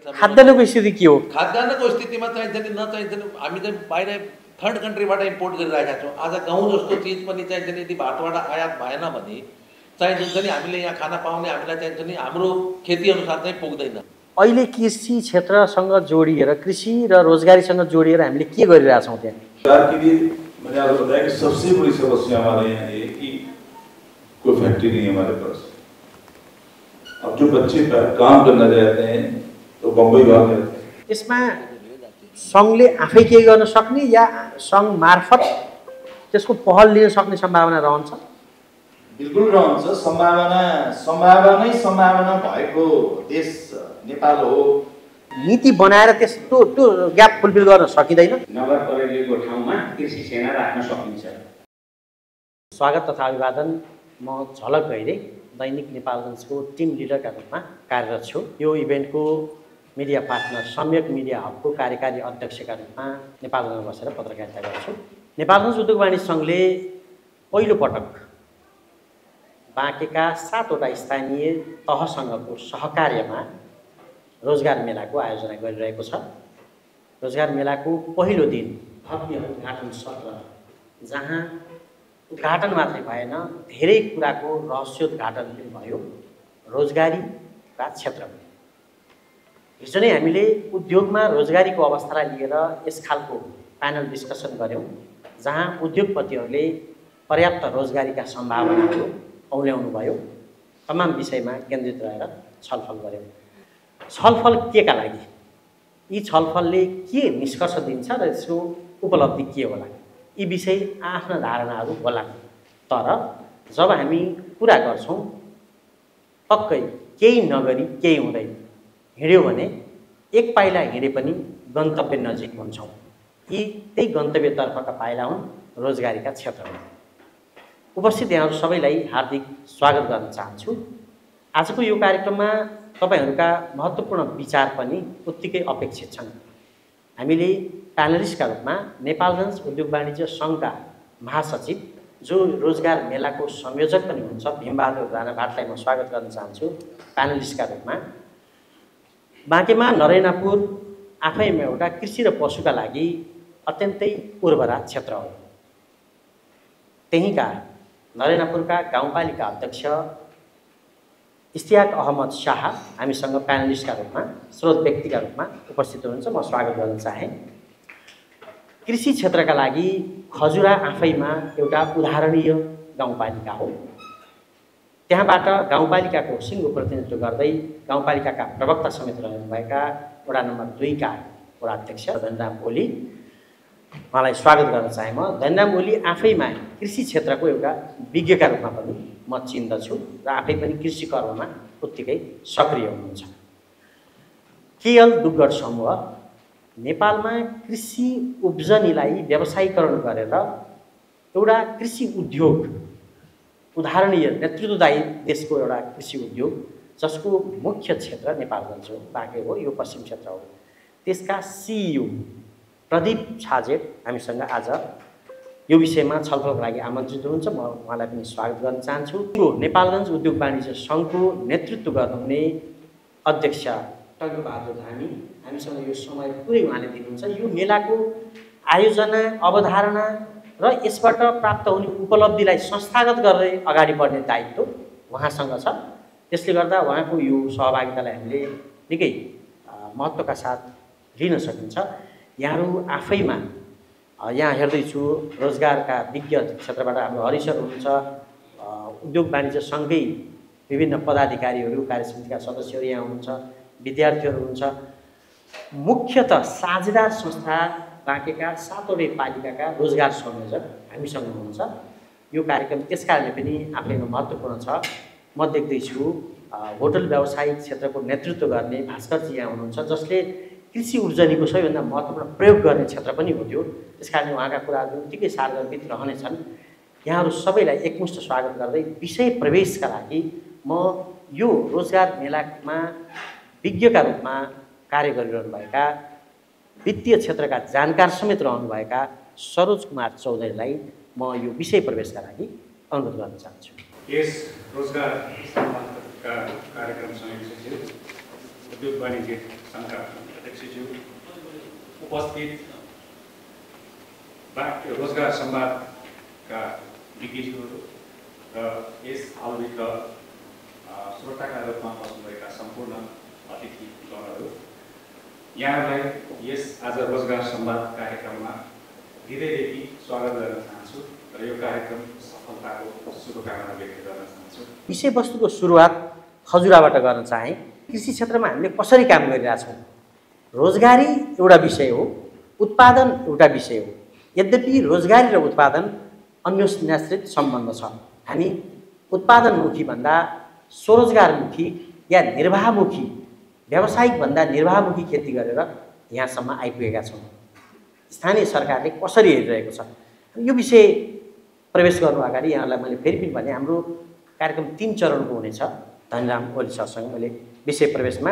खाद्यान्नको स्थिति के हो? खाद्यान्नको स्थितिमा चाहिन्छ नि नचाहिन्छ नि हामी चाहिँ बाहिर थर्ड कन्ट्रीबाट इम्पोर्ट गरिरहेका छौँ। आज गहुँ जस्तो चिज पनि चाहिन्छ नि यदि भारतबाट आयात भएन भने चाहिन्छ नि हामीले यहाँ खाना पाउने हामीलाई चाहिन्छ नि हाम्रो खेती अनुसार चाहिँ पुग्दैन। अहिले कृषि क्षेत्रसँग जोडिएर कृषि र रोजगारीसँग जोडिएर हामीले के गरिरहेछौँ त्यहाँ? रोजगार के लिए मैंने आपको बताया कि सबसे बड़ी समस्या हमारे यहाँ ये कि कोई फैक्ट्री नहीं है हमारे पास। अब जो बच्चे काम करना चाहते हैं तो बम्बई भाग जाते हैं। यसमा सङ्घले आफै केही गर्न सक्ने या सङ्घ मार्फत त्यसको पहल लिन सक्ने सम्भावना रहन्छ? बिल्कुल रहन्छ। सम्भावना भएको देश नेपाल हो। नीति बनाएर त्यस्तो त्यो ग्याप फुलफिल गर्न सकिँदैन? नगरपालिकाको ठाउँमा कृषि सेना राख्न सकिन्छ। स्वागत तथा अभिवादन। म झलक गैरे दैनिक नेपालगञ्जको टिम लिडरका रूपमा कार्यरत छु। यो इभेन्टको मिडिया पार्टनर सम्यक मिडिया हबको कार्यकारी अध्यक्षका रूपमा नेपालगञ्जमा बसेर पत्रकारिता गर्छु। नेपालगञ्ज उद्योग वाणिज्य सङ्घले पहिलोपटक बाँकेका 7वटा स्थानीय तहसँगको सहकार्यमा रोजगार मेलाको आयोजना गरिरहेको छ। रोजगार मेलाको पहिलो दिन भव्य उद्घाटन सत्र, जहाँ उद्घाटन मात्रै भएन धेरै कुराको रहस्योद्घाटन पनि भयो रोजगारीका क्षेत्रमा। हिजो नै हामीले उद्योगमा रोजगारीको अवस्थालाई लिएर यस खालको प्यानल डिस्कसन गऱ्यौँ, जहाँ उद्योगपतिहरूले पर्याप्त रोजगारीका सम्भावनाहरू औल्याउनु भयो। तमाम विषयमा केन्द्रित रहेर छलफल गऱ्यौँ। छलफल केका लागि? यी छलफलले के निष्कर्ष दिन्छ र यसको उपलब्धि के होला? यी विषय आफ्ना धारणाहरू होला। तर जब हामी कुरा गर्छौँ पक्कै केही नगरी केही हुँदैन, हिँड्यो भने एक पाइला हिँडे पनि गन्तव्य नजिक हुन्छौँ। यी त्यही गन्तव्यतर्फका पाइला हुन् रोजगारीका क्षेत्रमा। उपस्थित यहाँहरू सबैलाई हार्दिक स्वागत गर्न चाहन्छु। आजको यो कार्यक्रममा तपाईहरूका महत्त्वपूर्ण विचार पनि उत्तिकै अपेक्षित छन्। हामीले प्यानलिस्टका रूपमा नेपालगञ्ज उद्योग वाणिज्य सङ्घका महासचिव जो रोजगार मेलाको संयोजक पनि हुनुहुन्छ भीमबहादुर राणा भाटलाई म स्वागत गर्न चाहन्छु प्यानलिस्टका रूपमा। बाँकेमा नरैनापुर आफैमा एउटा कृषि र पशुका लागि अत्यन्तै उर्वरा क्षेत्र हो। त्यहीँका नरैनापुरका गाउँपालिका अध्यक्ष इस्तियाक अहमद शाह हामीसँग प्यानलिस्टका रूपमा स्रोत व्यक्तिका रूपमा उपस्थित हुनुहुन्छ। म स्वागत गर्न चाहे। कृषि क्षेत्रका लागि खजुरा आफैमा एउटा उदाहरणीय गाउँपालिका हो। त्यहाँबाट गाउँपालिकाको सिङ्गो प्रतिनिधित्व गर्दै गाउँपालिकाका प्रवक्ता समेत रहनुभएका वडा नम्बर 2 का वडा अध्यक्ष धनराम ओली, उहाँलाई स्वागत गर्न चाहे। म धनराम ओली आफैमा कृषि क्षेत्रको एउटा विज्ञका रूपमा पनि म चिन्दछु र आफै पनि कृषि कर्ममा उत्तिकै सक्रिय हुनुहुन्छ। केएल दुग्गड समूह नेपालमा कृषि उब्जनीलाई व्यवसायीकरण गरेर एउटा कृषि उद्योग उदाहरणीय नेतृत्वदायी देशको एउटा कृषि उद्योग जसको मुख्य क्षेत्र नेपालगञ्ज हो, बाँके हो, यो पश्चिम क्षेत्र हो। त्यसका सिइओ प्रदीप छाजेट हामीसँग आज यो विषयमा छलफलको लागि आमन्त्रित हुनुहुन्छ। म उहाँलाई पनि स्वागत गर्न चाहन्छु। यो नेपालगञ्ज उद्योग वाणिज्य सङ्घको नेतृत्व गर्नुहुने अध्यक्ष टङ्कबहादुर धामी हामीसँग यो समय पुरै उहाँले दिनुहुन्छ। यो मेलाको आयोजना, अवधारणा र यसबाट प्राप्त हुने उपलब्धिलाई संस्थागत गर्दै अगाडि बढ्ने दायित्व उहाँसँग छ। त्यसले गर्दा उहाँको यो सहभागितालाई हामीले निकै महत्त्वका साथ लिन सकिन्छ। यहाँहरू आफैमा यहाँ हेर्दैछु रोजगारका विज्ञ क्षेत्रबाट हाम्रो हरिसर हुनुहुन्छ, उद्योग वाणिज्य सङ्घकै विभिन्न पदाधिकारीहरू, कार्यसमितिका सदस्यहरू यहाँ हुनुहुन्छ, विद्यार्थीहरू हुनुहुन्छ। मुख्यतः साझेदार संस्था बाँकेका 7वटै पालिकाका रोजगार संयोजक हामीसँग हुनुहुन्छ। यो कार्यक्रम त्यस कारणले पनि आफैमा महत्त्वपूर्ण छ। म देख्दैछु होटल व्यावसायिक क्षेत्रको नेतृत्व गर्ने भास्करजी यहाँ हुनुहुन्छ, जसले कृषि उब्जनीको सबैभन्दा महत्त्वपूर्ण प्रयोग गर्ने क्षेत्र पनि हो त्यो। त्यस कारणले उहाँका कुराहरू उत्तिकै सार्वजनिक रहनेछन्। यहाँहरू सबैलाई एकमुष्ट स्वागत गर्दै विषय प्रवेशका लागि म यो रोजगार मेलामा विज्ञका रूपमा कार्य गरिरहनुभएका वित्तीय क्षेत्रका जानकार समेत रहनुभएका सरोज कुमार चौधरीलाई म यो विषय प्रवेशका लागि अनुरोध गर्न चाहन्छु। यस रोजगार सम्बन्धका कार्यक्रम संयोजक उद्योग वाणिज्य सङ्घका अध्यक्षज्यू, उपस्थित रोजगार संवादका विज्ञज्यूहरू र यस हलभित्र श्रोताका रूपमा बस्नुभएका सम्पूर्ण अतिथिगणहरू, यहाँहरूलाई यस आज रोजगार संवाद कार्यक्रममा हृदयदेखि स्वागत गर्न चाहन्छु र यो कार्यक्रम सफलताको शुभकामना व्यक्त गर्न चाहन्छु। विषयवस्तुको सुरुवात खजुराबाट गर्न चाहे। कृषि क्षेत्रमा हामीले कसरी काम गरिरहेछौँ? रोजगारी एउटा विषय हो, उत्पादन एउटा विषय हो। यद्यपि रोजगारी र उत्पादन अन्योन्याश्रित सम्बन्ध छ। हामी उत्पादनमुखी भन्दा स्वरोजगारमुखी या निर्वाहमुखी, व्यावसायिक भन्दा निर्वाहमुखी खेती गरेर यहाँसम्म आइपुगेका छौँ। स्थानीय सरकारले कसरी हेरिरहेको छ यो विषय प्रवेश गर्नु अगाडि यहाँलाई मैले फेरि पनि भने हाम्रो कार्यक्रम 3 चरणको हुनेछ। धनराम ओली सरसँग मैले विषय प्रवेशमा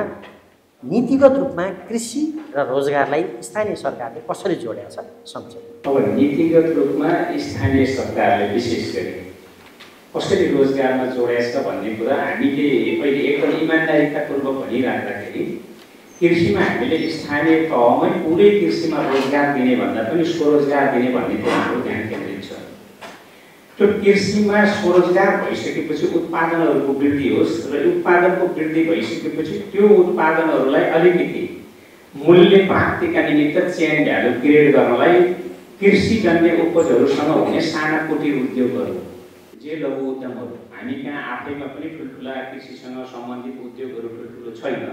नीतिगत रूपमा कृषि र रोजगारलाई स्थानीय सरकारले कसरी जोडेको छ सम्झौँ। अब नीतिगत रूपमा स्थानीय सरकारले विशेष गरी कसरी रोजगारमा जोडेको छ भन्ने कुरा हामीले अहिले एकदम इमान्दारितापूर्वक भनिराख्दाखेरि कृषिमा हामीले स्थानीय तहमै पुरै कृषिमा रोजगार दिने भन्दा पनि स्वरोजगार दिने भन्ने कुरा हाम्रो ध्यान केन्द्रित छ। त्यो कृषिमा स्वरोजगार भइसकेपछि उत्पादनहरूको वृद्धि होस् र उत्पादनको वृद्धि भइसकेपछि त्यो उत्पादनहरूलाई अलिकति मूल्य प्राप्तिका निमित्त चेन भ्यालु क्रिएट गर्नलाई कृषिजन्य उपजहरूसँग हुने साना कुटीर उद्योगहरू, जे लघु उद्यमहरू, हामी कहाँ आफैमा पनि ठुल्ठुला कृषिसँग सम्बन्धित उद्योगहरू ठुल्ठुलो छैन,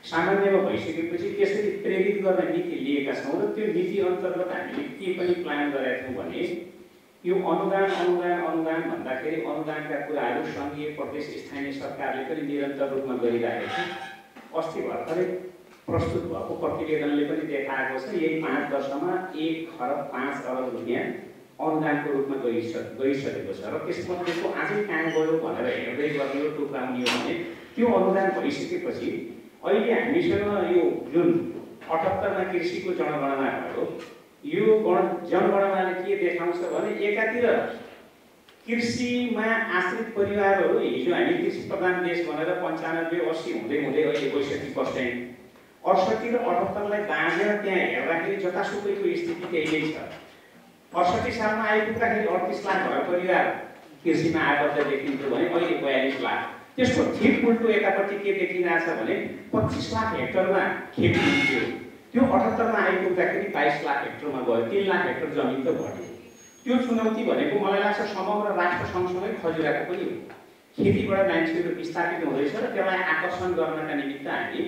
सामान्यमा भइसकेपछि त्यसरी प्रेरित गर्न नीति लिएका छौँ र त्यो नीति अन्तर्गत हामीले के पनि प्लान गरेका छौँ भने यो अनुदान भन्दाखेरि अनुदानका कुराहरू सङ्घीय प्रदेश स्थानीय सरकारले पनि निरन्तर रूपमा गरिरहेको छ। अस्ति भर्खरै प्रस्तुत भएको प्रतिवेदनले पनि देखाएको छ यही 5 वर्षमा 1,05,00,00,000 रुपियाँ अनुदानको रूपमा गइसकेको छ र त्यसमध्येको अझै कहाँ गयो भनेर हेर्दै गर्ने हो टुक्राउने हो भने त्यो अनुदान भइसकेपछि अहिले हामीसँग यो जुन 78मा कृषिको जनगणना भयो, यो जनगणनाले के देखाउँछ भने एकातिर कृषिमा आश्रित परिवारहरू हिजो हामी कृषि प्रधान देश भनेर 95-80 हुँदै अहिले 62%, 68 र 78लाई बाँधेर त्यहाँ हेर्दाखेरि जतासुकैको स्थिति त्यही नै छ। 68 सालमा आइपुग्दाखेरि 38 लाख घर परिवार कृषिमा आबद्ध देखिन्थ्यो भने अहिले 42 लाख। त्यसको ठिक उल्टो एकापट्टि के देखिरहेछ भने 25 लाख हेक्टरमा खेती हुन्थ्यो, त्यो 78मा आइपुग्दाखेरि 22 लाख हेक्टरमा गयो, 3 लाख हेक्टर जमिन त बढ्यो। त्यो चुनौती भनेको मलाई लाग्छ समग्र राष्ट्र सँगसँगै खजुराको पनि हो। खेतीबाट मान्छेहरू विस्थापित हुँदैछ र त्यसलाई आकर्षण गर्नका निमित्त हामी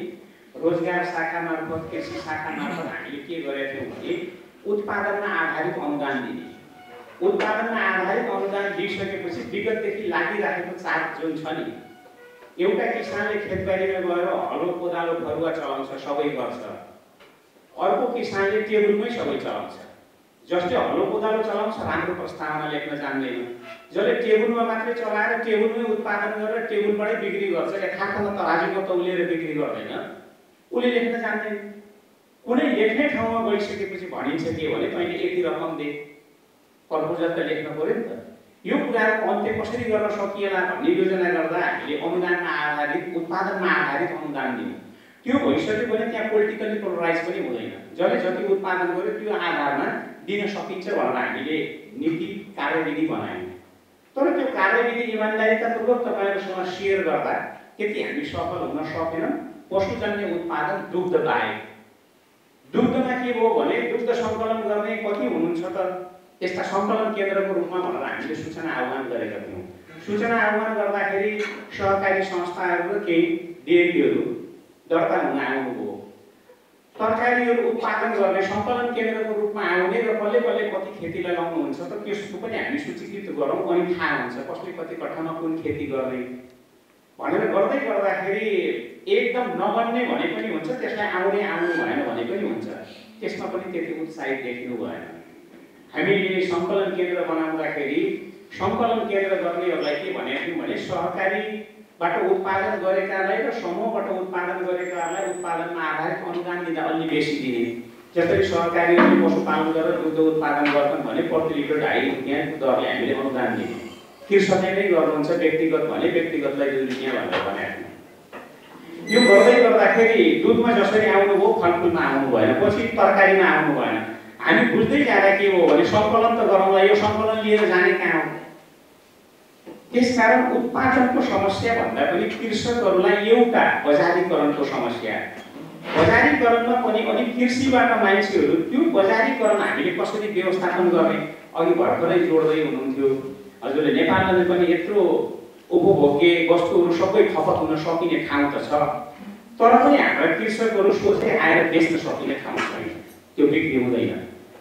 रोजगार शाखा मार्फत, कृषि शाखा मार्फत हामीले के गरेका थियौँ भने उत्पादनमा आधारित अनुदान दिने। उत्पादनमा आधारित अनुदान दिइसकेपछि विगतदेखि लागिराखेको चार्ज जुन छ नि, एउटा किसानले खेतबारीमा गएर हलो कोदालो फरुवा चलाउँछ, सबै गर्छ, अर्को किसानले टेबुलमै सबै चलाउँछ। जसले हलो कोदालो चलाउँछ राम्रो प्रस्तावना लेख्न जान्दैन, जसले टेबुलमा मात्रै चलाएर टेबुलमै उत्पादन गरेर टेबुलबाटै बिक्री गर्छ, यथार्थमा तराजुमा तौलेर बिक्री गर्दैन, उसले लेख्न जान्दैन। कुनै लेख्ने ठाउँमा गइसकेपछि भनिन्छ के भने तैँले यति रकम दे, प्रपोजल त लेख्न पर्यो नि त। यो कुराको अन्त्य कसरी गर्न सकिएला भन्ने योजना गर्दा हामीले अनुदानमा आधारित, उत्पादनमा आधारित अनुदान दियौँ। त्यो भइसक्यो भने त्यहाँ पोलिटिकली पोलराइज पनि हुँदैन, जसले जति उत्पादन गर्यो त्यो आधारमा दिन सकिन्छ भनेर हामीले नीति कार्यविधि बनायौँ। तर त्यो कार्यविधि इमान्दारितापूर्वक तपाईँहरूसँग सेयर गर्दा त्यति हामी सफल हुन सकेनौँ। पशुजन्य उत्पादन दुग्ध बाहेक, दुग्धमा के भयो भने दुग्ध सङ्कलन गर्ने कति हुनुहुन्छ त त्यस्ता सङ्कलन केन्द्रको रूपमा भनेर हामीले सूचना आह्वान गरेका थियौँ। सूचना आह्वान गर्दाखेरि सहकारी संस्थाहरू र केही डेरीहरू दर्ता हुन आउनुभयो। तरकारीहरू उत्पादन गर्ने सङ्कलन केन्द्रको रूपमा आउने र कसले कसले कति खेती लगाउनुहुन्छ त त्यसको पनि हामी सूचीकृत गरौँ, अनि थाहा हुन्छ कसले कति कट्ठामा कुन खेती गर्ने भनेर गर्दै गर्दाखेरि एकदम नगर्ने भने पनि हुन्छ, त्यसलाई आउनु भएन भने पनि हुन्छ। त्यसमा पनि त्यति उत्साहित देखिनु भएन। हामीले सङ्कलन केन्द्र बनाउँदाखेरि सङ्कलन केन्द्र गर्नेहरूलाई के भनेको थियौँ भने सहकारीबाट उत्पादन गरेकालाई र समूहबाट उत्पादन गरेकालाई उत्पादनमा आधारित अनुदान दिँदा अलि बेसी दिने। जसरी सहकारीहरूले पशुपालन गरेर दुग्ध उत्पादन गर्छन् भने प्रति लिटर 2.5 रुपियाँको दरले हामीले अनुदान दिने। कृषकले नै गर्नुहुन्छ, व्यक्तिगत भने व्यक्तिगतलाई 2 रुपियाँ भनेर भनेको थियौँ। त्यो गर्दै गर्दाखेरि दुधमा जसरी आउनुभयो फलफुलमा आउनु भएन, पछि तरकारीमा आउनु भएन। हामी बुझ्दै जाँदा के हो भने सङ्कलन त गरौँला, यो सङ्कलन लिएर जाने कहाँ हो? त्यसकारण उत्पादनको समस्या भन्दा पनि कृषकहरूलाई एउटा बजारीकरणको समस्या। बजारीकरणमा पनि अनि कृषिबाट मान्छेहरू त्यो बजारीकरण हामीले कसरी व्यवस्थापन गर्ने, अघि भर्खरै जोड्दै हुनुहुन्थ्यो हजुरले। नेपालमा पनि यत्रो उपभोग्य वस्तुहरू सबै खपत हुन सकिने ठाउँ त छ, तर पनि हाम्रा कृषकहरू सोझै आएर बेच्न सकिने ठाउँ छैन, त्यो बिक्री हुँदैन।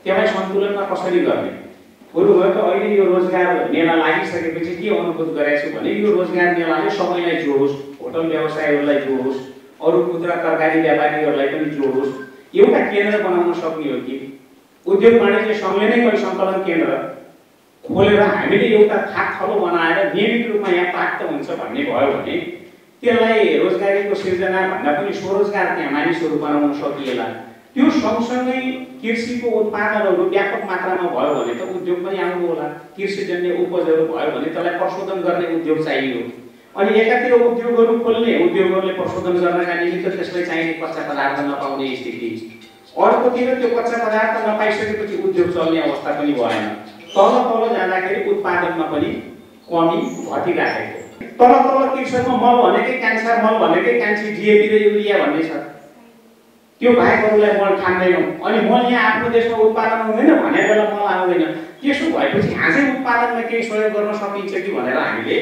त्यसलाई सन्तुलनमा कसरी गर्ने? बरु भयो त अहिले यो रोजगार मेला लागिसकेपछि के अनुभूत गरेको छु भने यो रोजगार मेलाले सबैलाई जोडोस्, होटल व्यवसायहरूलाई जोडोस्, अरू खुद्रा तरकारी व्यापारीहरूलाई पनि जोडोस्, एउटा केन्द्र बनाउन सक्ने हो कि उद्योग वाणिज्य सङ्घले नै कोही सङ्कलन केन्द्र खोलेर हामीले एउटा थाकथलो बनाएर नियमित रूपमा यहाँ प्राप्त हुन्छ भन्ने भयो भने त्यसलाई रोजगारीको सिर्जना भन्दा पनि स्वरोजगार त्यहाँ मानिसहरू बनाउन सकिएला। त्यो सँगसँगै कृषिको उत्पादनहरू व्यापक मात्रामा भयो भने त उद्योग पनि आउनु होला। कृषिजन्य उपजहरू भयो भने त्यसलाई प्रशोधन गर्ने उद्योग चाहियो। अनि एकातिर उद्योगहरू खोल्ने, उद्योगहरूले प्रशोधन गर्नका निमित्त त्यसलाई चाहिने कच्चा पदार्थ नपाउने स्थिति, अर्कोतिर त्यो कच्चा पदार्थ नपाइसकेपछि उद्योग चल्ने अवस्था पनि भएन। तल तल जाँदाखेरि उत्पादनमा पनि कमी घटिराखेको। तल तल कृषकमा मल भनेकै क्यान्सर, मल भनेकै कान्छी, डिएपी र युरिया भन्ने छ, त्यो बाहेकहरूलाई मल खाँदैनौँ। अनि मल यहाँ आफ्नो देशमा उत्पादन हुँदैन भने बेला मल आउँदैन। त्यसो भएपछि आजै उत्पादनमा केही सहयोग गर्न सकिन्छ कि भनेर हामीले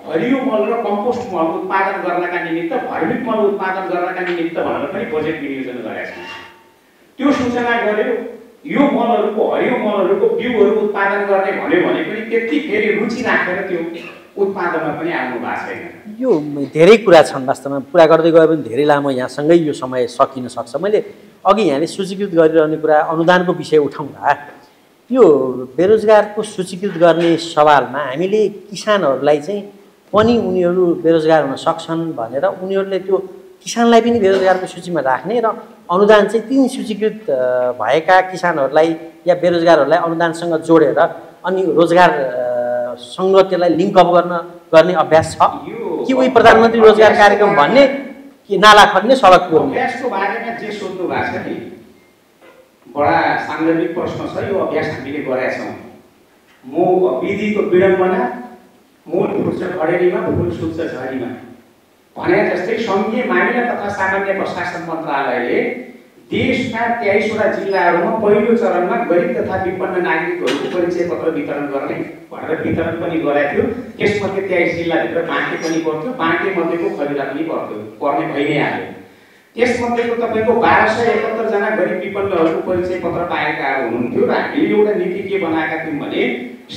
हरियो मल र कम्पोस्ट मल उत्पादन गर्नका निमित्त, भर्मिक मल उत्पादन गर्नका निमित्त भनेर पनि बजेट विनियोजन गरेका छौँ। त्यो सूचना गर्यो। यो मलहरूको, हरियो मलहरूको बिउहरू उत्पादन गर्ने भन्यो भने पनि त्यति फेरि रुचि राखेर त्यो उत्पादनमा पनि आउनु भएको छैन। यो धेरै कुरा छन् वास्तवमा, पुरा गर्दै गयो भने धेरै लामो यहाँसँगै यो समय सकिन सक्छ। मैले अघि यहाँले सूचीकृत गरिरहने कुरा अनुदानको विषय उठाउँदा यो बेरोजगारको सूचीकृत गर्ने सवालमा हामीले किसानहरूलाई चाहिँ पनि उनीहरू बेरोजगार हुन सक्छन् भनेर उनीहरूले त्यो किसानलाई पनि बेरोजगारको सूचीमा राख्ने र अनुदान चाहिँ ती सूचीकृत भएका किसानहरूलाई या बेरोजगारहरूलाई अनुदानसँग जोडेर अनि रोजगारसँग त्यसलाई लिङ्कअप गर्ने अभ्यास छ कि उही प्रधानमन्त्री रोजगार कार्यक्रम भन्ने कि नाला खन्ने सडक पुर्ने? अभ्यासको बारेमा जे सोध्नु भएको छ नि बडा सान्दर्भिक प्रश्न छ। यो अभ्यास हामीले गरेका छौँ। विधिको विडम्बना, मूल फुट्छ खडेरीमा, फुल सुत्छ झरीमा भने जस्तै सङ्घीय मामिला तथा सामान्य प्रशासन मन्त्रालयले देशका 23वटा जिल्लाहरूमा पहिलो चरणमा गरिब तथा विपन्न नागरिकहरूको परिचय पत्र वितरण गर्ने भनेर वितरण पनि गरेको थियो। त्यसमध्ये 23 जिल्लाभित्र बाँके पनि पर्थ्यो, बाँके मध्येको खजुरा पनि पर्ने भइ नै हाल्यो। त्यसमध्येको तपाईँको 1271 जना गरिब विपन्नहरूको परिचय पत्र पाएका हुनुहुन्थ्यो र हामीले एउटा नीति के बनाएका थियौँ भने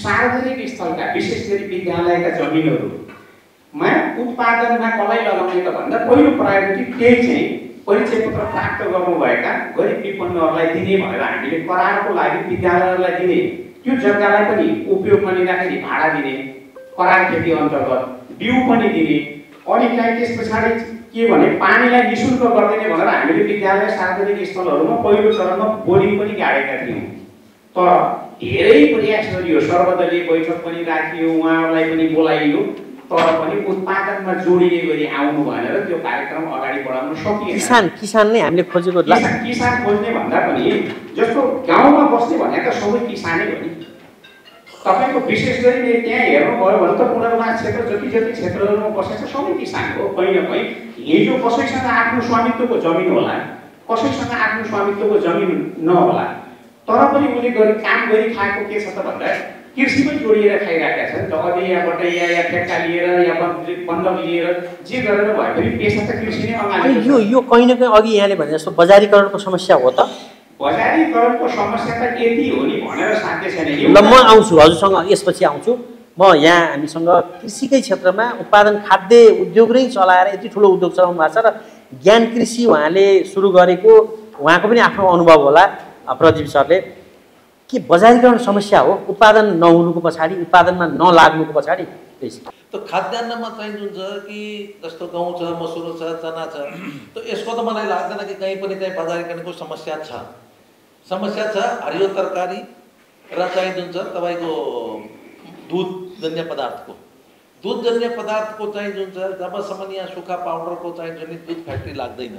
सार्वजनिक स्थलका विशेष गरी विद्यालयका जमिनहरूमा उत्पादनमा कसलाई लगाउने त भन्दा पहिलो प्रायोरिटी त्यही चाहिँ परिचय पत्र प्राप्त गर्नुभएका गरिब विपन्नहरूलाई दिने भनेर हामीले करारको लागि विद्यालयहरूलाई दिने, त्यो जग्गालाई पनि उपयोगमा लिँदाखेरि भाडा दिने, करार खेती अन्तर्गत बिउ पनि दिने, अनि चाहिँ त्यस पछाडि के भने पानीलाई निःशुल्क गरिदिने भनेर हामीले विद्यालय सार्वजनिक स्थलहरूमा पहिलो चरणमा बोरिङ पनि गाडेका थियौँ। तर धेरै प्रयास गरियो, सर्वदलीय बैठक पनि राखियो, उहाँहरूलाई पनि बोलाइयो, तर पनि उत्पादनमा जोडिने गरी आउनु भनेर त्यो कार्यक्रम अगाडि बढाउन सकिएन। किसान नै हामीले खोजेको किसान खोज्ने भन्दा पनि जस्तो गाउँमा बस्ने भनेको सबै किसानै हो नि। तपाईँको विशेष गरी त्यहाँ हेर्नुभयो भने त पुनर्वास क्षेत्र जति क्षेत्रहरूमा बसेको सबै किसान हो। कहीँ न कहीँ हिजो कसैसँग आफ्नो स्वामित्वको जमिन होला, कसैसँग आफ्नो स्वामित्वको जमिन नहोला, तर पनि उसले काम गरी खाएको के छ त भन्दा कृषिमै जोडिएर खाइरहेका छन्। अधियाबाट या ठेक्का लिएर या बन्धक लिएर जे गरेर भए पनि पेसा त कृषि नै अगाडि। यो कहीँ न कहीँ अघि यहाँले भने जस्तो बजारीकरणको समस्या हो त? बजारीकरणको समस्या त यति हो नि भनेर साध्य छैन। ल म आउँछु हजुरसँग, यसपछि आउँछु म। यहाँ हामीसँग कृषिकै क्षेत्रमा उत्पादन खाद्य उद्योग नै चलाएर यति ठुलो उद्योग चलाउनु भएको छ र ज्ञान कृषि उहाँले सुरु गरेको, उहाँको पनि आफ्नो अनुभव होला प्रदीप सरले। के बजारीकरण समस्या हो उत्पादन नहुनुको पछाडि, उत्पादनमा नलाग्नुको पछाडि? त खाद्यान्नमा चाहिँ जुन छ कि जस्तो गहुँ छ, मसुरो छ, चना छ, त यसको त मलाई लाग्दैन कि कहीँ पनि त्यहाँ बजारीकरणको समस्या छ। समस्या छ हरियो तरकारी र चाहिँ जुन छ तपाईँको दुधजन्य पदार्थको। दुधजन्य पदार्थको चाहिँ जुन छ जबसम्म यहाँ सुक्खा पाउडरको चाहिँ जुन दुध फ्याक्ट्री लाग्दैन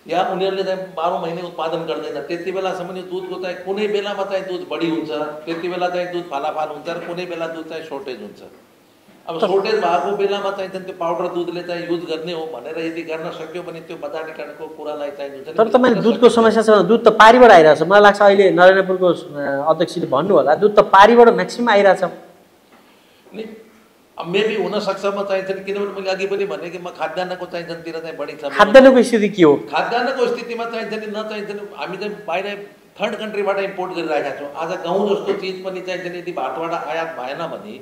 या उनीहरूले चाहिँ 12 महिने उत्पादन गर्दैन त्यति बेलासम्म यो दुधको चाहिँ कुनै बेलामा चाहिँ दुध बढी हुन्छ त्यति बेला चाहिँ दुध फालाफाल हुन्छ र कुनै बेला दुध चाहिँ सर्टेज हुन्छ। अब सर्टेज भएको बेलामा चाहिँ त्यो पाउडर दुधले चाहिँ युज गर्ने हो भनेर यदि गर्न सक्यो भने त्यो बजारीकरणको कुरालाई चाहिँ जुन तर तपाईले दुधको समस्या छ दुध त पारीबाट आइरहेछ मलाई लाग्छ अहिले नरेन्द्रपुरको अध्यक्षले भन्नु होला दुध त पारीबाट म्याक्सिमम आइरहेछ नि मेबी हुन सक्छ म चाहिँ किनभने मैले अघि पनि भने कि म खाद्यान्नको चाहिँ जनतिर चाहिँ बढी छ खाद्यान्नको स्थिति के हो खाद्यान्नको स्थितिमा चाहिँ हामी चाहिँ बाहिर थर्ड कन्ट्रीबाट इम्पोर्ट गरिरहेका छौँ। आज गहुँ जस्तो चिज पनि चाहिँ यदि भारतबाट आयात भएन भने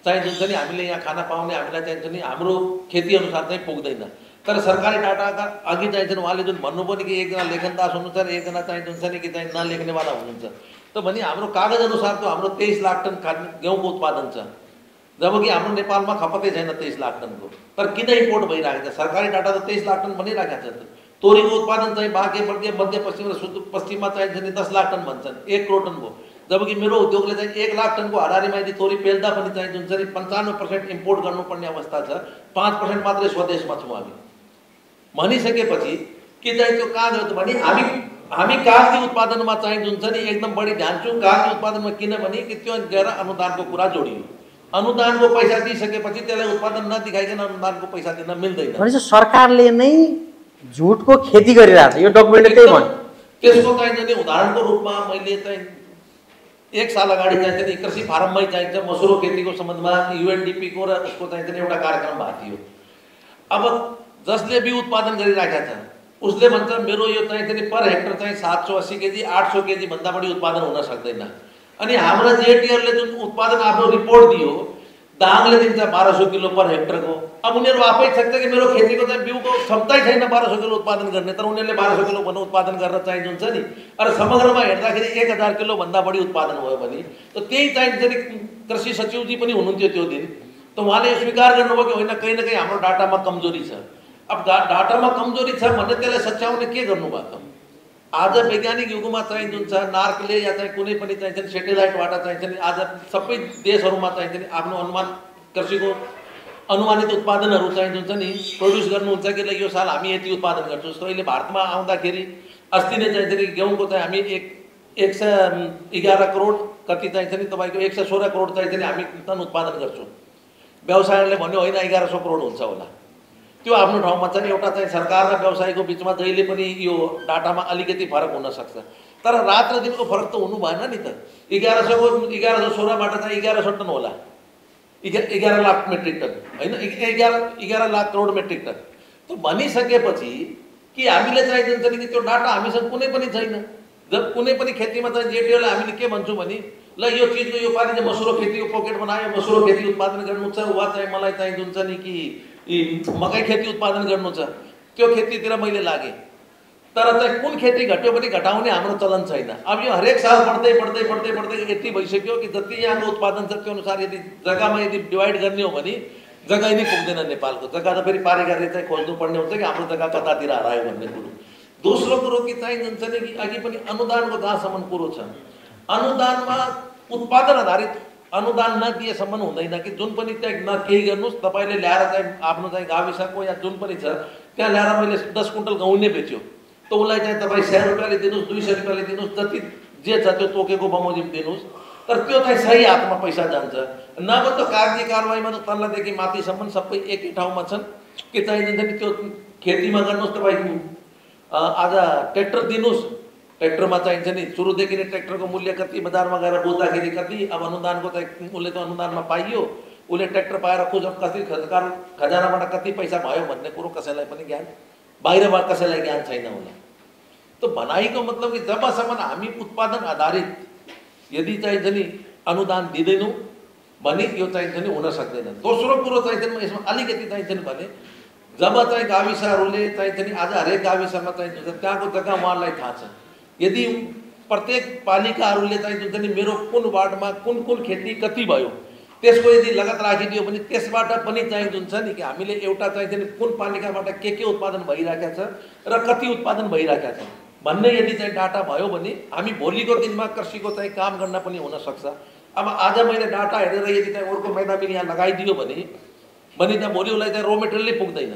चाहिँ जुन चाहिँ हामीले यहाँ खाना पाउने हामीलाई चाहिँ नि हाम्रो खेती अनुसार चाहिँ पुग्दैन। तर सरकारी डाटाका अघि चाहिँ उहाँले जुन भन्नुभयो नि कि एकजना लेखनदास हुनुहुन्छ र एकजना चाहिँ जुन छ नि कि चाहिँ नलेख्नेवाला हुनुहुन्छ त भने हाम्रो कागज अनुसार त हाम्रो 23 लाख टन गेहुँको उत्पादन छ जबकि हाम्रो नेपालमा खपतै छैन 23 लाख टनको। तर किन इम्पोर्ट भइरहेको छ सरकारी डाटा त 23 लाख टन भनिरहेको छ। तोरीको उत्पादन चाहिँ बाँके प्रदेश मध्य पश्चिम र सुदूरपश्चिममा चाहिँ 10 लाख टन भन्छन् 1 करोड टन भयो जबकि मेरो उद्योगले चाहिँ 1 लाख टनको हाराहारीमा यदि तोरी पेल्दा पनि चाहिँ जुन चाहिँ 95% इम्पोर्ट गर्नुपर्ने अवस्था छ 5% मात्रै स्वदेशमा छौँ हामी भनिसकेपछि के चाहिँ त्यो कहाँ गयो भने हामी कागजी उत्पादनमा चाहिँ जुन छ नि एकदम बढी ध्यान छौँ कागजी उत्पादनमा किनभने कि त्यो गएर अनुदानको कुरा जोडियो अनुदानको पैसा दिइसकेपछि त्यसलाई उत्पादन नदिखाइकन अनुदानको पैसा दिन मिल्दैन। भनेपछि सरकारले नै झुटको खेती गरिरहेछ यो डकुमेन्टले त्यही भन्यो। त्यसको चाहिँ उदाहरणको रूपमा मैले चाहिँ 1 साल अगाडि चाहिँ कृषि फारममै चाहिँ मसुरो खेतीको सम्बन्धमा UNDP को र उसको चाहिँ एउटा कार्यक्रम भएको थियो। अब जसले भी उत्पादन गरिरहेका छ उसले भन्छ मेरो यो चाहिँ पर हेक्टर चाहिँ 780 केजी 800 केजी भन्दा बढी उत्पादन हुन सक्दैन। अनि हाम्रो जेटीहरूले जुन उत्पादन आफ्नो रिपोर्ट दियो दाङले दिन्छ 1200 किलो पर हेक्टरको। अब उनीहरू आफै सक्छ कि मेरो खेतीको चाहिँ बिउको क्षमतै छैन 1200 किलो उत्पादन गर्ने तर उनीहरूले 1200 किलो भन्दा उत्पादन गरेर चाहिँ जुन छ नि अरे समग्रमा हेर्दाखेरि 1000 किलो भन्दा बढी उत्पादन भयो भने त त्यही चाहिँ कृषि सचिवजी पनि हुनुहुन्थ्यो त्यो दिन त उहाँले स्वीकार गर्नुभयो कि होइन कहीँ न कहीँ हाम्रो डाटामा कमजोरी छ। अब डाटामा कमजोरी छ भने त्यसलाई सच्याउने के गर्नुभयो त आज वैज्ञानिक युगमा चाहिँ जुन छ नार्कले या चाहिँ कुनै पनि चाहिँ सेटेलाइटबाट चाहिँ आज सबै देशहरूमा चाहिँ आफ्नो अनुमान कृषिको अनुमानित उत्पादनहरू चाहिँ जुन छ नि प्रड्युस गर्नुहुन्छ कि यो साल हामी यति उत्पादन गर्छौँ। जस्तो अहिले भारतमा आउँदाखेरि अस्ति नै चाहिँ गेहुँको चाहिँ हामी 111 करोड कति चाहिँ नि तपाईँको 116 करोड चाहिँ हामी टन उत्पादन गर्छौँ। व्यवसायले भन्यो होइन 1100 करोड हुन्छ होला त्यो आफ्नो ठाउँमा चाहिँ एउटा चाहिँ सरकार र व्यवसायको बिचमा जहिले पनि यो डाटामा अलिकति फरक हुन सक्छ तर रात र दिनको फरक त हुनु भएन नि त। 1116बाट चाहिँ 1100 टन होला 11 लाख मेट्रिक टन होइन 11 लाख करोड मेट्रिक टन त भनिसकेपछि कि हामीले चाहिँ जुन छ नि त्यो डाटा हामीसँग कुनै पनि छैन। जब कुनै पनि खेतीमा चाहिँ जेटीओलाई हामीले के भन्छौँ भने ल यो चिजको यो पालि चाहिँ मसुरो खेतीको पकेट बनायो मसुरो खेती उत्पादन गर्नु छ वा चाहिँ मलाई चाहिँ जुन छ नि कि मकै खेती उत्पादन गर्नु छ त्यो खेतीतिर मैले लागेँ तर चाहिँ कुन खेती घट्यो भने घटाउने हाम्रो चलन छैन। अब यो हरेक साल बढ्दै बढ्दै बढ्दै बढ्दै यति भइसक्यो कि जति यहाँको उत्पादन छ त्यो अनुसार यदि जग्गामा यदि डिवाइड गर्ने हो भने जग्गा नै पुग्दैन नेपालको जग्गा त फेरि पारिकारले चाहिँ खोज्नुपर्ने हुन्छ कि हाम्रो जग्गा कतातिर हरायो भन्ने कुरो। दोस्रो कुरो कि चाहिँ जुन छ नि कि अघि पनि अनुदानको जहाँसम्म कुरो छ अनुदानमा उत्पादन आधारित अनुदान नदिएसम्म हुँदैन कि जुन पनि त्यहाँ न केही गर्नुहोस् तपाईँले ल्याएर चाहिँ आफ्नो चाहिँ गाविसको या जुन पनि छ त्यहाँ ल्याएर मैले 10 कुन्टल गहुँ नै बेच्यो त उसलाई चाहिँ तपाईँ 100 रुपियाँले दिनुहोस् 200 रुपियाँले दिनुहोस् जति जे छ त्यो तोकेको बमोजिम दिनुहोस् तर त्यो चाहिँ सही हातमा पैसा जान्छ। नभए त कागजी कारवाहीमा त तल्लादेखि माथिसम्म सबै एकै ठाउँमा छन् कि चाहिँ जुन चाहिँ त्यो खेतीमा गर्नुहोस् तपाईँको आज ट्र्याक्टर दिनुहोस् ट्र्याक्टरमा चाहिन्छ नि सुरुदेखि नै ट्र्याक्टरको मूल्य कति बजारमा गएर बुझ्दाखेरि कति अब अनुदानको चाहिँ उसले त अनुदानमा पाइयो उसले ट्र्याक्टर पाएर खुद कति खजानाबाट कति पैसा भयो भन्ने कुरो कसैलाई पनि ज्ञान बाहिरबाट कसैलाई ज्ञान छैन होला। त भनाइको मतलब कि जबसम्म हामी उत्पादन आधारित यदि चाहिन्छ नि अनुदान दिँदैनौँ भने यो चाहिन्छ नि हुन सक्दैन। दोस्रो कुरो चाहिन्छ यसमा अलिकति चाहिन्छ नि भने जब चाहिँ गाविसहरूले चाहिन्छ नि आज हरेक गाविसमा चाहिँ त्यहाँको जग्गा उहाँलाई थाहा छ यदि प्रत्येक पालिकाहरूले चाहिँ जुन चाहिँ मेरो कुन वार्डमा कुन कुन खेती कति भयो त्यसको यदि लगत राखिदियो भने त्यसबाट पनि चाहिँ जुन छ नि कि हामीले एउटा चाहिँ कुन पालिकाबाट के उत्पादन भइरहेको छ र कति उत्पादन भइरहेको छ भन्ने यदि चाहिँ डाटा भयो भने हामी भोलिको दिनमा कृषिको चाहिँ काम गर्न पनि हुन सक्छ। अब आज मैले डाटा हेरेर यदि त्यहाँ अर्को मैदा मिल यहाँ लगाइदियो भने त्यहाँ भोलि उसलाई चाहिँ रो मेटेरियलै पुग्दैन।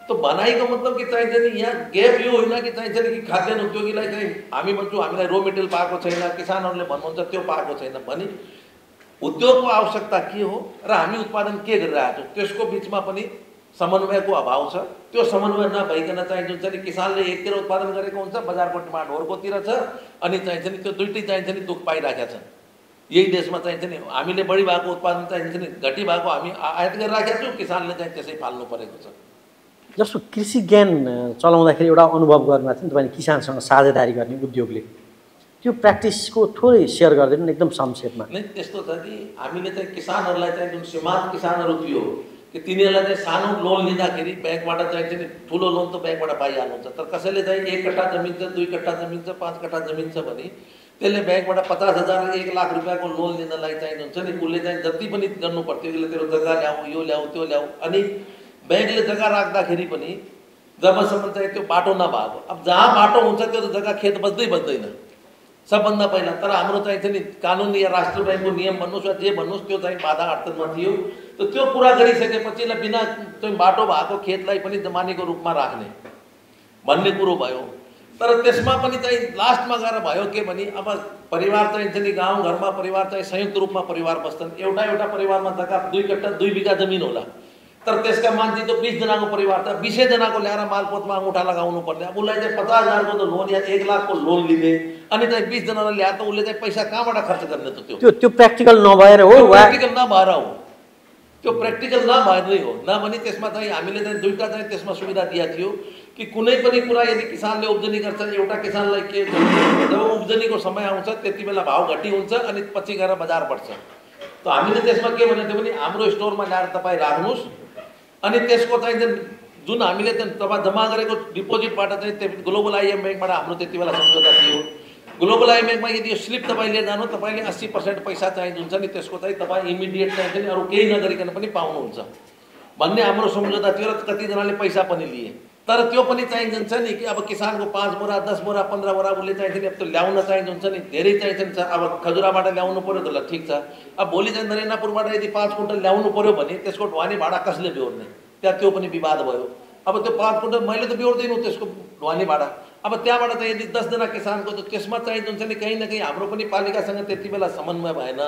त भनाइको मतलब कि चाहिन्छ नि यहाँ ग्याप यो होइन कि चाहिन्छ नि कि खाद्यान्न उद्योगीलाई चाहिँ हामी भन्छौँ हामीलाई रो मेटेरियल पाएको छैन, किसानहरूले भन्नुहुन्छ त्यो पाएको छैन भने उद्योगको आवश्यकता के हो र हामी उत्पादन के गरिरहेको छौँ त्यसको बिचमा पनि समन्वयको अभाव छ। त्यो समन्वय नभइकन चाहिँ जुन चाहिँ किसानले एकतिर उत्पादन गरेको हुन्छ, बजारको डिमान्ड अर्कोतिर छ, अनि चाहिन्छ नि त्यो दुइटै चाहिन्छ नि दुःख पाइरहेका छन्। यही देशमा चाहिन्छ नि हामीले बढी भएको उत्पादन चाहिन्छ नि घटी भएको हामी आयात गरिराखेका छौँ, किसानले चाहिँ त्यसै फाल्नु परेको छ। जस्तो कृषि ज्ञान चलाउँदाखेरि एउटा अनुभव गर्नुभएको थियो नि तपाईँले किसानसँग साझेदारी गर्ने उद्योगले, त्यो प्र्याक्टिसको थोरै सेयर गरिदिनु एकदम संक्षेपमा। नै त्यस्तो छ कि हामीले चाहिँ किसानहरूलाई चाहिँ जुन सीमान्त किसानहरू थियो कि तिनीहरूलाई चाहिँ सानो लोन लिँदाखेरि ब्याङ्कबाट चाहिन्छ नि ठुलो लोन त ब्याङ्कबाट पाइहाल्नुहुन्छ, तर कसैले चाहिँ 1 कट्ठा जमिन छ, 2 कट्ठा जमिन छ, 5 कट्ठा जमिन छ भने त्यसले ब्याङ्कबाट 50,000 1 लाख रुपियाँको लोन लिनलाई चाहिँ हुन्छ नि उसले चाहिँ जति पनि गर्नु पर्थ्यो यसले तेरो जग्गा ल्याऊ, यो ल्याऊ, त्यो ल्याऊ, अनि ब्याङ्कले जग्गा राख्दाखेरि पनि जबसम्म चाहिँ त्यो बाटो नभएको, अब जहाँ बाटो हुन्छ त्यो त जग्गा खेत बस्दैन सबभन्दा पहिला। तर हाम्रो चाहिँ नि कानुन या राष्ट्र ब्याङ्कको नियम भन्नुहोस् वा जे भन्नुहोस् त्यो चाहिँ बाधा अड्चनमा थियो। त त्यो पुरा गरिसकेपछि बिना चाहिँ बाटो भएको खेतलाई पनि जमानीको रूपमा राख्ने भन्ने कुरो भयो। तर त्यसमा पनि चाहिँ लास्टमा गएर भयो के भने अब परिवार चाहिँ नि गाउँघरमा परिवार चाहिँ संयुक्त रूपमा परिवार बस्छन्, एउटा परिवारमा जग्गा 2 कट्ठा 2 बिघा जमिन होला, तर त्यसका मान्छे त 20 जनाको परिवार त 20 जनाको ल्याएर मालपोतमा अंगूठा लगाउनु पर्ने। अब उसलाई चाहिँ 50,000 को त लोन या 1 लाख को लोन लिने, अनि चाहिँ 20 जनालाई ल्याएर त उसले चाहिँ पैसा कहाँबाट खर्च गर्ने त? त्यो प्र्याक्टिकल नभएर हो, प्र्याक्टिकल नभएर हो, त्यो प्र्याक्टिकल नभएर नै हो। नभने त्यसमा चाहिँ हामीले चाहिँ दुईटा चाहिँ त्यसमा सुविधा दिया थियो कि कुनै पनि कुरा यदि किसानले उब्जनी गर्छ, एउटा किसानलाई के जब उब्जनीको समय आउँछ त्यति बेला भाव घटी हुन्छ अनि पछि गएर बजार बढ्छ। त हामीले त्यसमा के भनेको थियो भने हाम्रो स्टोरमा ल्याएर तपाईँ राख्नुहोस्, अनि त्यसको चाहिँ जुन हामीले तपाईँ जम्मा गरेको डिपोजिटबाट चाहिँ ग्लोबल आइएम ब्याङ्कबाट हाम्रो त्यति बेला सम्झौता थियो। ग्लोबल आइएम ब्याङ्कमा यदि यो स्लिप तपाईँ लिएर जानु तपाईँले 80% पैसा चाहिँ जुन छ नि त्यसको चाहिँ तपाईँ इमिडिएट चाहिँ अरू केही नगरिकन पनि पाउनुहुन्छ भन्ने हाम्रो सम्झौता थियो। र कतिजनाले पैसा पनि लिए, तर त्यो पनि चाहिँ जुन छ नि कि अब किसानको 5 बोरा 10 बोरा 15 बोरा उसले चाहिँ अब त्यो ल्याउन चाहिँ जुन छ नि धेरै चाहिँ अब खजुराबाट ल्याउनु पर्यो त ल ठिक छ। अब भोलि चाहिँ नरेन्द्रपुरबाट यदि 5 कुन्टल ल्याउनु पर्यो भने त्यसको ढुवानी भाडा कसले बेहोर्ने? त्यहाँ त्यो पनि विवाद भयो। अब त्यो 5 कुन्टल मैले त बेहोर्दिनँ त्यसको ढुवानी भाडा। अब त्यहाँबाट चाहिँ यदि 10 जना किसानको त त्यसमा चाहिँ जुन छ नि कहीँ न कहीँ हाम्रो पनि पालिकासँग त्यति बेला समन्वय भएन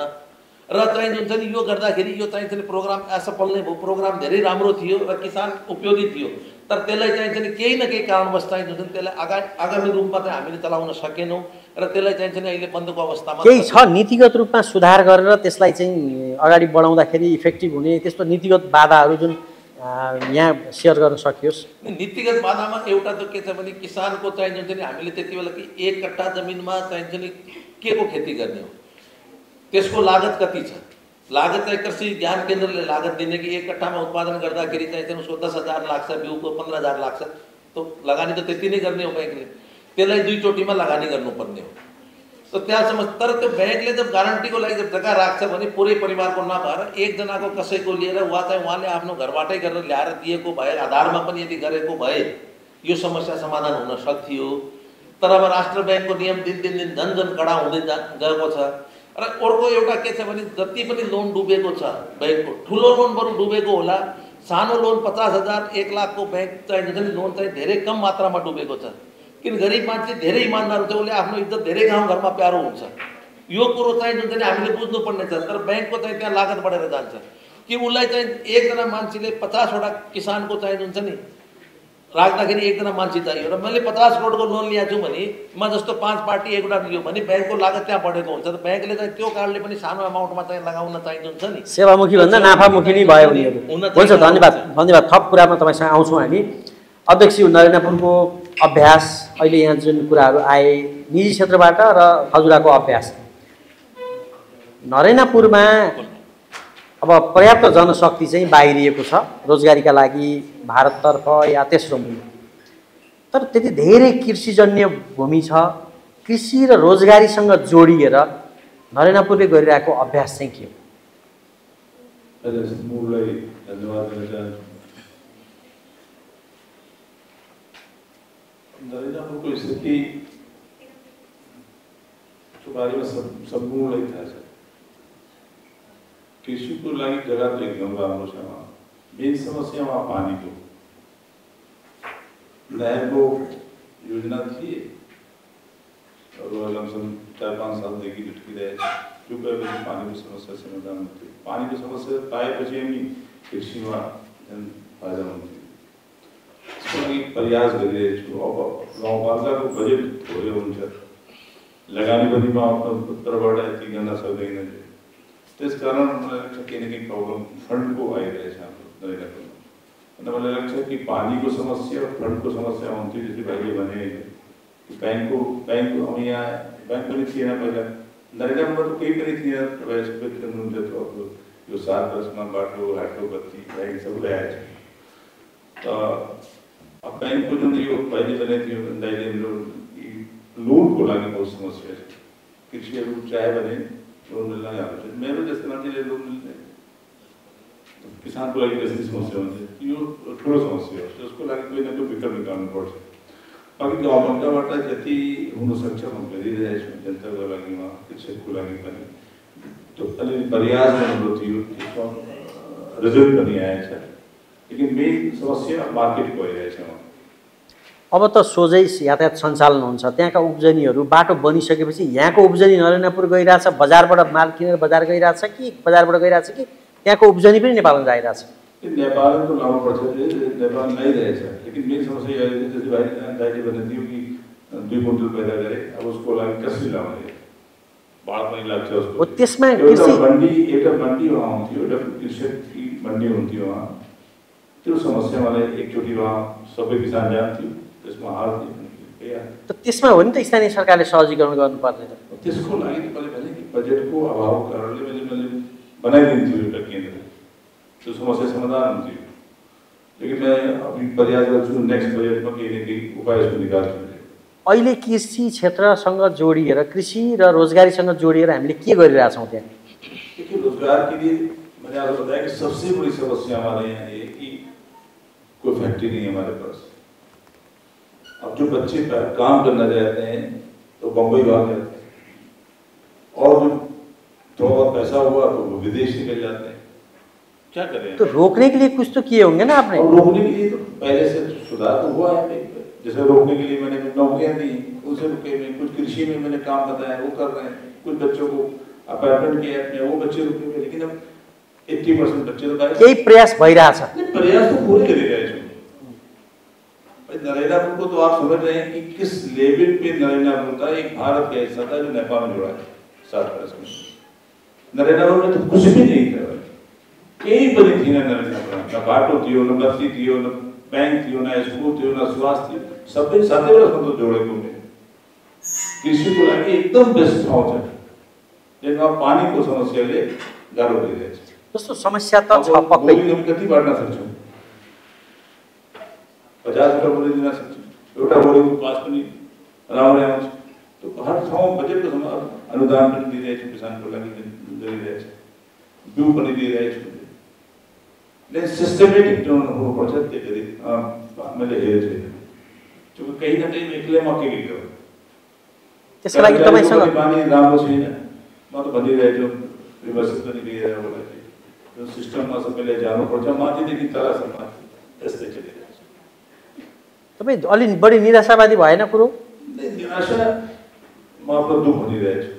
र चाहिँ जुन छ नि यो गर्दाखेरि यो चाहिँ प्रोग्राम असफल नै भयो। प्रोग्राम धेरै राम्रो थियो र किसान उपयोगी थियो, तर त्यसलाई चाहिँ केही न केही कारणवश चाहिँ जुन त्यसलाई आगामी रूपमा चाहिँ हामीले चलाउन सकेनौँ र त्यसलाई चाहिँ अहिले बन्दको अवस्थामा केही छ। नीतिगत रूपमा सुधार गरेर त्यसलाई चाहिँ अगाडि बढाउँदाखेरि इफेक्टिभ हुने त्यस्तो नीतिगत बाधाहरू जुन यहाँ सेयर गर्न सकियोस्। नीतिगत बाधामा एउटा त के छ भने किसानको चाहिँ जुन चाहिँ हामीले त्यति बेला कि 1 कट्ठा जमिनमा चाहिँ के को खेती गर्ने हो, त्यसको लागत कति छ? लागत चाहिँ कृषि ज्ञान केन्द्रले लागत दिने कि 1 कट्ठामा उत्पादन गर्दाखेरि चाहिँ उसको 10,000 लाग्छ, बिउको 15,000 लाग्छ, तो लगानी त त्यति नै गर्ने हो ब्याङ्कले, त्यसलाई 2 चोटिमा लगानी गर्नुपर्ने हो। तो त्यहाँसम्म तर त्यो ब्याङ्कले जब गारन्टीको लागि जब जग्गा राख्छ भने पुरै परिवारको नभएर 1 जनाको कसैको लिएर वा चाहिँ उहाँले आफ्नो घरबाटै गरेर ल्याएर दिएको भए आधारमा पनि यदि गरेको भए यो समस्या समाधान हुन सक्थ्यो। तर अब राष्ट्र ब्याङ्कको नियम दिन झन कडा हुँदै गएको छ र अर्को एउटा के छ भने जति पनि लोन डुबेको छ ब्याङ्कको, ठुलो लोन बरु डुबेको होला, सानो लोन 50,000 1 लाखको ब्याङ्क चाहिँ लोन चाहिँ धेरै कम मात्रामा डुबेको छ। किन गरिब मान्छे धेरै इमान्दार हुन्छ, उसले आफ्नो इज्जत धेरै गाउँघरमा प्यारो हुन्छ, यो कुरो चाहिँ जुन चाहिँ हामीले बुझ्नुपर्ने छ। तर ब्याङ्कको चाहिँ त्यहाँ लागत बढेर जान्छ कि उसलाई चाहिँ 1 जना मान्छेले 50 वटा किसानको चाहिँ जुन छ नि राख्दाखेरि 1 जना मान्छे चाहियो र मैले 50 करोडको लोन लिएको छु भने म जस्तो 5 पार्टी एउटा लियो भने ब्याङ्कको लागत त्यहाँ बढेको हुन्छ। त ब्याङ्कले चाहिँ त्यो कारणले पनि सानो अमाउन्टमा चाहिँ लगाउन चाहिँ जुन छ नि सेवामुखी भन्दा नाफामुखी नै भयो उनीहरू। हुन्छ, धन्यवाद। थप कुरामा तपाईँसँग आउँछौँ हामी। अध्यक्ष नरेन्द्रपुरको अभ्यास अहिले यहाँ जुन कुराहरू आए निजी क्षेत्रबाट र खजुराको अभ्यास, नरेन्द्रपुरमा अब पर्याप्त जनशक्ति चाहिँ बाहिरिएको छ रोजगारीका लागि भारततर्फ या तेस्रो मुलुक, तर त्यति धेरै कृषिजन्य भूमि छ। कृषि र रोजगारीसँग जोडिएर नरेन्द्रपुरले गरिरहेको अभ्यास चाहिँ के हो? नरेन्द्रपुरको स्थिति बारेमा सम्पूर्णलाई थाहा छ। कृषिको लागि जग्गा त एकदम राम्रो छ वहाँ। मेन समस्या वहाँ पानीको नहरको योजना थिए अब लमसम 4-5 सालदेखि लुटिरहेछ। त्यो गएपछि पानीको समस्या समाधान हुन्थ्यो। पानीको समस्या पाएपछि हामी कृषिमा फाइदा हुन्थ्यो। त्यसको लागि प्रयास गरिरहेको छु। अब गाउँपालिकाको बजेट थोरै हुन्छ, लगानी पनि आफ्नो तर्फबाट यति गर्न सक्दैन। त्यसकारण मलाई लाग्छ केही न केही प्रब्लम फन्डको आइरहेछ हाम्रो नरेगामा। अन्त मलाई लाग्छ कि पानीको समस्या फन्डको समस्या हुन्थ्यो। जस्तै भाइले भने ब्याङ्कको अब यहाँ ब्याङ्क पनि थिएन पहिला, नरेगामा त केही पनि थिएन। तपाईँ सबै किन्नुहुन्छ त अब यो 7 वर्षमा बाटो घाटो बत्ती ब्याङ्क सबै ल्याएछ। त अब ब्याङ्कको जुन यो पहिले भने थियो दाइले मेरो लोनको लागि बहुत समस्या छ। कृषिहरू चाह्यो भने लोन मिल्न गाह्रो छ। मेरो जस्तो मान्छेले लोन मिल्दैन, किसानको लागि त्यस्तै समस्या हुन्छ। यो ठुलो समस्या हो, त्यसको लागि कोही न कोही विकल्प निकाल्नुपर्छ। बाँकी गाउँपालिकाबाट जति हुनसक्छ म गरिरहेको छु जनताको लागि, कृषकको लागि पनि। त्यो अलिअलि प्रयास राम्रो थियो, त्यसमा रिजल्ट पनि आएछ। लेकिन मेन समस्या मार्केटको आइरहेछ। अब त सोझै यातायात सञ्चालन हुन्छ, त्यहाँका उब्जनीहरू बाटो बनिसकेपछि यहाँको उब्जनी नरेन्द्रपुर गइरहेछ, बजारबाट माल किनेर बजार गइरहेछ कि बजारबाट गइरहेछ कि त्यहाँको उब्जनी पनि नेपालमा जाइरहेछ? नेपालको लानुपर्छ, नेपाल ल्याइरहेछ। लेकिन मेन समस्या यो जस्तै भाइ दाइले भने थियो कि 2 क्विन्टल पैदा गरे, अब उसको लागि कसरी लाउने, भाडा पनि लाग्छ उसको। त्यसमा एउटा मन्डी वहाँ हुन्थ्यो, एउटा कृषक की मन्डी हुन्थ्यो वहाँ। त्यो समस्या मलाई एकचोटि वहाँ सबै किसान जान्थ्यो, त्यसमा हाल त त्यसमा हो नि त स्थानीय सरकारले सहजीकरण गर्नुपर्ने त। त्यसको लागि मैले भने कि बजेटको अभावको कारणले मैले बनाइदिन्थ्यो एउटा केन्द्र, त्यो समस्या समाधान हुन्थ्यो। लेकिन मैं अभी प्रयास गर्छु नेक्स्ट बजेटमा केही न केही उपाय निकाल्छु। अहिले कृषि क्षेत्रसँग जोडिएर, कृषि र रोजगारीसँग जोडिएर हामीले के गरिरहेछौँ त्यहाँ? देखिए रोजगार के लिए मैंने आपको बताया कि सबसे बड़ी समस्या हमारे यहाँ ये कि कोई फैक्ट्री नहीं है हमारे पास। अब जो बच्चे काम करना चाहते हैं तो बम्बई भाग जाते हैं, और जो थोड़ा बहुत पैसा हुआ तो वो विदेश निकल जाते हैं। क्या करें? तो रोकने के लिए कुछ तो किए होंगे ना आपने? और रोकने के लिए तो पहले से सुधार तो हुआ है। जैसे रोकने के लिए मैंने नौकरियां दी, उनसे रुके हुए, कुछ कृषि में मैंने काम बताया वो कर रहे हैं, कुछ बच्चों को अपॉइंटमेंट किया अपने, वो बच्चे रुके हुए। लेकिन अब 80% बच्चे तो यही प्रयास भइरहेछ। प्रयास तो पूरे कर रहे हैं। नरेंद्रपुर को तो आप समझ रहे हैं कि किस लेवल पे नरेंद्रपुर का एक भारत का हिस्सा था जो नेपाल में जुड़ा है 7 वर्ष में। नरेंद्रपुर में तो कुछ भी नहीं था, कई बड़ी थी ना नरेंद्रपुर, न बाटो थियो, न बस्ती थियो, न बैंक थियो, न स्कूल थियो, न स्वास्थ्य थियो, सबै 7 वर्ष में तो जोड़े को में कृषि को लागि एकदम बेस्ट ठाउँ छ। लेकिन अब पानीको समस्याले गाह्रो भइरहेछ। जस्तो समस्या त छ पक्कै। हम कति बाँड्न सक्छौँ? 50 रुपैयाँ बोली दिन सक्छौँ, एउटा बोलीको पास पनि राम्रै आउँछ। तो हर ठाउँ बजेटको अनुदान पनि दिइरहेछ, किसानको लागि गरिरहेछ, बिउ पनि दिइरहेछ। लेकिन सिस्टमेटिक हुनुपर्छ। त्यसरी मैले हेरेको छैन, क्योंकि कहीँ न कहीँ एक्लैमा के गर्यो। त्यसको लागि तपाईसँग पानी राम्रो छैन, म त भनिरहेको छु, व्यवस्थित पनि दिएर होला त्यो सिस्टममा सबैले जानुपर्छ, माथिदेखि तलसम्म त्यस्तै चलिरहेछ। तपाईँ अलि बढी निराशावादी भएन कुरो? निराशा म आफ्नो दुःख भनिरहेको छु।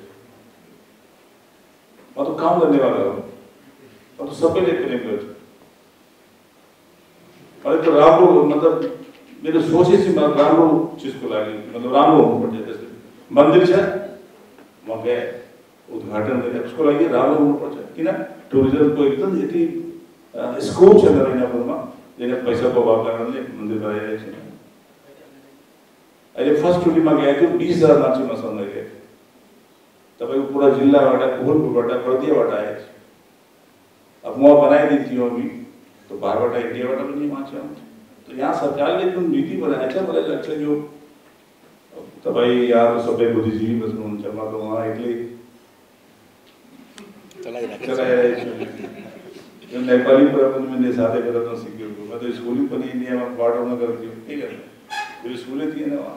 म त काम गर्नेवाला हो, म त सबैले प्रेम गर्छु। मलाई त राम्रो मतलब मेरो सोचै चाहिँ राम्रो चिजको लागि मतलब राम्रो हुनुपर्छ। जस्तै मन्दिर छ, म गएँ उद्घाटन गरेँ, उसको लागि राम्रो हुनुपर्छ। किन टुरिज्मको एकदम यति स्कोप छ नरेन्द्रपुरमा, लेकिन पैसाको अभाव कारणले मन्दिर बनाइरहेको छैन। अहिले फर्स्ट टुरीमा गएको थियो 20,000 मान्छे मसँग गएको। तपाईँको पुरा जिल्लाबाट, कोहलपुरबाट, बर्दियाबाट आएको छ। अब म बनाइदिन्थ्यो अभी तो बाहरबाट इन्डियाबाट पनि मान्छे आउँछ। तो यहाँ सरकारले जुन नीति बनाएछ मलाई लाग्छ यो तपाईँ यहाँ सबै बुद्धिजीवी बस्नुहुन्छ, म त उहाँ एक्लै चलाइरहेको छु। यो नेपाली कुरा पनि मैले साथै गरेर सिकेको, म त स्कुलिङ पनि इन्डियामा बाटोमा गर्थ्यो, के गर्ने मेरो स्कुलै थिएन उहाँ।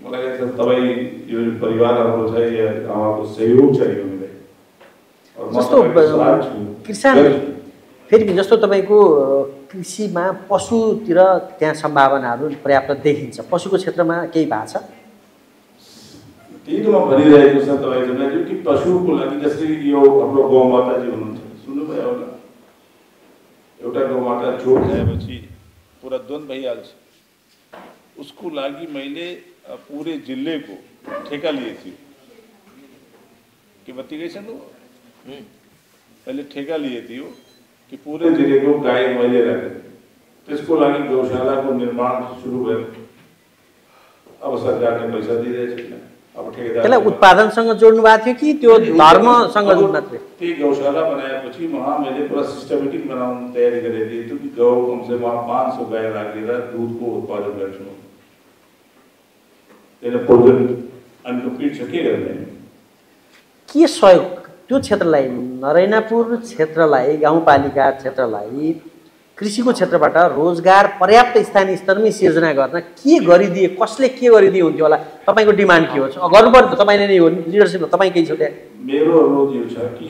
मलाई लाग्छ तपाईँ यो परिवार हाम्रो छ या आमाको सहयोग चाहियो मलाई, जस्तो किसान फेरि पनि जस्तो तपाईँको कृषिमा पशुतिर त्यहाँ सम्भावनाहरू पर्याप्त देखिन्छ, पशुको क्षेत्रमा केही भएको छ? त्यही त म भनिरहेको छ तपाईँलाई कि पशुको लागि जस्तै यो हाम्रो गौमाताजी हुनुहुन्छ, सुन्नुभयो होला, एउटा गौमाता चोट ल्याएपछि पुरा द्वन्द भइहाल्छ। उसको लागि मैले पूरे जिले को ठेका लिए थी कि बत्ती छन् पहले ठेका लिए थी कि पूरे जिले को गाय मैले राखेँ। त्यसको लागि गौशालाको निर्माण सुरु भयो। अब सरकारले पैसा दिइरहेछ किन? अब ठेकेदार त्यसलाई उत्पादनसँग जोड्नु भएको थियो कि त्यो धर्मसँग मात्रै? त्यही गौशाला बनाएपछि वहाँ मैले पूरा सिस्टमेटिक बनाउन तयारी गरेको थिएँ कि गौ कम से कम 500 गाई राखेर दुधको उत्पादन गर्छु। त्यसले पोर्टल अनकम्प्लिट छ, के गर्ने? के सहयोग त्यो क्षेत्रलाई, नरैनापुर क्षेत्रलाई, गाउँपालिका क्षेत्रलाई कृषिको क्षेत्रबाट रोजगार पर्याप्त स्थानीय स्तरमै सिर्जना गर्न के गरिदिए, कसले के गरिदिए हुन्थ्यो होला? तपाईँको डिमान्ड के हो? गर्नुपर्छ तपाईँले नै हो, लिडरसिप तपाईँ केही छ त्यहाँ? मेरो अनुरोध यो छ कि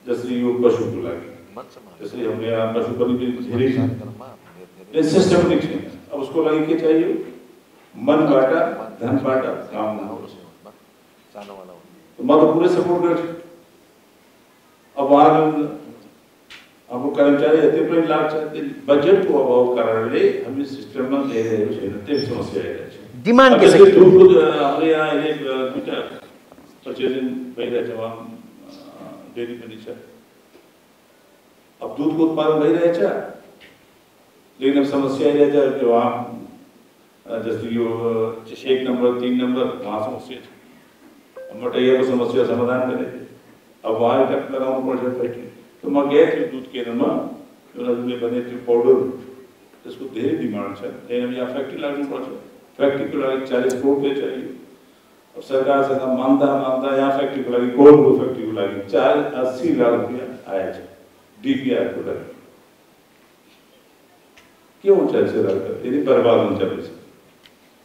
जसरी यो पशुको लागि जसरी हाम्रो यहाँ पशु पनि धेरै छ, सिस्टमेटिक छ। अब उसको लागि के चाहियो? मनबाट धनबाट काम नहोस्। म त पुरै सपोर्ट गर्छु। अब वहाँ हाम्रो कर्मचारी थुप्रै लाग्छ, बजेटको अभाव कारणले हामी सिस्टममा ल्याइरहेको छैन, त्यो समस्या आइरहेको छ। डिमान्ड के छ? दुधको हाम्रो यहाँ अहिले दुईवटा पर्चेजिङ भइरहेछ, वहाँ डेरी पनि छ। अब दुधको उत्पादन भइरहेछ, लेकिन अब समस्या आइरहेछ कि वहाँ जस्तो यो 1 नम्बर 3 नम्बर वहाँ समस्या छ। मटैयाको समस्या समाधान गरेँ। अब वहाँ एउटा लगाउनु पर्छ फ्याक्ट्री। तो म गएको थिएँ दुध केन्द्रमा, उनीहरूले भने त्यो पाउडर त्यसको धेरै डिमान्ड छ, लेकिन यहाँ फ्याक्ट्री लाग्नुपर्छ। फ्याक्ट्रीको लागि 40 करोड रुपियाँ चाहियो। अब सरकारसँग मान्दा यहाँ फ्याक्ट्रीको लागि, गोलको फ्याक्ट्रीको लागि 80 लाख रुपियाँ आएछ डिपिआरको लागि। के हुन्छ यसो राख्दा? यदि बर्बाद हुन्छ पैसा।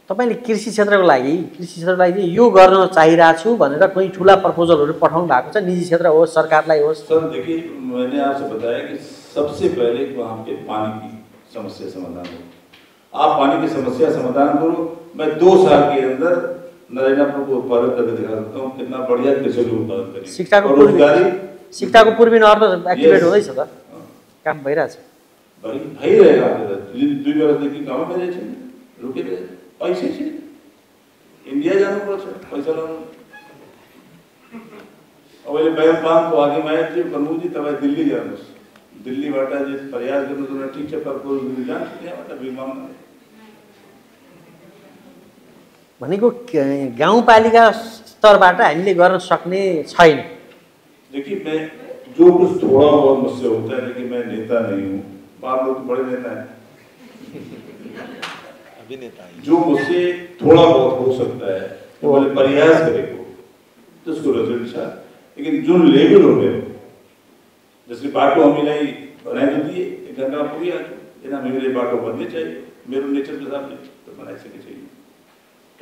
तपाईँले कृषि क्षेत्रको लागि यो गर्न चाहिरहेको छु भनेर कुनै ठुला प्रपोजलहरू पठाउनु भएको छ? निजी क्षेत्र होस्, सरकारलाई होस्? सर देखिए, मैंने आपसे बताया कि सबसे पहले वहाँ पे पानी की समस्या समाधान हो। आप पानी की समस्या समाधान करो, मैं 2 साल के अंदर नरैनापुर को उत्पादन करके दिखा सकता हूँ कितना बढ़िया कृषि उत्पादन करें। सिक्टाको पूर्वी नहर त एक्टिभेट हुँदैछ त, काम भइरहेछ। भइरहेको 2 वर्षदेखि काम भइरहेछ, रुकिरहेछ। पैसा छैन, इन्डिया जानुपर्छ पैसा लाउनु। अब अहिले ब्याङ्कको आगेमा आयो थियो, प्रमुखजी तपाईँ दिल्ली जानुहोस्, दिल्लीबाट जे प्रयास गर्नु ठिक छ, प्रपोज जान्छ त्यहाँबाट विमानमा। भनेको गाउँपालिका स्तरबाट हामीले गर्न सक्ने छैन। देखिए, मैं जो कुछ थोड़ा बहुत मुझसे होता है, लेकिन मैं नेता नहीं हूँ। बात लोग बड़े नेता है, जो मुझसे थोड़ा बहुत हो सकता है वो मैंने प्रयास करेको त्यसको रिजल्ट छ। लेकिन जुन लेभल हो मेरो, जसले बाटो हामीलाई बनाइदिए 1 घन्टामा पुगिहाल्छ, किन हामीले बाटो बन्दै चाहियो, मेरो नेचरको हिसाबले त बनाइसकेको छैन।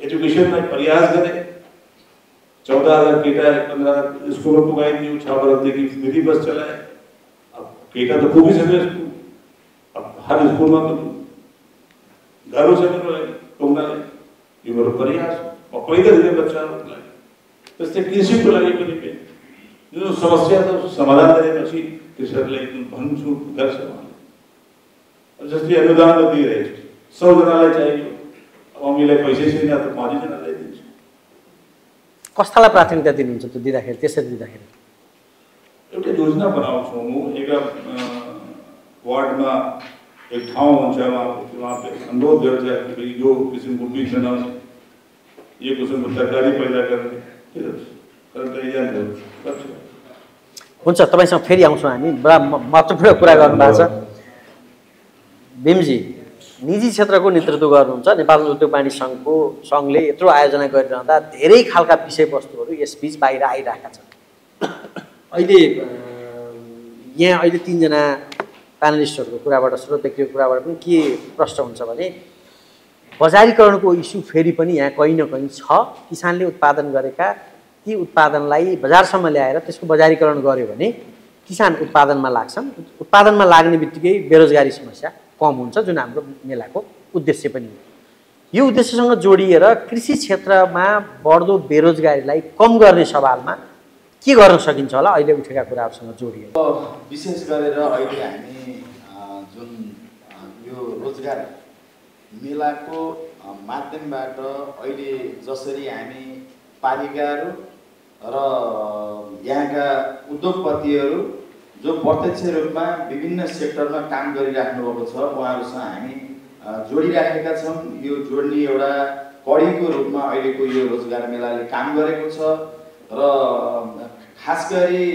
एजुकेसनमा प्रयास गरेँ, 14,000 केटा 15,000 स्कुलमा पुगाइदियो, 6 वर्षदेखि फ्री बस चलाए। अब केटा त पुगिसक्यो स्कुल, अब हर स्कुलमा त गाह्रो छ मेरो लागि पुग्नलाई। यो मेरो प्रयास हो, म पैदल हिँड्ने बच्चाहरूलाई। त्यस्तै कृषिको लागि पनि जुन समस्या छ समाधान गरेपछि कृषकलाई भन्छु गर्छ उहाँले। जस्तै अनुदान त दिइरहेछ, 100 जनालाई चाहियो, अब हामीलाई पैसै छैन त 5 जनालाई दिन्छु। कस्तालाई प्राथमिकता दिनुहुन्छ त्यो दिँदाखेरि? त्यसरी दिँदाखेरि एउटा योजना बनाउँछु म। एउटा वार्डमा एक ठाउँ हुन्छ, वहाँ पे अनुरोध गर्छ कि यो किसिमको बीज बनाउने, यो किसिमको तरकारी पैदा गर्ने, हुन्छ। तपाईँसँग फेरि आउँछौँ हामी, बडा महत्त्वपूर्ण कुरा गर्नुभएको छ। भीमजी निजी क्षेत्रको नेतृत्व गर्नुहुन्छ, नेपाल उद्योग वाणिज्य सङ्घले यत्रो आयोजना गरिरहँदा धेरै खालका विषयवस्तुहरू यसबीच बाहिर आइरहेका छन्। अहिले 3 जना प्यानलिस्टहरूको कुराबाट, स्रोत व्यक्तिको कुराबाट पनि के प्रश्न हुन्छ भने बजारीकरणको इस्यु फेरि पनि यहाँ कहीँ न कहीँ छ। किसानले उत्पादन गरेका ती उत्पादनलाई बजारसम्म ल्याएर त्यसको बजारीकरण गर्यो भने किसान उत्पादनमा लाग्छन्। उत्पादनमा लाग्ने बित्तिकै बेरोजगारी समस्या कम हुन्छ, जुन हाम्रो मेलाको उद्देश्य पनि हो। यो उद्देश्यसँग जोडिएर कृषि क्षेत्रमा बढ्दो बेरोजगारीलाई कम गर्ने सवालमा के गर्न सकिन्छ होला अहिले उठेका कुराहरूसँग जोडिएर? विशेष गरेर अहिले हामी जुन यो रोजगार मेलाको माध्यमबाट अहिले जसरी हामी पालिकाहरू र यहाँका उद्योगपतिहरू जो प्रत्यक्ष रूपमा विभिन्न सेक्टरमा काम गरिराख्नु भएको छ उहाँहरूसँग हामी जोडिराखेका छौँ। यो जोड्ने एउटा कडीको रूपमा अहिलेको यो रोजगार मेलाले काम गरेको छ र खास गरी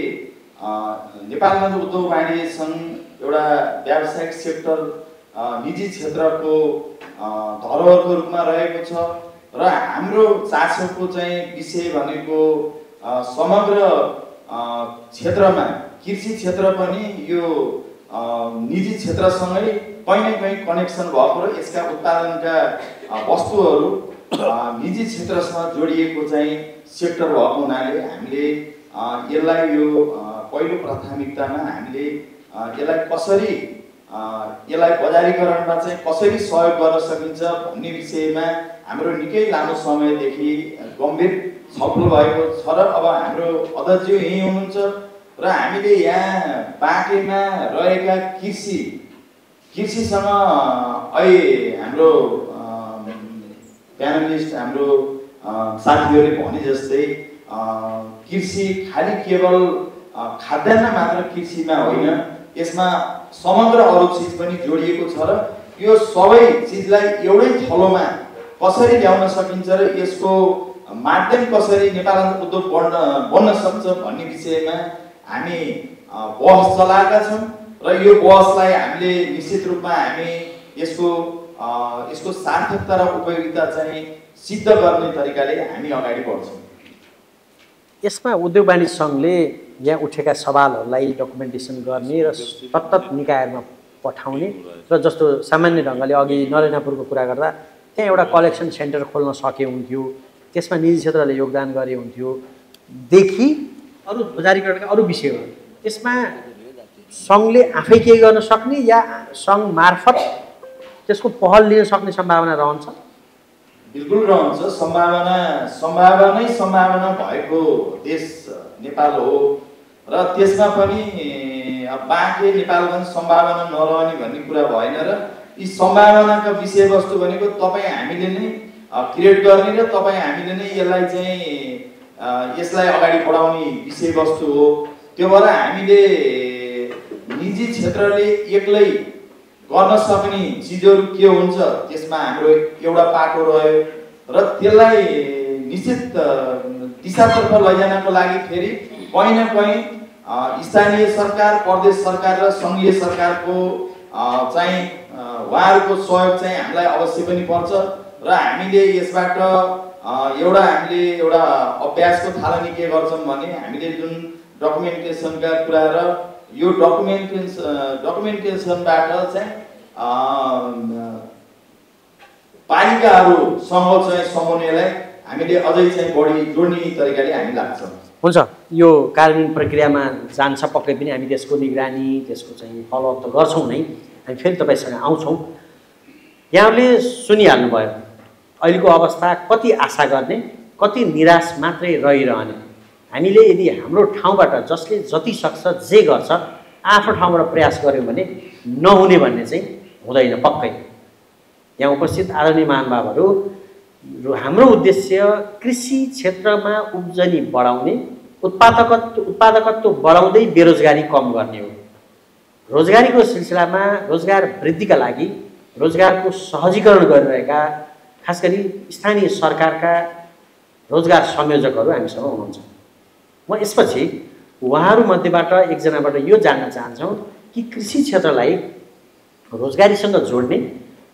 नेपालमा उद्योग वाणिज्य सङ्घ एउटा व्यावसायिक सेक्टर निजी क्षेत्रको धरोहरको रूपमा रहेको छ र हाम्रो चासोको चाहिँ विषय भनेको समग्र क्षेत्रमा कृषि क्षेत्र पनि यो निजी क्षेत्रसँगै कहीँ न कहीँ कनेक्सन भएको र यसका उत्पादनका वस्तुहरू निजी क्षेत्रसँग जोडिएको चाहिँ सेक्टर भएको हुनाले हामीले यसलाई यो पहिलो प्राथमिकतामा हामीले यसलाई कसरी यसलाई बजारीकरणमा चाहिँ कसरी सहयोग गर्न सकिन्छ भन्ने विषयमा हाम्रो निकै लामो समयदेखि गम्भीर छलफल भएको छ र अब हाम्रो अध्यक्ष यहीँ हुनुहुन्छ र हामीले यहाँ बाँकेमा रहेका कृषिसँग अहिले हाम्रो प्यानलिस्ट हाम्रो साथीहरूले भने जस्तै कृषि खालि केवल खाद्यान्न मात्र कृषिमा होइन, यसमा समग्र अरू चिज पनि जोडिएको छ र यो सबै चिजलाई एउटै थलोमा कसरी ल्याउन सकिन्छ र यसको माध्यम कसरी नेपालमा उद्योग बन्न सक्छ भन्ने विषयमा हामी बहस चलाएका छौँ र यो बहसलाई हामीले निश्चित रूपमा हामी यसको सार्थकता र उपयोगिता चाहिँ सिद्ध गर्ने तरिकाले हामी अगाडि बढ्छौँ। यसमा उद्योग वाणिज्य सङ्घले यहाँ उठेका सवालहरूलाई डकुमेन्टेसन गर्ने र तत्त निकायहरूमा पठाउने र जस्तो सामान्य ढङ्गले अघि नरेनापुरको कुरा गर्दा त्यहाँ एउटा कलेक्सन सेन्टर खोल्न सके हुन्थ्यो, त्यसमा निजी क्षेत्रले योगदान गरे हुन्थ्यो देखि अरू बजारीकरणका अरू विषयहरू त्यसमा सङ्घले आफै केही गर्न सक्ने या सङ्घ मार्फत त्यसको पहल लिन सक्ने सम्भावना रहन्छ? बिल्कुल रहन्छ। सम्भावना भएको देश नेपाल हो र त्यसमा पनि बाँके नेपालगञ्ज सम्भावना नरहने भन्ने कुरा भएन र यी सम्भावनाका विषयवस्तु भनेको तपाईँ हामीले नै क्रिएट गर्ने र तपाईँ हामीले नै यसलाई अगाडि बढाउने विषयवस्तु हो। त्यो भएर हामीले निजी क्षेत्रले एक्लै गर्न सक्ने चिजहरू के हुन्छ त्यसमा हाम्रो एउटा पाटो रह्यो र त्यसलाई निश्चित दिशातर्फ लैजानको लागि फेरि कहीँ न कहीँ स्थानीय सरकार, प्रदेश सरकार र सङ्घीय सरकारको चाहिँ उहाँहरूको सहयोग चाहिँ हामीलाई अवश्य पनि पर्छ र हामीले यसबाट हामीले एउटा अभ्यासको थालनी के गर्छौँ भने हामीले जुन डकुमेन्टेसनका कुरा र यो डकुमेन्टेसनबाट चाहिँ पालिकाहरूसँग चाहिँ समन्वयलाई हामीले अझै चाहिँ बढी जोड्ने तरिकाले हामी लाग्छौँ। हुन्छ, यो कार्यान्वयन प्रक्रियामा जान्छ पक्कै पनि हामी त्यसको निगरानी त्यसको चाहिँ फलोअप त गर्छौँ नै। हामी फेरि तपाईँसँग आउँछौँ। यहाँले सुनिहाल्नुभयो अहिलेको अवस्था कति आशा गर्ने कति निराश मात्रै रहिरहने। हामीले यदि हाम्रो ठाउँबाट जसले जति सक्छ जे गर्छ आफ्नो ठाउँबाट प्रयास गर्यो भने नहुने भन्ने चाहिँ हुँदैन पक्कै। यहाँ उपस्थित आदरणीय महानुभावहरू, हाम्रो उद्देश्य कृषि क्षेत्रमा उब्जनी बढाउने, उत्पादकत्व बढाउँदै बेरोजगारी कम गर्ने हो। रोजगारीको सिलसिलामा रोजगार वृद्धिका लागि रोजगारको सहजीकरण गरिरहेका खास गरी स्थानीय सरकारका रोजगार संयोजकहरू हामीसँग हुनुहुन्छ। म यसपछि उहाँहरूमध्येबाट एकजनाबाट यो जान्न चाहन्छौँ कि कृषि क्षेत्रलाई रोजगारीसँग जोड्ने,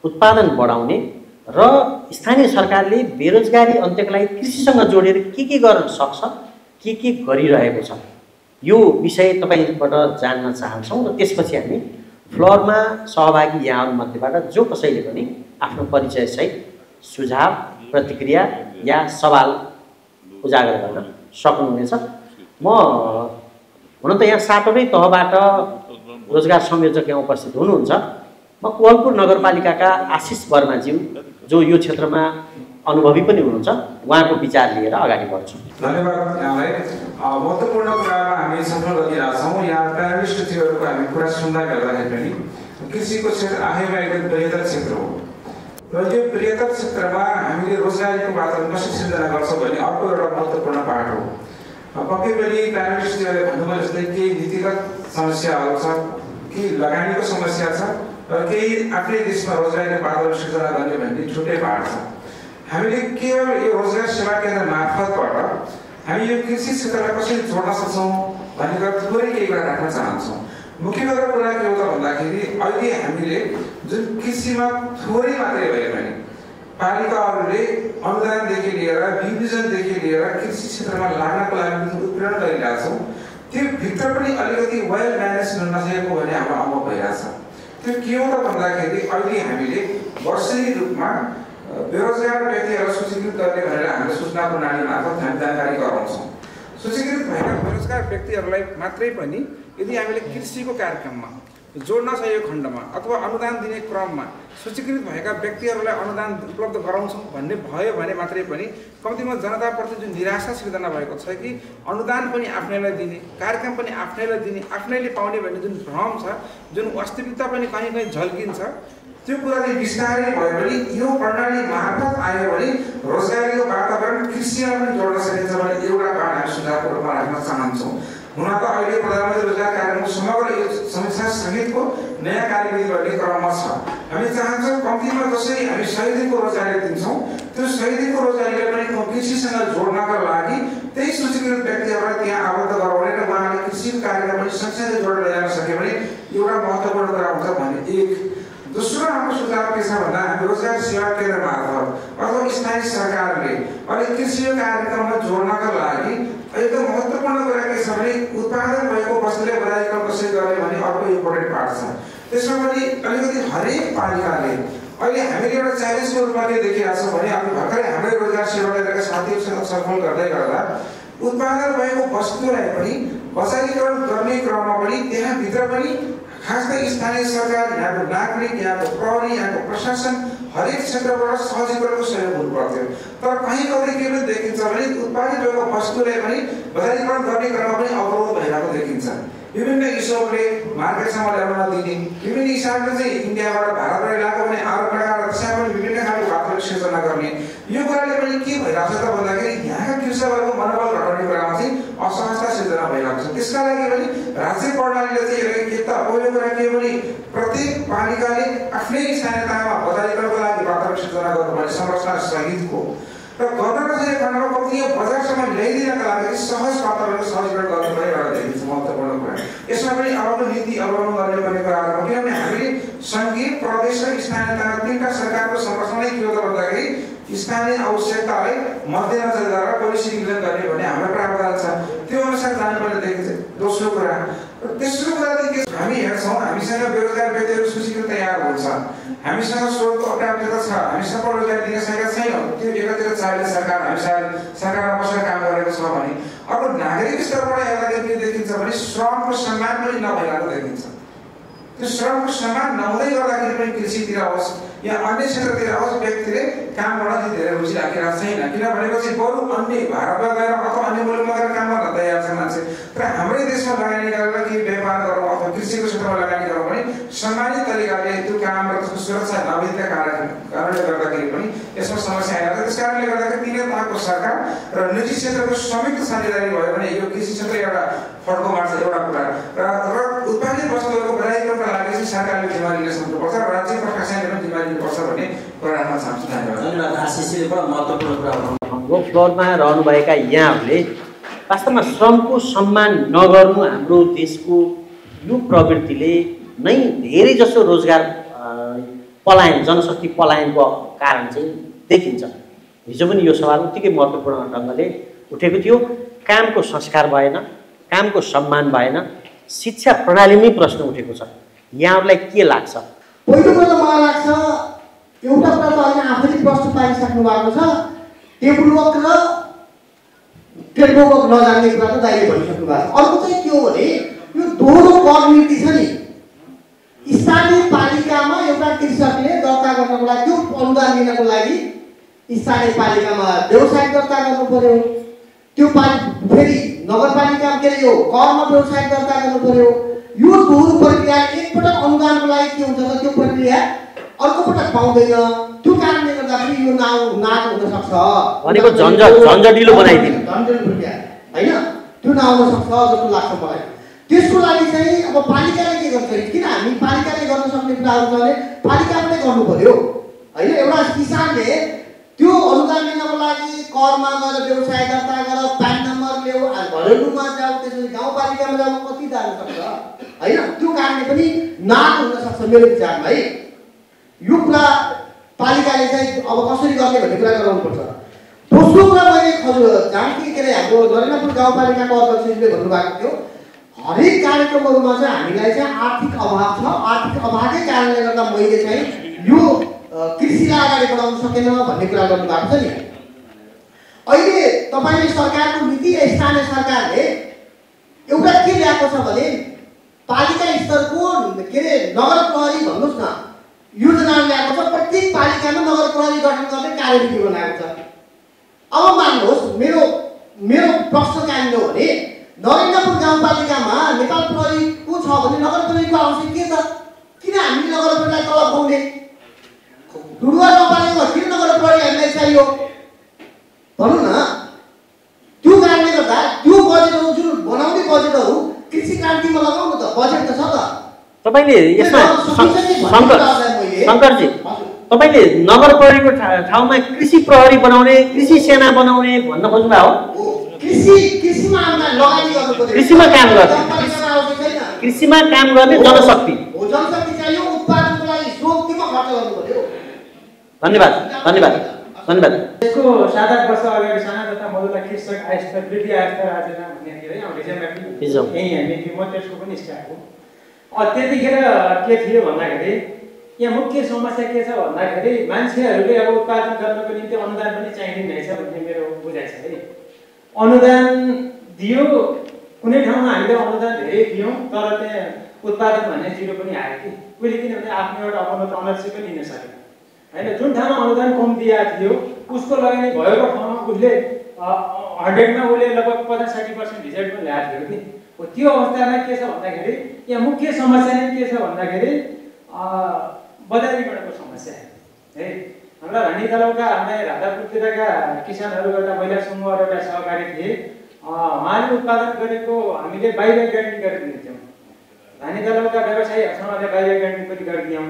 उत्पादन बढाउने र स्थानीय सरकारले बेरोजगारी अन्त्यका लागि कृषिसँग जोडेर के गर्न सक्छ, के गरिरहेको छ, यो विषय तपाईँबाट जान्न चाहन्छौँ। र त्यसपछि हामी फ्लोरमा सहभागी यहाँहरूमध्येबाट जो कसैले पनि आफ्नो परिचयसहित सुझाव, प्रतिक्रिया या सवाल उजागर गर्न सक्नुहुनेछ। म हुन त यहाँ सातवटै तहबाट रोजगार संयोजक यहाँ उपस्थित हुनुहुन्छ। म कोवलपुर नगरपालिकाका आशिष वर्माज्यू जो यो क्षेत्रमा अनुभवी पनि हुनुहुन्छ, उहाँको विचार लिएर अगाडि बढ्छु। धन्यवाद यहाँलाई। महत्त्वपूर्ण कुरामा हामी छलफल गरिरहेछौँ। यहाँ प्यानलिस्टहरूको हामी कुरा सुन्दा गर्दाखेरि पनि कृषिको क्षेत्र आफैमा एकदम बृहत्तर क्षेत्र हो र यो बृहत्तर क्षेत्रमा हामीले रोजगारीको वातावरण कसरी सिर्जना गर्छौँ भन्ने अर्को एउटा महत्त्वपूर्ण पाठ हो। पक्कै पनि प्यानलिस्टहरूले भन्नुभयो जस्तै केही नीतिगत समस्याहरू छ, केही लगानीको समस्या छ र केही आफ्नै देशमा रोजगारीको वातावरण सिर्जना गर्ने भन्ने छुट्टै पाठ छ। हामीले केवल यो रोजगार सेवा केन्द्र मार्फतबाट हामी यो कृषि क्षेत्रलाई कसरी जोड्न सक्छौँ भन्ने कुरा थोरै केही कुरा राख्न चाहन्छौँ। मुख्य गरेर कुरा के हो त भन्दाखेरि अहिले हामीले जुन कृषिमा थोरै मात्रै भए पनि पालिकाहरूले अनुदानदेखि लिएर विनियोजनदेखि लिएर कृषि क्षेत्रमा लाग्नको लागि उत्प्रेरण गरिरहेका छौँ, त्यो भित्र पनि अलिकति वेल म्यानेज गर्न नसकेको भन्ने हाम्रो अनुभव भइरहेछ। त्यो के हो त भन्दाखेरि अहिले हामीले वर्षेनी रूपमा बेरोजगार व्यक्तिहरूलाई सूचीकृत गर्ने भनेर हामीले सूचना प्रणाली मार्फत हामी जानकारी गराउँछौँ। सूचीकृत भएका बेरोजगार व्यक्तिहरूलाई मात्रै पनि यदि हामीले कृषिको कार्यक्रममा जोड्न छ यो खण्डमा अथवा अनुदान दिने क्रममा सूचीकृत भएका व्यक्तिहरूलाई अनुदान उपलब्ध गराउँछौँ भन्ने भयो भने मात्रै पनि कम्तीमा जनताप्रति जुन निराशा सिर्जना भएको छ कि अनुदान पनि आफ्नैलाई दिने, कार्यक्रम पनि आफ्नैलाई दिने, आफ्नैले पाउने भन्ने जुन भ्रम छ, जुन वास्तविकता पनि कहीँ कहीँ झल्किन्छ, त्यो कुरा चाहिँ बिस्तारै भयो भने यो प्रणाली मार्फत आयो भने रोजगारीको वातावरण कृषिमा पनि जोड्न सकिन्छ भने एउटा बात हामी सुझावको रूपमा राख्न चाहन्छौँ। हुन त अहिले प्रधानमन्त्री रोजगार कार्यक्रमको समग्र यो समीक्षा सहितको नयाँ कार्यविधि गर्ने क्रममा छ। हामी चाहन्छौँ कम्तीमा जसरी हामी 100 दिनको रोजगारी दिन्छौँ त्यो 100 दिनको रोजगारीलाई पनि कृषिसँग जोड्नका लागि त्यही सूचीकृत व्यक्तिहरूलाई त्यहाँ आबद्ध गराउने र उहाँले कृषिको कार्यक्रम पनि सँगसँगै जोडेर ल्याउन सक्यो भने एउटा महत्त्वपूर्ण कुरा हुन्छ भन्ने एक। दोस्रो हाम्रो सुझाव के छ भन्दा हामी रोजगार सेवा केन्द्र मार्फत अथवा स्थानीय सरकारले अहिले कृषिको कार्यक्रममा जोड्नका लागि एकदम महत्त्वपूर्ण कुरा के छ भने उत्पादन भएको वस्तुले बजारीकरण कसरी गर्ने भन्ने अर्को इम्पोर्टेन्ट पार्ट छ। त्यसमा पनि अलिकति हरेक पालिकाले अहिले हामीले एउटा च्यालेन्जको रूपमा के देखिरहेको छौँ भने हामी भर्खरै हाम्रै रोजगार सेवा केन्द्रका साथीहरूसँग छलफल गर्दै गर्दा उत्पादन भएको वस्तुलाई पनि बजारीकरण गर्ने क्रममा पनि त्यहाँभित्र पनि खास गरी स्थानीय सरकार, यहाँको नागरिक, यहाँको प्रहरी, यहाँको प्रशासन हरेक क्षेत्रबाट सजिलोको सहयोग हुनुपर्थ्यो। तर कहीँ कतै के पनि देखिन्छ भने उत्पादित भएको वस्तुलाई पनि बजारीकरण गर्ने क्रममा पनि अवरोध भइरहेको देखिन्छ। विभिन्न हिसाबले मार्केटसम्म ल्याउन नदिने, विभिन्न हिसाबले चाहिँ इन्डियाबाट भारतबाट ल्याएको भने आरोप लगाएर त्यसमा पनि विभिन्न खालको वातावरण सिर्जना गर्ने, यो कुराले पनि के भइरहेको छ त भन्दाखेरि यहाँका कृषकहरूको मनोबल घटाउने कुरामा चाहिँ असहजता सिर्जना भइरहेको छ। त्यसका लागि पनि राज्य प्रणालीले चाहिँ के त पहिलो कुरा के भने प्रत्येक पालिकाले आफ्नै स्थानीय तहमा बजारीकरणको लागि वातावरण सिर्जना गर्नुपर्ने संरचना सहितको र गर्न नसकेको खण्डमा कति बजारसम्म ल्याइदिनका लागि सहज वातावरण सहजीकरण गर्नुपर्ने एउटा देखिन्छ महत्त्वपूर्ण कुरा। यसमा पनि अबको नीति अवलम्बन गर्नुपर्ने कुराहरू हो, किनभने हामीले सङ्घीय, प्रदेश र स्थानीय तह तीनटा सरकारको संरचना के हो त भन्दाखेरि स्थानीय आवश्यकतालाई मध्यनजर गरेर पोलिसी निर्माण गर्ने भन्ने हाम्रो प्रावधान छ, त्यो अनुसार जानुपर्ने देखिन्छ। दोस्रो कुरा, तेस्रो कुरा चाहिँ के हामी हेर्छौँ हामीसँग बेरोजगार व्यक्तिहरू सूचीकृत तयार हुन्छ, हामीसँग स्रोतको अपर्याप्तता छ, हामीसँग रोजगार दिन सकेका छैनौँ, त्यो एकातिर चाहिने सरकार हामी सरकारमा बसेर काम गरेको छ भने अब नागरिक स्तरबाट हेर्दाखेरि के देखिन्छ भने श्रमको सम्मान पनि नभइरहेको देखिन्छ। त्यो श्रमको सम्मान नहुँदै गर्दाखेरि पनि कृषितिर होस् या अन्य क्षेत्रतिर होस् व्यक्तिले काम गर्न धेरै रुचि राखिरहेको छैन, किनभनेपछि बरु अन्य भारतमा गएर अथवा अन्य मुलुकमा गएर काम गर्न तयार छ मान्छे। तर हाम्रै देशमा लगानी गरेर केही व्यापार गरौँ अथवा कृषिको क्षेत्रमा लगानी गरौँ भने सम्मानित तरिकाले त्यो काम र त्यसको सुरक्षा नभएका कारणले गर्दाखेरि पनि यसमा समस्या आइरहेको छ। त्यस कारणले गर्दाखेरि तीनै तहको सरकार र निजी क्षेत्रको संयुक्त साझेदारी भयो भने यो कृषि क्षेत्र एउटा फड्को मार्छ एउटा कुरा र उत्पादित वस्तुहरूको बजारीकरणका लागि चाहिँ सरकारले जिम्मेवारी लिन सक्नुपर्छ र राज्य प्रशासनले पनि जिम्मेवारी लिनुपर्छ भन्ने कुरा राख्न चाहन्छु। धन्यवाद। आशिषले बडा महत्त्वपूर्ण कुरा भन्नुभयो। फ्लोरमा रहनुभएका यहाँहरूले वास्तवमा श्रमको सम्मान नगर्नु हाम्रो देशको यो प्रवृत्तिले नै धेरै जसो रोजगार पलायन, जनशक्ति पलायनको कारण चाहिँ देखिन्छ। हिजो पनि यो सवाल उत्तिकै महत्त्वपूर्ण ढङ्गले उठेको थियो। कामको संस्कार भएन, कामको सम्मान भएन, शिक्षा प्रणालीमै प्रश्न उठेको छ। यहाँहरूलाई के लाग्छ? पहिलो कुरा त मलाई लाग्छ एउटा कुरा त अहिले आफैले प्रश्न पाइसक्नु भएको छ, डेभलप र टेक्नोलजी नजान्ने कुरा त दाइले भनिसक्नु भएको छ। अर्को चाहिँ के हो भने यो दोहोरो कर नीति छ नि, स्थानीय पालिकामा एउटा कृषकले दर्ता गर्नको लागि त्यो अनुदान लिनको लागि स्थानीय पालिकामा व्यवसायिक दर्ता गर्नु पर्यो, त्यो फेरि नगरपालिकामा के अरे यो करमा व्यवसायिक दर्ता गर्नु पर्यो। यो दोहोरो प्रक्रिया एकपटक अनुदानको लागि के हुन्छ त त्यो प्रक्रिया अर्को पटक पाउँदैन। त्यो कारणले गर्दा पनि यो नाक हुन सक्छ भनेको झन्झटिलो बनाइदिनु झन्झट प्रक्रिया हैन, त्यो नआउन सक्छ जस्तो लाग्छ मलाई। त्यसको लागि चाहिँ अब पालिकाले के गर्छ, किन हामी पालिकाले गर्न सक्ने कुराहरू छ भने पालिकाले गर्नु पर्यो हैन। एउटा किसानले त्यो अनुदान लिनको लागि करमा गएर व्यवसाय दर्ता गर, प्यान नम्बर ल्याऊ, घरेलुमा जाऊ, त्यसपछि गाउँपालिकामा जाऊ, कति जानु सक्छ हैन। त्यो कारणले पनि नाक हुन सक्छ मेरो विचारमा है। यो कुरा पालिकाले चाहिँ अब कसरी गर्ने भन्ने कुरा गराउनुपर्छ। दोस्रो कुरा मैले जानकी के अरे हाम्रो नरेन्द्रपुर गाउँपालिकाको अध्यक्षले भन्नुभएको थियो, हरेक कार्यक्रमहरूमा चाहिँ हामीलाई चाहिँ आर्थिक अभाव छ, आर्थिक अभावकै कारणले गर्दा मैले चाहिँ यो कृषिलाई अगाडि बढाउन सकेन भन्ने कुरा गर्नुभएको छ नि। अहिले तपाईँले सरकारको नीति स्थानीय सरकारले एउटा के ल्याएको छ भने पालिका स्तरको के अरे नगर प्रहरी भन्नुहोस् न योजना ल्याएको छ। प्रत्येक पालिकामा नगर प्रहरी गठन गर्ने कार्यविधि बनाएको छ। अब मान्नुहोस् मेरो प्रश्न कहाँनिर हो भने नरेन्द्रपुर गाउँपालिकामा नेपाल प्रहरी को छ भने नगर प्रहरीको आवश्यक के छ? किन हामीले नगर प्रहरीलाई तलब पाउने? डुडुवा गाउँपालिकामा किन नगर प्रहरी हामीलाई चाहियो भनौँ न। त्यो कारणले गर्दा त्यो बजेटहरू जुन बनाउने बजेटहरू कृषि क्रान्तिमा लगाउनु त, बजेट त छ त। तपाईँले यसमा शङ्करजी तपाईँले नगर प्रहरीको ठाउँमा कृषि प्रहरी बनाउने, कृषि सेना बनाउने भन्न खोज्नुभयो हो? कृषिमा लगानी गर्नु पर्यो, कृषिमा काम गर्ने, कृषिमा काम गर्ने जनशक्ति हो, जनशक्ति चाहियो। उत्पादनको लागि सोक्तिमा खर्च गर्नु पर्यो। धन्यवाद धन्यवाद धन्यवाद। यसको 7-8 वर्ष अगाडि साना तथा मझौला कृषक आयस्तर वृद्धि आयस्तर आयोजना भन्ने थियो है रिजनल यही हामी म त्यसको पनि स्टाफ हो। त्यतिखेर के थियो भन्दाखेरि यहाँ मुख्य समस्या के छ भन्दाखेरि मान्छेहरूले अब उत्पादन गर्नको निम्ति अनुदान पनि चाहिने रहेछ भन्ने मेरो बुझाइ छ है। अनुदान दियो, कुनै ठाउँमा हामीले अनुदान धेरै दियौँ तर त्यहाँ उत्पादन भन्ने जिरो पनि आयो कि उसले, किनभने आफ्नो एउटा अपनत्व अनर्सिप पनि लिन सकेन हैन। जुन ठाउँमा अनुदान कम दिएको थियो उसको लगानी भएको ठाउँमा उसले 100मा उसले लगभग 50-60% रिजल्ट पनि ल्याएको थियो कि। त्यो अवस्थामा के छ भन्दाखेरि यहाँ मुख्य समस्या नै के छ भन्दाखेरि बजारीकरणको समस्या है। हाम्रा धानी तलाउका हाम्रा राधापुरतिरका किसानहरू एउटा महिला समूह र एउटा सहकारी थिए। उहाँले उत्पादन गरेको हामीले बाहिर ग्यारेन्टी गरेर दिन्थ्यौँ। धानी तलाउका व्यवसायीहरूसँग बाहिर ग्यारेन्टी पनि गरिदियौँ।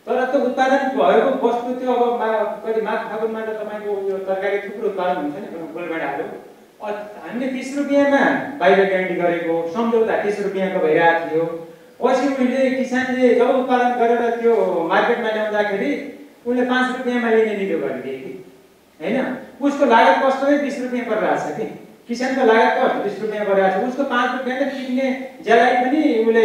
तर त्यो उत्पादन भएको वस्तु त्यो अब कति माघ फागुनमा त तपाईँको यो तरकारी थुप्रो उत्पादन हुन्छ नि, गोलभेडाहरू हामीले 30 रुपियाँमा बाहिर ग्यारेन्टी गरेको सम्झौता 30 रुपियाँको भइरहेको थियो। पछि उसले किसानले जब उत्पादन गरेर त्यो मार्केटमा ल्याउँदाखेरि उसले 5 रुपियाँमा लिने निलो गरिदिए कि हैन। उसको लागत कस्ट नै 20 रुपियाँ परिरहेछ कि, किसानको लागत कस्ट 20 रुपियाँ परिरहेछ, उसको 5 रुपियाँले किन्ने ज्यालाई पनि उसले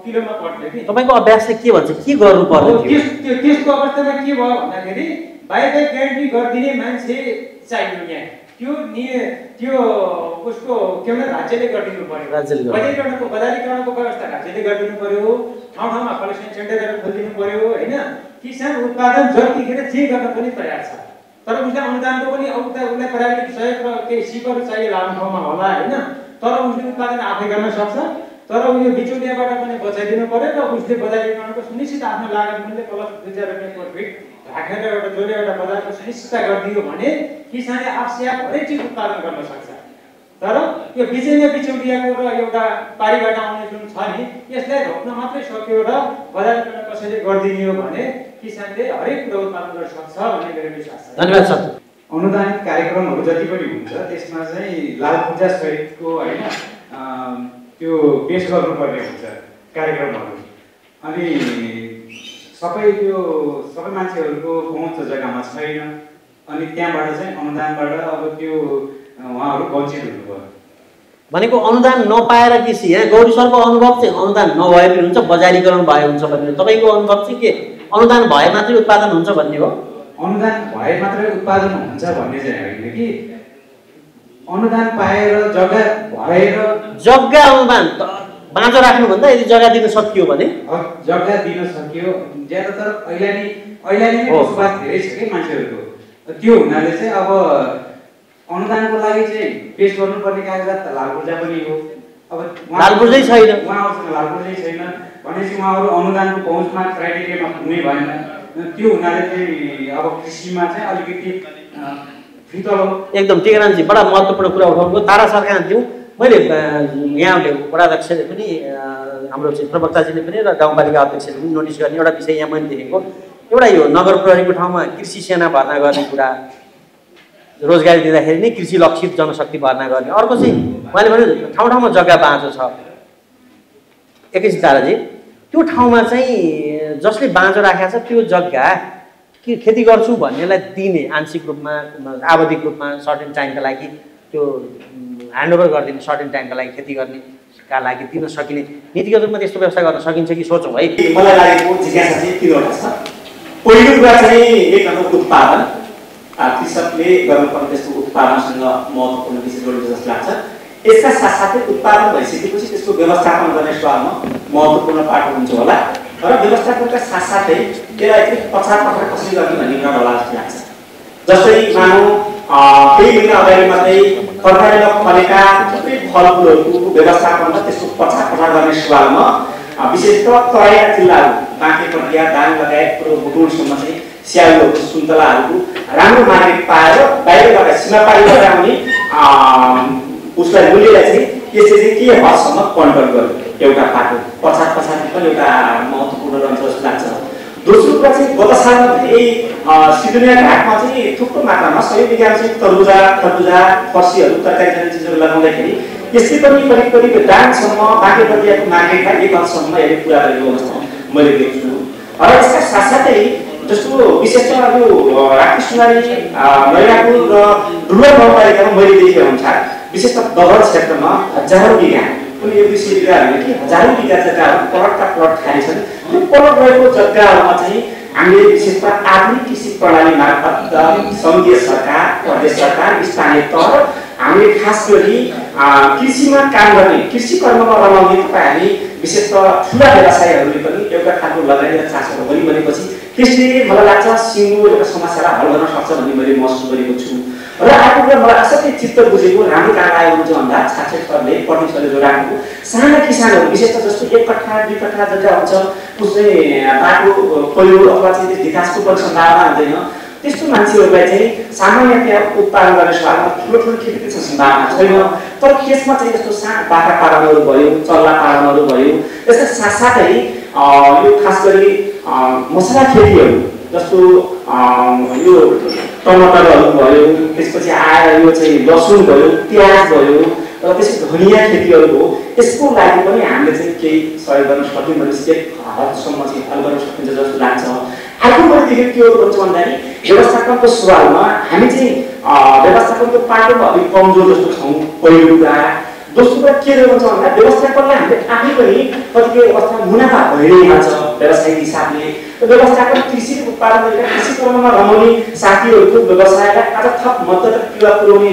किलोमा पर्छ कि। तपाईँको अभ्यासले के भन्छ, के गर्नु पर्यो? त्यसको अवस्थामा के भयो भन्दाखेरि बाहिर ग्यारेन्टी गरिदिने मान्छे चाहियो यहाँ। त्यो उसको के भन्छ राज्यले गरिदिनु पर्यो। बजारीकरणको व्यवस्था राज्यले गरिदिनु पर्यो। ठाउँ ठाउँमा कलेक्सन सेन्टरहरू खोलिदिनु पर्यो हैन। किसान उत्पादन जतिखेर जे गर्न पनि तयार छ, तर उसले अनुदानको पनि उसलाई प्राविधिक सहयोग र केही सिपहरू चाहियो लामो ठाउँमा होला हैन। तर उसले उत्पादन आफै गर्न सक्छ, तर उयो बिचौलियाबाट पनि बचाइदिनु पर्यो र उसले बजारीकरणको सुनिश्चित आफ्नो लागत मूल्य प्लस 2000 रुपियाँ प्रफिट राखेर एउटा जसले एउटा बजारको सुनिश्चितता गरिदियो भने किसानले आफसे आफ हरेक चिज उत्पादन गर्न सक्छ। तर यो बिचौलियाको र एउटा पारिबाट आउने जुन छ नि यसलाई रोक्न मात्रै सक्यो र बजारीकरण कसैले गरिदियो भने किसानले हरेक कुरा उत्पादन गर्न सक्छ भन्ने मेरो विश्वास छ। धन्यवाद सर। अनुदानित कार्यक्रमहरू जति पनि हुन्छ त्यसमा चाहिँ लाल पूजा सहितको हैन त्यो पेश गर्नुपर्ने हुन्छ कार्यक्रमहरू। अनि सबै मान्छेहरूको पहुँच जग्गामा छैन, अनि त्यहाँबाट चाहिँ अनुदानबाट अब त्यो उहाँहरू वञ्चित हुनुभयो। भनेको अनुदान नपाएर कृषि यहाँ गौरी सरको अनुभव चाहिँ अनुदान नभए पनि हुन्छ, बजारीकरण भए हुन्छ भन्ने। तपाईँको अनुभव चाहिँ के अनुदान भए मात्रै उत्पादन हुन्छ भन्ने हो? अनुदान भए मात्रै उत्पादन हुन्छ भन्ने चाहिँ होइन कि अनुदान पाएर जग्गा भएर जग्गा अनुदान बाँझो राख्नुभन्दा यदि जग्गा दिन सकियो भने जग्गा दिन सकियो। ज्यादातर ऐलाली बसोबास धेरै छ कि मान्छेहरूको, त्यो हुनाले चाहिँ अब अनुदानको लागि चाहिँ पेश गर्नुपर्ने कागजात त लाल पूर्जा पनि हो। अब लाल पूर्जै छैन, उहाँहरूसँग लाल पूर्जै छैन भनेपछि उहाँहरू अनुदानको पहुँचमा क्राइटेरियामा पुग्नै भएन। त्यो हुनाले चाहिँ अब कृषिमा चाहिँ अलिकति फितलो। एकदम टेकरामजी बडा महत्त्वपूर्ण कुरा उठाउनुभयो। तारा सरकार दिउँ मैले यहाँले वडाध्यक्षले पनि हाम्रो चाहिँ प्रवक्ताजीले पनि र गाउँपालिका अध्यक्षले पनि नोटिस गर्ने एउटा विषय यहाँ मैले देखेको, एउटा यो नगर प्रहरीको ठाउँमा कृषि सेना भर्ना गर्ने कुरा, रोजगारी दिँदाखेरि नै कृषि लक्षित जनशक्ति भर्ना गर्ने। अर्को चाहिँ उहाँले भन्यो ठाउँ ठाउँमा जग्गा बाँझो छ। एकैछिन ताराजी, त्यो ठाउँमा चाहिँ जसले बाँझो राखेको छ त्यो जग्गा के खेती गर्छु भन्नेलाई दिने, आंशिक रूपमा आवधिक रूपमा सर्टेन टाइमका लागि त्यो ह्यान्डओभर गरिदिने, सर्टेन टाइमका लागि खेती गर्नेका लागि दिन सकिने नीतिगत रूपमा त्यस्तो व्यवस्था गर्न सकिन्छ कि सोचौँ है। मलाई लागेको जिज्ञासा चाहिँ तीनवटा छ। पहिलो कुरा चाहिँ एक खालको उत्पादन, कृषकले गर्नुपर्ने त्यस्तो उत्पादनसँग महत्त्वपूर्ण विषय जोडिन्छ जस्तो लाग्छ। यसका साथसाथै उत्पादन भइसकेपछि त्यसको व्यवस्थापन गर्ने सवालमा महत्त्वपूर्ण पाटो हुन्छ होला र व्यवस्थापनका साथसाथै त्यसलाई पछाड कसरी गर्ने भन्ने कुरा होला जस्तो लाग्छ। जस्तै मानौँ केही महिना अगाडि मात्रै तरकारीमा फलेका थुप्रै फलफुलहरूको व्यवस्थापनमा त्यसको पछाड गर्ने सवालमा विशेषतः तराईका जिल्लाहरू बाँकेप्रक्रिया दाङ लगायत बुटुलसम्म चाहिँ स्याउहरू सुन्तलाहरूको राम्रो मार्केट पाएर बाहिरबाट सीमापारीबाट आउने उसलाई मूल्यलाई चाहिँ यसले चाहिँ के हदसम्म कन्ट्रोल गर्यो, एउटा पाटो पछाड पनि एउटा महत्त्वपूर्ण रहन्छ जस्तो लाग्छ। दोस्रो कुरा चाहिँ गत सालमा यही सिद्धुनिया घाटमा चाहिँ थुप्रो मात्रामा सबै विज्ञान चाहिँ तरबुजा फर्सीहरू तरकारी जाने चिजहरू लगाउँदाखेरि यसले पनि करिब करिब दाङसम्म बाँकेप्रक्रियाको मार्केटलाई एक हदसम्म यसले पुरा गरेको अवस्था मैले देख्छु। र यसका साथसाथै जस्तो विशेषतः यो राकेश सुनारी मैरापुर र डुवर्स गाउँपालिकामा मैले देखेको अनुसार विशेषतः दगर क्षेत्रमा हजारौँ बिघा, कुनै एक दुई सय बिघा होइन कि हजारौँ बिघा जग्गाहरू प्लट खाली छन्। त्यो प्लट रहेको जग्गाहरूमा चाहिँ हामीले विशेषतः आधुनिक कृषि प्रणाली मार्फत सङ्घीय सरकार, प्रदेश सरकार, स्थानीय तह हामीले खास गरी कृषिमा काम गर्ने, कृषि कर्ममा रमाउने तपाईँहरूले विशेषतः ठुला व्यवसायहरूले पनि एउटा खालको लगानी र चासो गरी भनेपछि त्यसले मलाई लाग्छ सिङ्गो एउटा समस्यालाई हल गर्न सक्छ भन्ने मैले महसुस गरेको छु। र अर्को कुरा मलाई असाध्यै चित्त बुझेको राम्रो काम आयो हुन्छ भन्दा साक्षर सरले पट्टिसले जो राखेको साना किसानहरू विशेषतः जस्तो 1 कट्ठा 2 कट्ठा जग्गा हुन्छ, उसले बाटो पहिरो अथवा चाहिँ विकासको पनि सम्भावना हुँदैन, त्यस्तो मान्छेहरूलाई चाहिँ सामान्यतया उत्पादन गर्ने सवालमा ठुलो खेती त्यस्तो सम्भावना छैन। तर त्यसमा चाहिँ जस्तो सानो बाख्रा पालनहरू भयो, चल्ला पालनहरू भयो, यसका साथसाथै यो खास गरी मसला खेतीहरू जस्तो यो टमाटरहरू भयो, त्यसपछि आएर यो चाहिँ लसुन भयो, प्याज भयो र त्यसपछि धनियाँ खेतीहरू हो, यसको लागि पनि हामीले चाहिँ केही सहयोग गर्न सक्यौँ भने एक हदसम्म चाहिँ हल गर्न सकिन्छ जस्तो लाग्छ। अर्को मैले देखेको के हो भन्छ भन्दाखेरि व्यवस्थापनको सवालमा हामी चाहिँ व्यवस्थापनको पाटोमा अलिक कमजोर जस्तो छौँ, पहिलो कुरा। दोस्रो कुरा के भन्छ भन्दा व्यवस्थापनलाई हामीले आफै पनि कतिपय अवस्थामा मुनाफा भइरहेको छ व्यावसायिक हिसाबले। व्यवस्थापन कृषि उत्पादन गरेर कृषि कर्ममा रमाउने साथीहरूको व्यवसायलाई अझ थप मद्दत पुर्याउने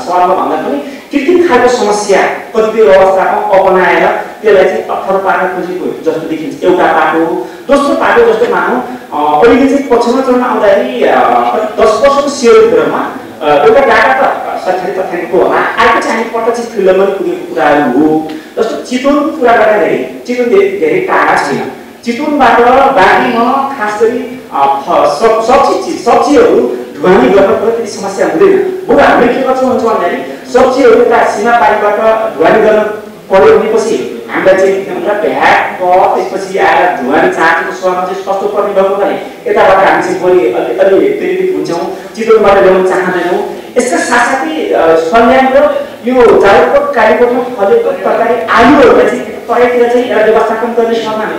सवालमा भन्दा पनि कृत्रिम खालको समस्या कतिपय अवस्थामा अपनाएर त्यसलाई चाहिँ अप्ठ्यारो पार्न खोजेको जस्तो देखिन्छ, एउटा पाटो। दोस्रो पाटो जस्तो मानौँ अहिले चाहिँ पछिल्लो चरणमा आउँदाखेरि 10 वर्षको सेयरभित्रमा एउटा डाटा त सरकारी तथ्याङ्कको होला, अर्को चाहिँ प्रत्यक्ष फिल्डमा पुगेको कुराहरू हो। जस्तो चितवनको कुरा गर्दाखेरि चितवन धेरै टाढा छैन, चितवनबाट बारीमा खास गरी सब्जीहरू ढुवानी गर्न त्यति समस्या हुँदैन। बरु हामीले के गर्छौँ भन्छ भन्दाखेरि सब्जीहरू यता सीमापारीबाट ढुवानी गर्न पर्यो भनेपछि हामीलाई चाहिँ भ्याट त्यसपछि आएर ढुवानी चार्जको सवालमा चाहिँ सस्तो पर्ने भएको हुनाले यताबाट हामी चाहिँ बढी अलि प्रेरित हुन्छौँ, चितवनबाट ल्याउन चाहँदैनौँ। यसका साथसाथै सल्यान र यो जालकोट कालीकोटमा फलेको तरकारी आलुहरूलाई चाहिँ तराईतिर चाहिँ एउटा व्यवस्थापन गर्ने सवालमा हामी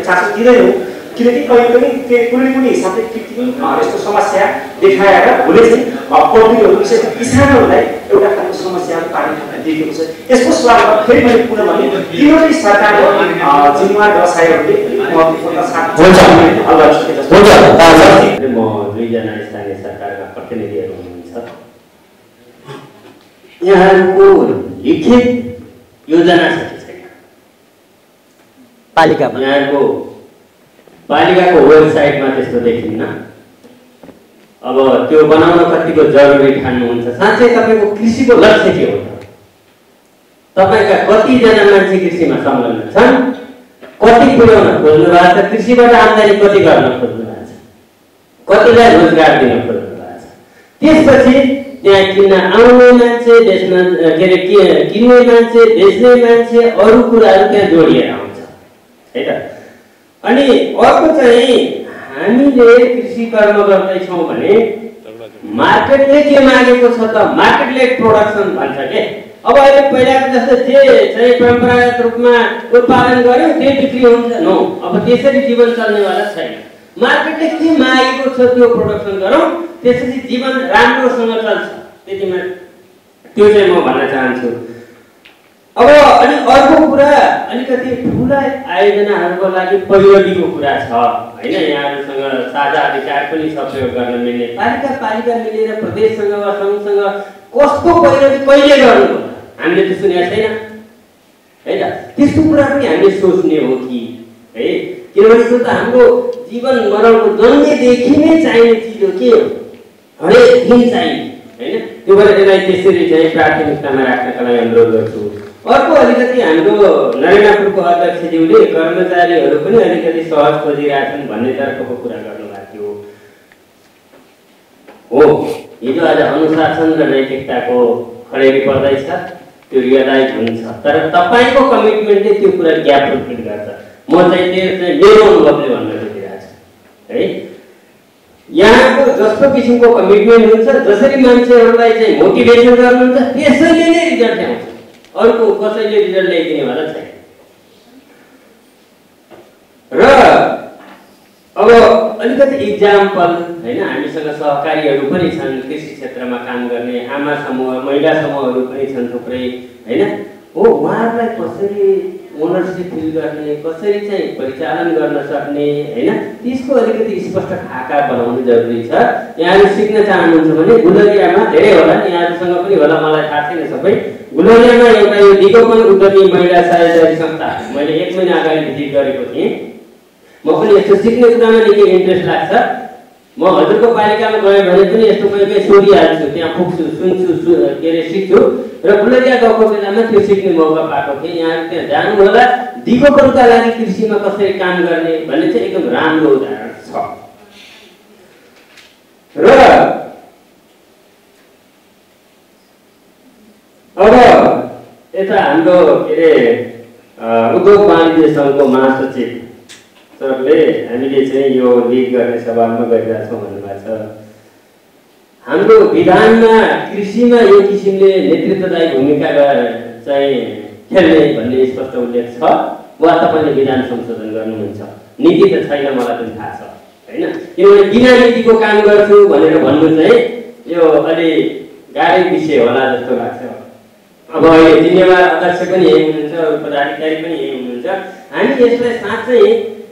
चासो दिँदैनौँ, किनकि कहिले पनि कुनै हिसाबले कृत्रिम यस्तो समस्या देखाएर भोलि चाहिँ पब्लिकहरू विशेष किसानहरूलाई एउटा खालको समस्याहरू पार्ने देखिएको छ। यसको सवालमा फेरि मैले पुनः भने तीनवटै सरकारको जिम्मेवार व्यवसायहरूले महत्त्वपूर्ण साथ हल गर्न सके जस्तो लाग्छ। म 2 जना स्थानीय सरकारका प्रतिनिधिहरू हुनुहुन्छ, यहाँको लिखित योजना छ कि छैन पालिकामा? यहाँको पालिकाको वेबसाइटमा त्यस्तो देखिन्न। अब त्यो बनाउन कतिको जरुरी ठान्नुहुन्छ? साँच्चै तपाईँको कृषिको लक्ष्य के हो त? तपाईँका कतिजना मान्छे कृषिमा संलग्न छन्? कति पुर्याउन खोज्नु भएको छ? कृषिबाट आम्दानी कति गर्न खोज्नु भएको छ? कतिलाई रोजगार दिन खोज्नु भएको छ? त्यसपछि त्यहाँ किन्न आउने मान्छे, बेच्न के अरे किन्ने मान्छे, बेच्ने मान्छे, अरू कुराहरू त्यहाँ जोडिएर आउँछ है त। अनि अर्को चाहिँ हामीले कृषि कर्म गर्दैछौँ भने मार्केटले के मागेको छ त? मार्केट लेड प्रोडक्सन भन्छ के। अब अहिले पहिलाको जस्तो जे चाहिँ परम्परागत रूपमा उत्पादन गर्यो त्यही बिक्री हुन्छ नो, अब त्यसरी जीवन चल्नेवाला छैन। मार्केटले के मागेको छ त्यो प्रोडक्सन गरौँ, त्यसपछि जीवन राम्रोसँग चल्छ। त्यतिमा त्यो चाहिँ म भन्न चाहन्छु। अब अनि अर्को कुरा अलिकति ठुला आयोजनाहरूको लागि परियोडीको कुरा छ होइन। यहाँहरूसँग साझा अधिकार पनि छ प्रयोग गर्न मिल्ने। पालिका मिलेर प्रदेशसँग वा सङ्घसँग कस्तो परियोडी कहिले गर्नु हामीले त सुनेको छैन है त। त्यस्तो कुरा पनि हामीले सोच्ने हो कि है, किनभने त्यो त हाम्रो जीवन मरणको जन्मेदेखि नै चाहिने चिज हो कि हरेक दिन चाहिने होइन। त्यो भएर यसलाई त्यसरी चाहिँ प्राथमिकतामा राख्नका लागि अनुरोध गर्छु। अर्को अलिकति हाम्रो नरेनापुरको अध्यक्षज्यूले कर्मचारीहरू पनि अलिकति सहज खोजिरहेछन् भन्ने तर्फको कुरा गर्नुभएको थियो हो। हिजो आज अनुशासन र नैतिकताको खडेरी पर्दैछ, त्यो रियलाइज हुन्छ, तर तपाईँको कमिटमेन्टले त्यो कुरा ग्याप फुलफिल गर्छ। म चाहिँ त्यो चाहिँ मेरो अनुभवले भन्न खोजिरहेको छु है। यहाँको जस्तो किसिमको कमिटमेन्ट हुन्छ, जसरी मान्छेहरूलाई चाहिँ मोटिभेसन गर्नुहुन्छ, त्यसैले नै रिजल्ट आउँछ। अर्को कसैले रिजल्ट ल्याइदिनेवाला छैन। र अब अलिकति इक्जाम्पल होइन, हामीसँग सहकारीहरू पनि छन् कृषि क्षेत्रमा काम गर्ने, आमा समूह, महिला समूहहरू पनि छन् थुप्रै होइन। हो, उहाँहरूलाई कसरी ओनरसिप फिल गर्ने, कसरी चाहिँ परिचालन गर्न सक्ने होइन, त्यसको अलिकति स्पष्ट खाका बनाउनु जरुरी छ। यहाँहरू सिक्न चाहनुहुन्छ भने गुलरियामा धेरै होला, यहाँहरूसँग पनि होला, मलाई थाहा छैन सबै। गुलरियामा एउटा यो दिगोपन उद्यमी महिला सहायता संस्था मैले 1 महिना अगाडि भिजिट गरेको थिएँ। म पनि यस्तो सिक्ने कुरामा निकै इन्ट्रेस्ट लाग्छ। म हजुरको पालिकामा गएँ भने पनि यस्तो कहिले सोधिहाल्छु, त्यहाँ पुग्छु, सुन्छु, के अरे सिक्छु। र गुलरिया गएको बेलामा त्यो सिक्ने मौका पाएको थिएँ। यहाँ त्यहाँ जानु होला, दिगोपनका लागि कृषिमा कसरी काम गर्ने भन्ने चाहिँ एकदम राम्रो उदाहरण छ। र अब यता हाम्रो के अरे उद्योग वाणिज्य सङ्घको महासचिव सरले हामीले चाहिँ यो लिड गर्ने सवालमा गरिरहेछौँ भन्नुभएको छ। हाम्रो विधानमा कृषिमा यो किसिमले नेतृत्वदायी भूमिका चाहिँ खेल्ने भन्ने स्पष्ट उल्लेख छ वा तपाईँले विधान संशोधन गर्नुहुन्छ? नीति त छैन, मलाई पनि थाहा छ होइन। किनभने बिना नीतिको काम गर्छु भनेर भन्नु चाहिँ यो अलि गाह्रै विषय होला जस्तो लाग्छ। अब अहिले जिम्मेवार अध्यक्ष पनि यही हुनुहुन्छ, पदाधिकारी पनि यही हुनुहुन्छ। हामी यसलाई साँच्चै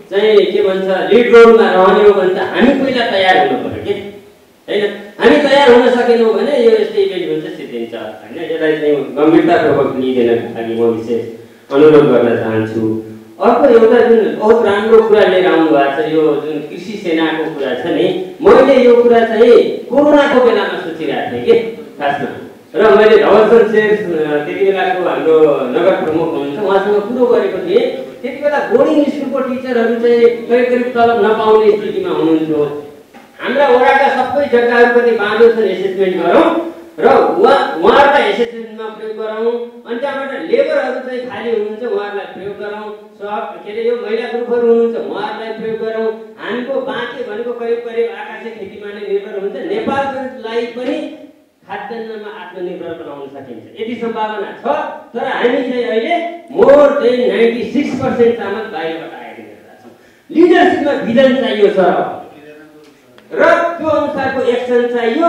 चाहिँ के भन्छ लिड रोलमा रहने हो भने त हामी पहिला तयार हुनु पर्यो कि होइन। हामी तयार हुन सकेनौँ भने यो यस्तो इभेन्ट हुन्छ, सिद्धिन्छ होइन। यसलाई चाहिँ गम्भीरतापूर्वक लिइदिनका लागि म विशेष अनुरोध गर्न चाहन्छु। अर्को एउटा जुन बहुत राम्रो कुरा लिएर आउनु भएको छ, यो जुन कृषि सेनाको कुरा छ नि, मैले यो कुरा चाहिँ कोरोनाको बेलामा सोचिरहेको थिएँ कि खासमा। र मैले धवलचन्द्र शेर त्यति बेलाको हाम्रो नगर प्रमुख हुनुहुन्छ, उहाँसँग कुरो गरेको थिएँ। त्यति बेला बोर्डिङ स्कुलको टिचरहरू चाहिँ करिब तलब नपाउने स्थितिमा हुनुहुन्थ्यो। हाम्रा वडाका सबै जग्गाहरूप्रति बाँधो छन्, एसेसमेन्ट गरौँ र उहाँहरूलाई एसेसमेन्टमा प्रयोग गरौँ। अनि त्यहाँबाट लेबरहरू चाहिँ खाली हुनुहुन्छ, उहाँहरूलाई प्रयोग गरौँ। के अरे यो महिला ग्रुपहरू हुनुहुन्छ, उहाँहरूलाई प्रयोग गरौँ। हामीको बाँके भनेको करिब आकाशे खेतीमा नै निर्भर हुन्छ। नेपाललाई पनि खाद्यान्नमा आत्मनिर्भर बनाउन सकिन्छ, यति सम्भावना छ। तर हामी चाहिँ अहिले मोर देन 96% चामल बाहिरबाट आइरहेका छौँ। लिडरसिपमा भिजन चाहियो छ र त्यो अनुसारको एक्सन चाहियो।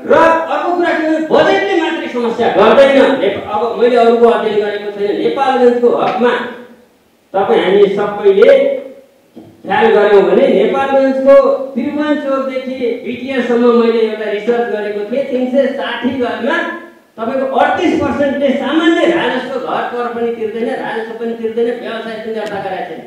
र अर्को कुरा के भने बजेटले मात्रै समस्या गर्दैन। अब मैले अरूको अध्ययन गरेको छैन, नेपालगञ्जको हकमा तपाईँ हामी सबैले ख्याल गऱ्यौँ भने नेपालगञ्जको त्रिभुवन चोकदेखि बिटिआरसम्म मैले एउटा रिसर्च गरेको थिएँ। 360 घरमा तपाईँको 38% सामान्य राजस्व घर कर पनि तिर्दैन, राजस्व पनि तिर्दैन, व्यवसाय पनि दर्ता गरेका छैन।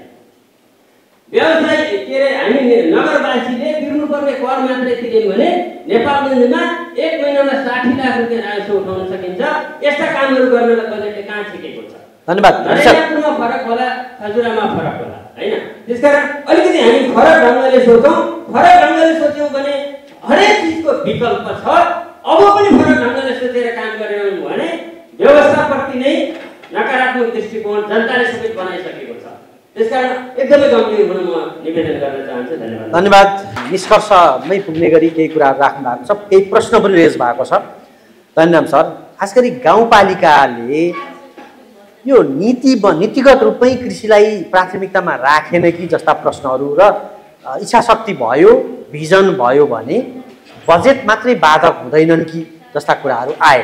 व्यवसाय के अरे हामी नगरवासीले तिर्नुपर्ने कर मात्रै तिर्यौँ भने नेपालगञ्जमा 1 महिनामा 60 लाख रुपियाँ राजस्व उठाउन सकिन्छ। यस्ता कामहरू गर्नलाई बजेटले कहाँ छेकेको छ? धन्यवाद। नरेन्द्रमा फरक होला, खजुरामा फरक होला, हैन? त्यसकारण अलिकति हामी फरक ढङ्गले सोचौँ। फरक ढङ्गले सोच्यौँ भने हरेक चिजको विकल्प छ। अब पनि फरक ढङ्गले सोचेर काम गरेनौँ भने व्यवस्थाप्रति नै नकारात्मक दृष्टिकोण जनताले सबै बनाइसकेको छ। त्यसकारण एकदमै गम्भीर हुन म निवेदन गर्न चाहन्छु। धन्यवाद। धन्यवाद। निष्कर्षमै पुग्ने गरी केही कुराहरू राख्नु भएको छ, केही प्रश्न पनि रेज भएको छ। धन्यवाद सर। खास गरी गाउँपालिकाले यो नीतिगत रूपमै कृषिलाई प्राथमिकतामा राखेन कि जस्ता प्रश्नहरू र इच्छाशक्ति भयो, भिजन भयो भने बजेट मात्रै बाधक हुँदैनन् कि जस्ता कुराहरू आए।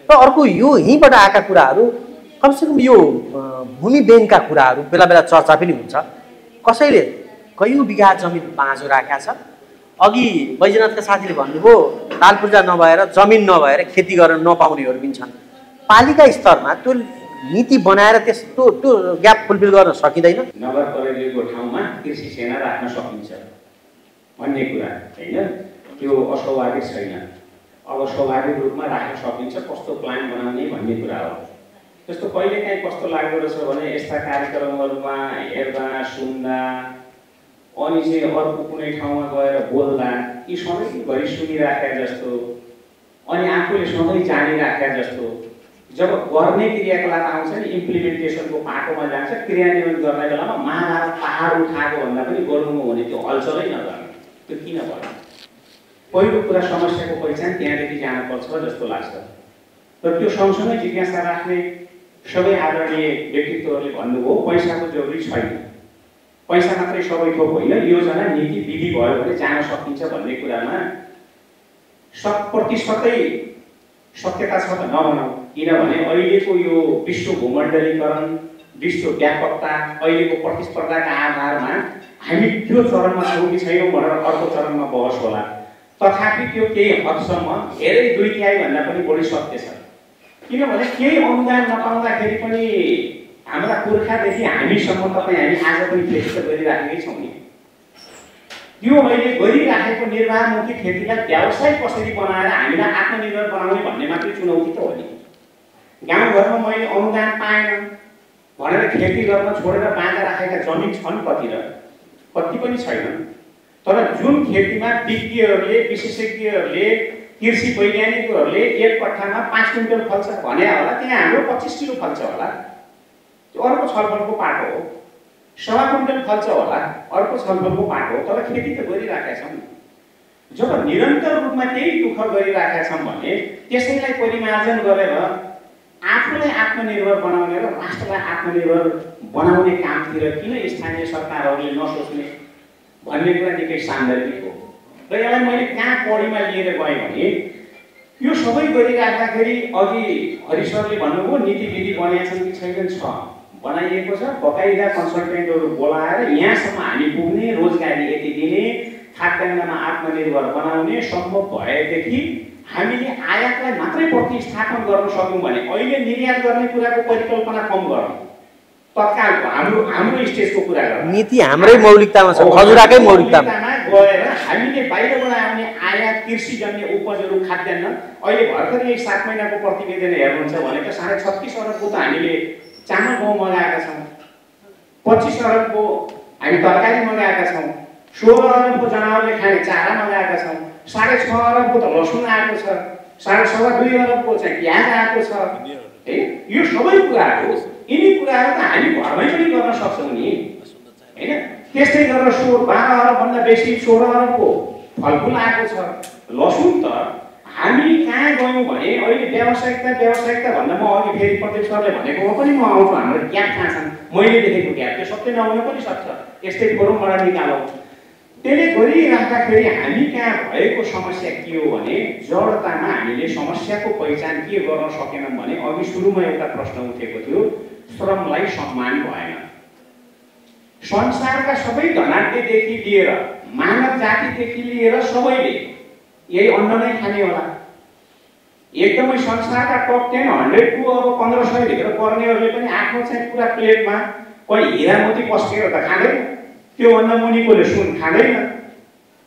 र अर्को यो यहीँबाट आएका कुराहरू कमसेकम यो भूमि ब्याङ्कका कुराहरू बेला बेला चर्चा पनि हुन्छ। कसैले कयौँ बिघा जमिन बाँझो राखेका छ। अघि बैजनाथका साथीले भन्नुभयो ताल पूर्जा नभएर जमिन नभएर खेती गर्न नपाउनेहरू पनि छन्। पालिका स्तरमा त्यो नीति बनाएर त्यो ग्याप फुलफिल गर्न सकिँदैन। नगर परिषदको ठाउँमा कृषि सेना राख्न सकिन्छ भन्ने कुरा हैन, त्यो अस्वाभाविक छैन। अब स्वाभाविक रूपमा राख्न सकिन्छ, कस्तो प्लान बनाउने भन्ने कुरा हो। त्यस्तो कहिलेकाहीँ कस्तो लाग्दो रहेछ भने यस्ता कार्यक्रमहरूमा हेर्दा सुन्दा अनि चाहिँ अर्को कुनै ठाउँमा गएर बोल्दा यी सधैँभरि सुनिराखेका जस्तो अनि आफूले सधैँ जानिराखेका जस्तो जब गर्ने क्रियाकलाप आउँछ नि इम्प्लिमेन्टेसनको पाटोमा जान्छ, क्रियान्वयन गर्ने बेलामा महाभारत पहाड उठाएको भन्दा पनि गर्नुमा हुने त्यो हलचलै नगर्ने, त्यो किन भयो? पहिलो कुरा समस्याको पहिचान त्यहाँदेखि जानुपर्छ जस्तो लाग्छ। र त्यो सँगसँगै जिज्ञासा राख्ने सबै आदरणीय व्यक्तित्वहरूले भन्नुभयो पैसाको जरुरी छैन, पैसा मात्रै सबै थोक होइन, योजना नीति विधि भयो भने जान सकिन्छ भन्ने कुरामा 100% सत्यता छ त नभनौँ। किनभने अहिलेको यो विश्व भूमण्डलीकरण, विश्व व्यापकता, अहिलेको प्रतिस्पर्धाका आधारमा हामी त्यो चरणमा छौँ कि छैनौँ भनेर अर्को चरणमा बहस होला। तथापि त्यो केही हदसम्म धेरै 2/3 भन्दा पनि बढी सत्य छ। किनभने केही अनुदान नपाउँदाखेरि पनि हाम्रा पुर्खादेखि हामीसम्म तपाईँ हामी आज पनि खेती त गरिराखेकै छौँ नि। त्यो अहिले गरिराखेको निर्वाहमुखी खेतीलाई व्यवसाय कसरी बनाएर हामीलाई आत्मनिर्भर बनाउने भन्ने मात्रै चुनौती त हो नि। गाउँघरमा मैले अनुदान पाएन भनेर खेती गर्न छोडेर बाँधा राखेका जमिन छन् कति र कति पनि छैनन्। तर जुन खेतीमा विज्ञहरूले, विशेषज्ञहरूले, कृषि वैज्ञानिकहरूले 1 कट्ठामा 5 क्विन्टल फल्छ भने होला, त्यहाँ हाम्रो 25 किलो फल्छ होला, त्यो अर्को छलफलको पाटो हो। 1.25 क्विन्टल फल्छ होला, अर्को छलफलको पाटो हो। तर खेती त गरिराखेका छौँ। जब निरन्तर रूपमा त्यही दुःख गरिराखेका छौँ भने त्यसैलाई परिमार्जन गरेर आफूलाई आत्मनिर्भर बनाउने र राष्ट्रलाई आत्मनिर्भर बनाउने कामतिर किन स्थानीय सरकारहरूले नसोच्ने भन्ने कुरा निकै सान्दर्भिक हो। र यसलाई मैले कहाँ पढीमा लिएर गएँ भने यो सबै गरिराख्दाखेरि अघि हरि सरले भन्नुभयो नीति विधि बनाएका छन् कि छैनन्, छ बनाइएको छ। बकाइदा कन्सल्टेन्टहरू बोलाएर यहाँसम्म हामी पुग्ने, रोजगारी यति दिने, खाद्यान्नमा आत्मनिर्भर बनाउने सम्भव भएदेखि हामीले आयातलाई मात्रै प्रतिस्थापन गर्न सक्यौँ भने अहिले निर्यात गर्ने कुराको परिकल्पना कम गरौँ। तत्कालको हाम्रो स्टेजको कुरा गरौँ। नीति हाम्रै मौलिकतामा छ, खजुराकै मौलिकतामा गएर हामीले बाहिरबाट आउने आयात कृषिजन्य उपजहरू खाद्यान्न अहिले भर्खरै 7 महिनाको प्रतिवेदन हेर्नुहुन्छ भने त 36.5 अरबको त हामीले चामल गहुँ मगाएका छौँ, 25 अरबको हामी तरकारी मगाएका छौँ, 16 अरबको जनावरले खाने चारा मगाएका छौँ, 6.5 अरबको त लसुन आएको छ, 2.5 अरबको चाहिँ प्याज आएको छ। है यो सबै कुराहरू, यिनी कुराहरू त हामी घरमै पनि गर्न सक्छौँ नि, हैन? त्यस्तै गरेर 12 अरबभन्दा बेसी 16 अरबको फलफुल आएको छ। लसुन त हामी कहाँ गयौँ भने अहिले व्यावसायिकता भन्दा म अघि फेरि प्रत्येक सरले भनेकोमा पनि म आउँछु। हाम्रो ग्याप कहाँ छन्, मैले देखेको ग्याप त्यो सत्य नहुन पनि सक्छ। यस्तै फोरमबाट निकालौँ। त्यसले गरिराख्दाखेरि हामी कहाँ भएको समस्या के हो भने जडतामा हामीले समस्याको पहिचान के गर्न सकेनौँ भने अघि सुरुमा एउटा प्रश्न उठेको थियो, श्रमलाई सम्मान भएन। संसारका सबै धनाढ्यदेखि लिएर मानव जातिदेखि लिएर सबैले यही अन्न नै खाने होला। एकदमै संसारका टप 10 100 को अब 1500 भित्र पर्नेहरूले पनि आफ्नो चाहिँ पुरा प्लेटमा कोही हिरा मोती पस्केर त खाँदैन, त्योभन्दा मुनिकोले सुन खाँदैन।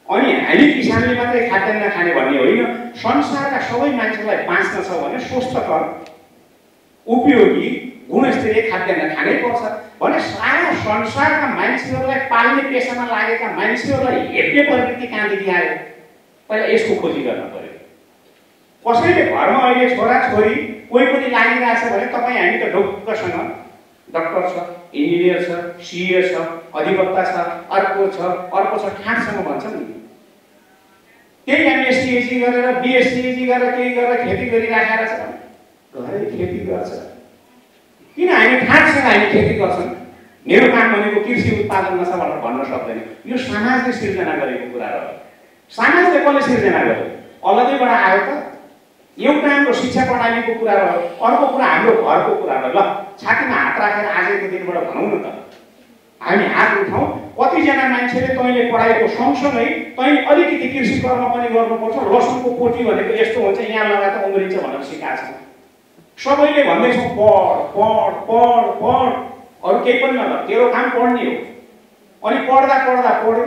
अनि हामी किसानले मात्रै खाद्यान्न खाने भन्ने होइन, संसारका सबै मान्छेलाई बाँच्न छ भने स्वस्थकर उपयोगी गुणस्तरीय खाद्यान्न खानै पर्छ भने सारा संसारका मान्छेहरूलाई पाल्ने पेसामा लागेका मान्छेहरूलाई हेप्ने प्रवृत्ति कहाँदेखि आयो? पहिला यसको खोजी गर्न पर्यो। कसैले घरमा अहिले छोराछोरी कोही पनि लागिरहेछ भने तपाईँ हामी त ढुक्कसँग डक्टर छ, इन्जिनियर छ, सिए छ, अधिवक्ता छ, अर्को छ ठाँटसँग भन्छौँ नि। त्यही एमएससी गरेर बिएससी गरेर केही गरेर खेती गरिराखेर छ घरै खेती गर्छ। किन हामी ठाँटसँग हामी खेती गर्छौँ? मेरो काम भनेको कृषि उत्पादनमा छ भनेर भन्न सक्दैन। यो समाजले सिर्जना गरेको कुरा हो। समाजले कसले सिर्जना गर्यो? अलगैबाट आयो त? एउटा हाम्रो शिक्षा प्रणालीको कुरा रह्यो, अर्को कुरा हाम्रो घरको कुरा रह्यो। ल छातीमा हात राखेर आजको दिनबाट भनौँ न त, हामी हात उठाउँ। कतिजना मान्छेले तैँले पढाएको सँगसँगै तैँले अलिकति कृषि कर्म पनि गर्नुपर्छ, लसुनको पोटी भनेको यस्तो हुन्छ यहाँ लगाएर उम्रिन्छ भनेर सिकाएको छ। सबैले भन्दैछौँ पढ पढ पढ पढ, अरू केही पनि नगर, तेरो काम पढ्ने हो। अनि पढ्दा पढ्दा पढ्यो,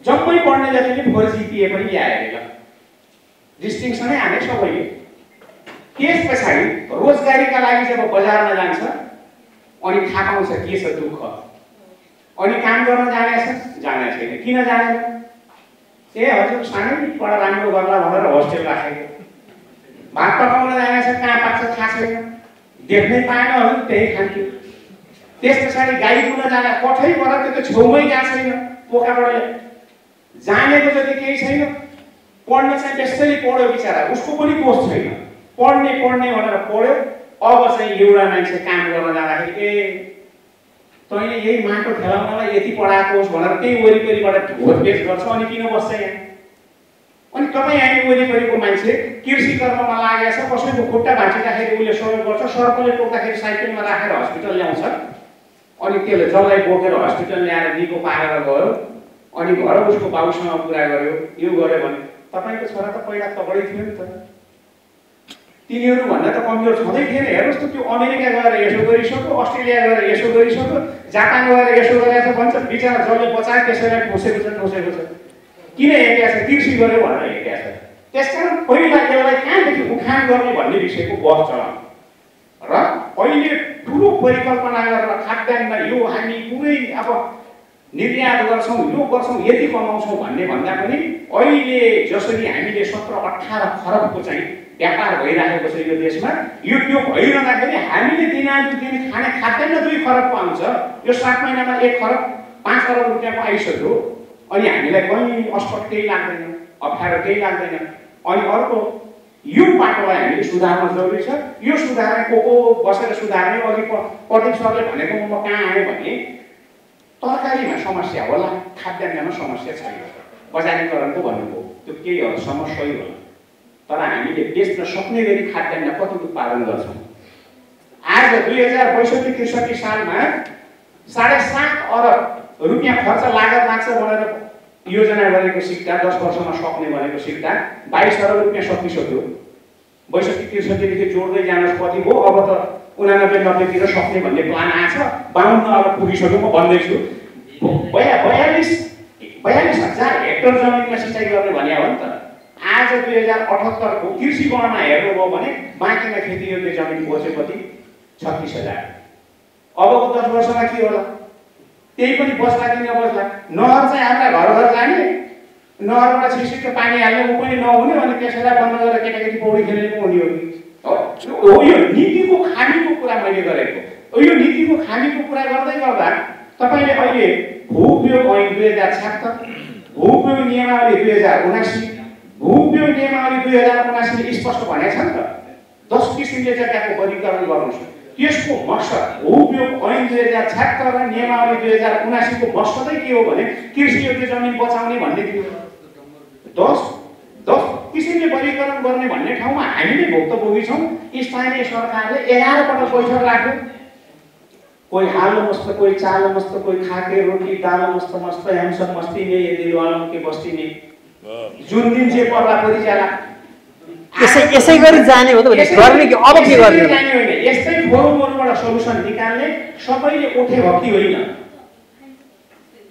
जम्मै पढ्ने जतिले 4 GPA पनि ल्याएर डिस्टिङसनै हाने सबैले। त्यस पछाडि रोजगारीका लागि जब बजारमा जान्छ अनि थाहा पाउँछ के छ दुःख, अनि काम गर्न जाने छैन। किन जाने? ए हजुर सानैबाट राम्रो गर्ला भनेर होस्टेल राखेको। भात पकाउन जाने छ, कहाँ पाक्छ थाहा छैन, देख्नै पाएन भने त्यही खान्थ्यो। त्यस पछाडि गाई दुहुन जाँदा कठैबाट त्यो त छेउमै गएको छैन, पोकाबाट जानेको जति केही छैन। पढ्न चाहिँ त्यसैले पढ्यो बिचरा, उसको पनि दोष छैन। पढ्ने भनेर पढ्यो। अब चाहिँ एउटा मान्छे काम गर्न जाँदाखेरि ए तैँले यही माटो खेलाउनलाई यति पढाएको होस् भनेर त्यही वरिपरिबाट ढोधपेच गर्छ। अनि किन बस्छ यहाँ? अनि तपाईँ हामी वरिपरिको मान्छे कृषि कर्ममा लागेको छ, कसैको खुट्टा भाँचिँदाखेरि उसले सहयोग गर्छ, सर्पले टोक्दाखेरि साइकलमा राखेर हस्पिटल ल्याउँछ, अनि त्यसले जसलाई बोकेर हस्पिटल ल्याएर निको पारेर गयो, अनि घर उसको बाउसँग कुरा गर्यो, यो गर्यो भने तपाईँको छोरा त पहिला तगडै थियो नि त। तिनीहरू भन्दा त कमजोर छँदै थिएन। हेर्नुहोस् त त्यो अमेरिका गएर यसो गरिसक्यो, अस्ट्रेलिया गएर यसो गरिसक्यो, जापान गएर यसो गरेर भन्छ बिचरा जसले बचायो त्यसैलाई ठोसेको छ। किन हेरेको छ? कृषि गर्यो भनेर हेरेको छ। त्यसकारण पहिला यसलाई कहाँदेखि उखान गर्ने भन्ने विषयको बहस चलाउँ र अहिले ठुलो परिकल्पना गरेर खाद्यान्नमा यो हामी पुरै अब निर्यात गर्छौँ, यो गर्छौँ, यति कमाउँछौँ भन्ने भन्दा पनि अहिले जसरी हामीले 17-18 खरबको चाहिँ व्यापार भइरहेको छ यो देशमा, यो भइरहँदाखेरि हामीले दिनानुदिन खाने खाद्यान्न 2 खरबको आउँछ। यो 7 महिनामा 1 खरब 5 खरब रुपियाँको आइसक्यो। अनि हामीलाई कहीँ अस्पट केही लाग्दैन, अप्ठ्यारो केही लाग्दैन। अनि अर्को यो बाटोलाई हामीले सुधार्न जरुरी छ। यो सुधार्ने को बसेर सुधार्ने? अघि प्रदीप सरले भनेको म कहाँ आएँ भने तरकारीमा समस्या होला, खाद्यान्नमा समस्या छैन। बजारीकरणको भन्नुभयो त्यो केही हदसम्म सही होला, तर हामीले बेच्न सक्ने गरी खाद्यान्न कति उत्पादन गर्छौँ? आज 2062-63 सालमा 7.5 अरब रुपियाँ खर्च लागत लाग्छ भनेर योजना गरेको सिक्का 10 वर्षमा सक्ने भनेको सिक्का 22 अरब रुपियाँ सकिसक्यो। 62-63 जोड्दै जानुहोस् कति भयो? अब त 89-90 सक्ने भन्ने प्लान आएछ। 52 अरब पुगिसक्यो म भन्दैछु। 42,000 हेक्टर जमिनमा सिँचाइ गर्ने भने हो नि त। आज 2078 को कृषि गणना हेर्नुभयो भने बाँकीमा खेती योग्य जमिन बच्यो कति? 36,000। अबको 10 वर्षमा के होला? त्यही पनि बस्ला कि नबस्ला? नहर चाहिँ हाम्रा घर घर जाने, नहरबाट छिसिक्क पानी हाल्ने ऊ पनि नहुने, अनि त्यसैलाई बन्द गरेर केटाकेटी पौडी खेल्ने पो हुने हो। यो नीतिको खामीको कुरा मैले गरेको। यो नीतिको खामीको कुरा गर्दै गर्दा तपाईँले अहिले भू-उपयोग ऐन 2076, भू-उपयोग नियमावली 2079, भू-उपयोग नियमावली 2079 ले स्पष्ट भनेको छ नि त 10 किसिमले जग्गाको वर्गीकरण गर्नुहोस्। त्यसको मकसद भू-उपयोग ऐन 2076 र नियमावली 2079 को मकसदै के हो भने कृषि योग्य जमिन बचाउने भन्ने थियो। 10 किसिमले वर्गीकरण गर्ने भन्ने ठाउँमा हामीले भुक्तभोगी छौँ। स्थानीय सरकारले 11 पटक बैठक राख्यो। कोही हालो मस्त, कोही चालो मस्त, कोही खाके रोटी दाल मस्त मस्त, हम सब मस्ती में ये दिल वालों की बस्ती में, जुन दिन जे पर्ला परिचाला। यसै गरी जाने हो त गर्ने कि अब के गर्ने जाने होइन यस्तै फोरमबाट सल्युसन निकाल्ने सबैले उठे भक्ति होइन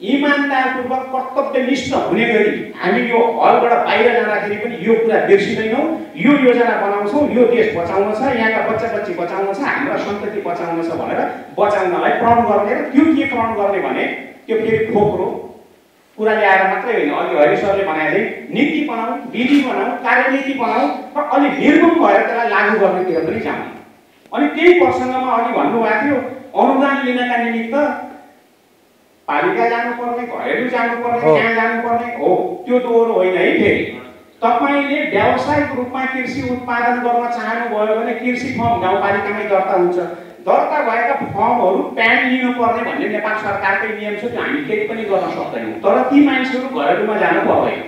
इमानदारपूर्वक कर्तव्यनिष्ठ हुने गरी हामी यो हलबाट बाहिर जाँदाखेरि पनि यो कुरा बिर्सिँदैनौँ यो योजना बनाउँछौँ यो देश बचाउन छ यहाँका बच्चा बच्ची बचाउन छ हाम्रा सन्तति बचाउन छ भनेर बचाउनलाई प्रण गर्ने र त्यो के प्रण गर्ने भने त्यो फेरि खोक्रो कुरा ल्याएर मात्रै होइन अघि हरि सरले भने चाहिँ नीति बनाऊ विधि बनाऊ कार्यनीति बनाऊ र अलि निर्गम भएर त्यसलाई लागू गर्नेतिर पनि जाउँ अनि त्यही प्रसङ्गमा अघि भन्नुभएको थियो अनुदान लिनका निमित्त पालिका जानुपर्ने घरेलु जानुपर्ने कहाँ जानुपर्ने हो त्यो दोहोरो होइन है फेरि तपाईँले व्यावसायिक रूपमा कृषि उत्पादन गर्न चाहनुभयो भने कृषि फर्म गाउँपालिकामै दर्ता हुन्छ दर्ता भएका फर्महरू प्यान लिनुपर्ने भन्ने नेपाल सरकारकै नियम छ त्यो हामी केही पनि गर्न सक्दैनौँ तर ती मान्छेहरू घरेलुमा जानु पर्दैन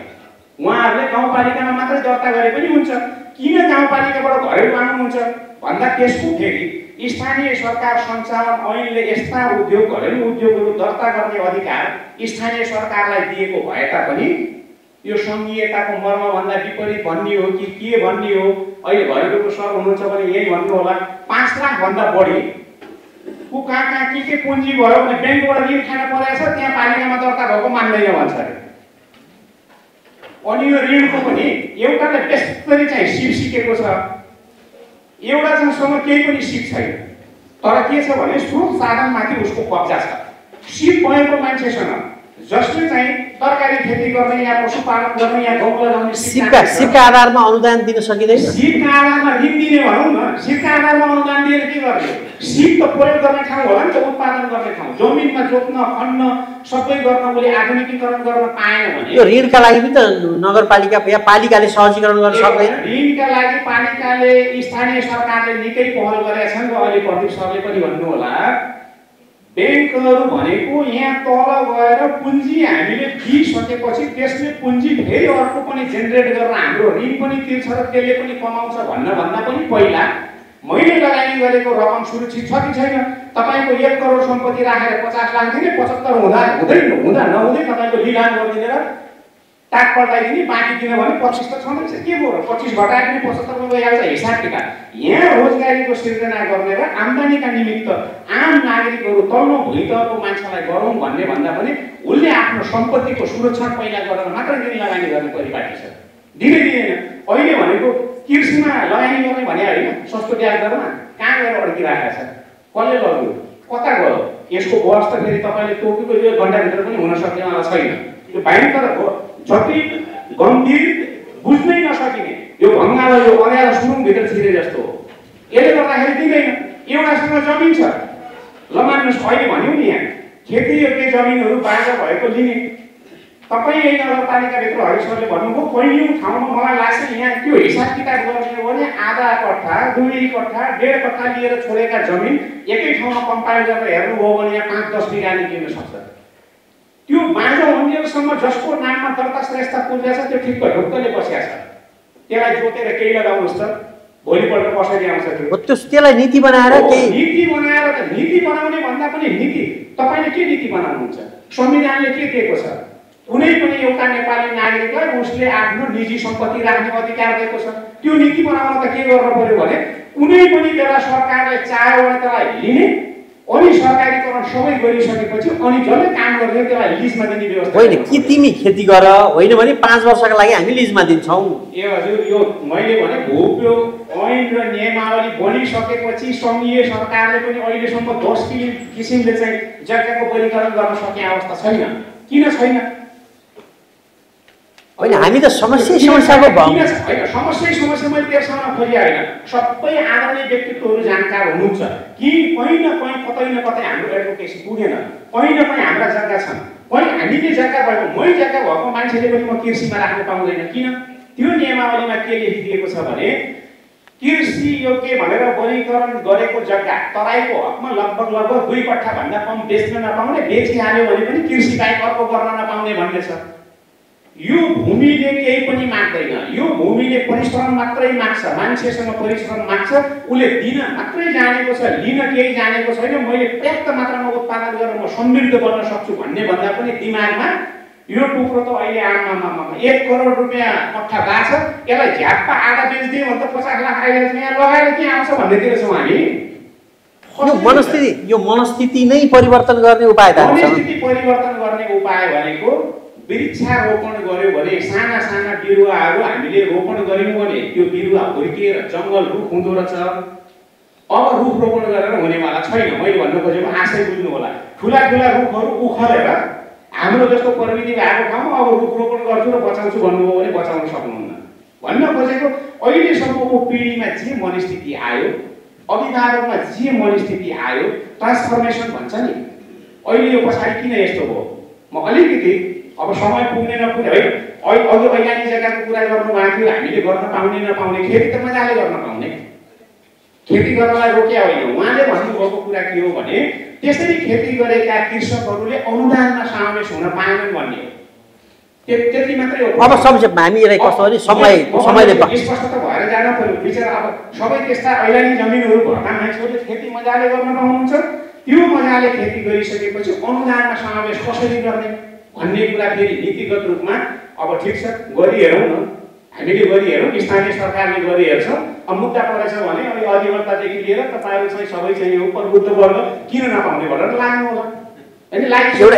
उहाँहरूले गाउँपालिकामा मात्रै दर्ता गरे पनि हुन्छ किन गाउँपालिकाबाट घरेलु आउनुहुन्छ भन्दा त्यसको फेरि स्थानीय सरकार सञ्चालन ऐनले यस्ता उद्योग घरेलु उद्योगहरू दर्ता गर्ने अधिकार स्थानीय सरकारलाई दिएको भए तापनि यो सङ्घीयताको मर्मभन्दा विपरीत भन्ने हो कि के भन्ने हो अहिले घरेलुको सर हुनुहुन्छ भने यही भन्नु होला 5 लाखभन्दा बढी को कहाँ के पुँजी भयो भने ब्याङ्कबाट ऋण खान परेछ त्यहाँ पालिकामा दर्ता भएको मान्दैन भन्छ अरे अनि यो ऋणको पनि एउटाले त्यसरी चाहिँ सिप सिकेको छ एउटा सँग केही पनि सिप छैन तर के छ भने स्रोत साधनमाथि उसको कब्जा छ सिप भएको मान्छेसँग जसले चाहिँ तरकारी खेती गर्ने या पशुपालन गर्ने या गहुँ लगाउने सिपका आधारमा अनुदान दिन सकिँदैन सिपका आधारमा ऋण दिने भनौँ न सिपका आधारमा अनुदान दिएर के गर्ने सिप त प्रयोग गर्ने ठाउँ होला नि त उत्पादन गर्ने ठाउँ जमिनमा जोत्न खन्न सबै गर्न उसले आधुनिकीकरण गर्न पाएन भने यो ऋणका लागि पनि त नगरपालिका या पालिकाले सहजीकरण गर्न सक्दैन ऋणका लागि पालिकाले स्थानीय सरकारले निकै पहल गरेका छन् र अहिले प्रदीप सरले पनि भन्नु होला ब्याङ्कहरू भनेको यहाँ तल गएर पुँजी हामीले दिइसकेपछि त्यसले पुँजी फेरि अर्को पनि जेनेरेट गरेर हाम्रो ऋण पनि तिर्छ र त्यसले पनि कमाउँछ भन्दा पनि पहिला मैले लगानी गरेको रकम सुरक्षित छ कि छैन तपाईँको 1 करोड सम्पत्ति राखेर 50 लाख दिने 75 हुँदै नहुँदै तपाईँको लिलाम गरिदिने र टाक पल्टाइदिने बाँकी दिने भने 25 त छँदैछ के भयो 25 घटाए पनि 75 मा गइहाल्छ हिसाब किताब यहाँ रोजगारीको सिर्जना गर्ने र आम्दानीका निमित्त आम नागरिकहरू तल्लो भुइँतको मान्छेलाई गरौँ भन्ने भन्दा पनि उसले आफ्नो सम्पत्तिको सुरक्षण पहिला गरेर मात्र ऋण लगानी गर्ने परिपाटी छ दिने दिँदैन अहिले भनेको कृषिमा लगानी गर्ने भने होइन सस्तो ब्याज दरमा कहाँ गएर अड्किराखेको छ कसले लग्यो कता गयो यसको व्यवस्था फेरि तपाईँले तोकेको यो घन्टाभित्र पनि हुन सक्नेवाला छैन यो भयङ्कर जति गम्भीर बुझ्नै नसकिने यो भङ्गालो यो अँध्यारो सुरुङभित्र छिरे जस्तो हो यसले गर्दाखेरि दिँदैन एउटासँग जमिन छ ल मान्नुहोस् अहिले भन्यौँ नि यहाँ खेतीयोग्य जमिनहरू बाजा भएको लिने तपाईँ यही नगरपालिकाभित्र हरि सरले भन्नुभयो कैयौँ ठाउँमा मलाई लाग्छ यहाँ त्यो हिसाब किताब गर्ने हो भने आधा कट्ठा 2 कट्ठा 1.5 कट्ठा लिएर छोडेका जमिन एकै ठाउँमा कम्पाइल गरेर हेर्नुभयो भने यहाँ 5-10 बिघा निक्लिन सक्छ त्यो बाँझो उनीहरूसम्म जसको नाममा दर्ता श्रेष्ठता पुगेको छ त्यो ठिक्क ढुक्कले बसिया छ त्यसलाई जोतेर केही लगाउनुहोस् त भोलिपल्ट कसरी आउँछ त्यो त्यसलाई नीति बनाएर नीति बनाएर त नीति बनाउने भन्दा पनि नीति तपाईँले के नीति बनाउनुहुन्छ संविधानले के दिएको छ कुनै पनि एउटा नेपाली नागरिकलाई उसले आफ्नो निजी सम्पत्ति राख्ने अधिकार दिएको छ त्यो नीति बनाउन त के गर्नु पर्यो भने कुनै पनि बेला सरकारले चाह्यो भने त्यसलाई लिने अनि सरकारीकरण सबै गरिसकेपछि अनि जसले काम गर्ने त्यसलाई लिजमा दिने व्यवस्था होइन कि तिमी खेती गर होइन भने 5 वर्षका लागि हामी लिजमा दिन्छौँ ए हजुर यो मैले भने भूउपयोग ऐन र नियमावली बनिसकेपछि सङ्घीय सरकारले पनि अहिलेसम्म 10 किसिमले चाहिँ जग्गाको वर्गीकरण गर्न सके अवस्था छैन किन छैन होइन हामी त समस्याको होइन समस्या मैले त्यसमा खोजिया होइन सबै आदरणीय व्यक्तित्वहरू जानकार हुनुहुन्छ कि कहीँ न कहीँ कतै न कतै हाम्रो एडभोकेसी पुगेन कहीँ न कहीँ हाम्रा जग्गा छन् कहीँ हामीले जग्गा भएको मै जग्गा भएको मान्छेले पनि म कृषिमा राख्न पाउँदैन किन त्यो नियमावलीमा के लेखिदिएको छ भने कृषि योग्य भनेर वर्गीकरण गरेको जग्गा तराईको हकमा लगभग 2 कट्ठा भन्दा कम बेच्न नपाउने बेचिहाल्यो भने पनि कृषि बाहेक अर्को गर्न नपाउने भन्ने छ यो भूमिले केही पनि माग्दैन यो भूमिले परिश्रम मात्रै माग्छ मान्छेसँग परिश्रम माग्छ उसले दिन मात्रै जानेको छ लिन केही जानेको छैन मैले पर्याप्त मात्रामा उत्पादन गरेर म समृद्ध बन्न सक्छु भन्ने भन्दा पनि दिमागमा यो टुक्रो त अहिले आमा 1 करोड रुपियाँ कट्ठा भएको छ, यसलाई झ्याप्पा आधा बेच्दियो भने त 50 लाख आइरहेको छ, यहाँ लगाएर के आउँछ भन्नेतिर छौँ हामी। यो मनस्थिति नै परिवर्तन गर्ने उपाय त मनस्थिति परिवर्तन गर्ने उपाय भनेको वृक्षारोपण गर्यो भने साना साना बिरुवाहरू हामीले रोपण गर्यौँ भने त्यो बिरुवा हुर्किएर जङ्गल रुख हुँदो रहेछ। अब रुख रोपण गरेर हुनेवाला छैन। मैले भन्नु खोजेको आशय बुझ्नु होला। ठुला ठुला रुखहरू उखलेर हाम्रो जस्तो प्रविधि भएको ठाउँमा अब रुख रोपण गर्छु र बचाउँछु भन्नुभयो भने बचाउन सक्नुहुन्न। भन्न खोजेको अहिलेसम्मको पिँढीमा जे मनस्थिति आयो, अभिभावकमा जे मनस्थिति आयो, ट्रान्सफर्मेसन भन्छ नि, अहिले यो पछाडि किन यस्तो भयो? म अलिकति अब समय पुग्ने नपुग्ने है, अघि वैज्ञानिक जग्गाको कुरा गर्नु भएको थियो। हामीले गर्न पाउने नपाउने, खेती त मजाले गर्न पाउने, खेती गर्नलाई रोक्या होइन। उहाँले भन्नुभएको कुरा के हो भने त्यसरी खेती गरेका कृषकहरूले अनुदानमा समावेश हुन पाएनन् भन्ने हो। त्यति मात्रै हो। अब संक्षेपमा हामीलाई कस्तो भने समयले स्पष्ट त भएर जान पर्यो। बिचरा अब सबै त्यस्ता ऐलानी जमिनहरू भएका मान्छेहरूले खेती मजाले गर्न पाउनुहुन्छ। त्यो मजाले खेती गरिसकेपछि अनुदानमा समावेश कसरी गर्ने भन्ने कुरा फेरि नीतिगत रूपमा अब ठिक छ गरिहेरौँ न, हामीले गरिहेरौँ, स्थानीय सरकारले गरिहेर्छ। अब मुद्दा परेछ भने अहिले अधिवक्तादेखि लिएर तपाईँहरू चाहिँ सबै चाहिँ यो प्रबुद्ध वर्ग किन नपाउने भनेर लाग्नु होला।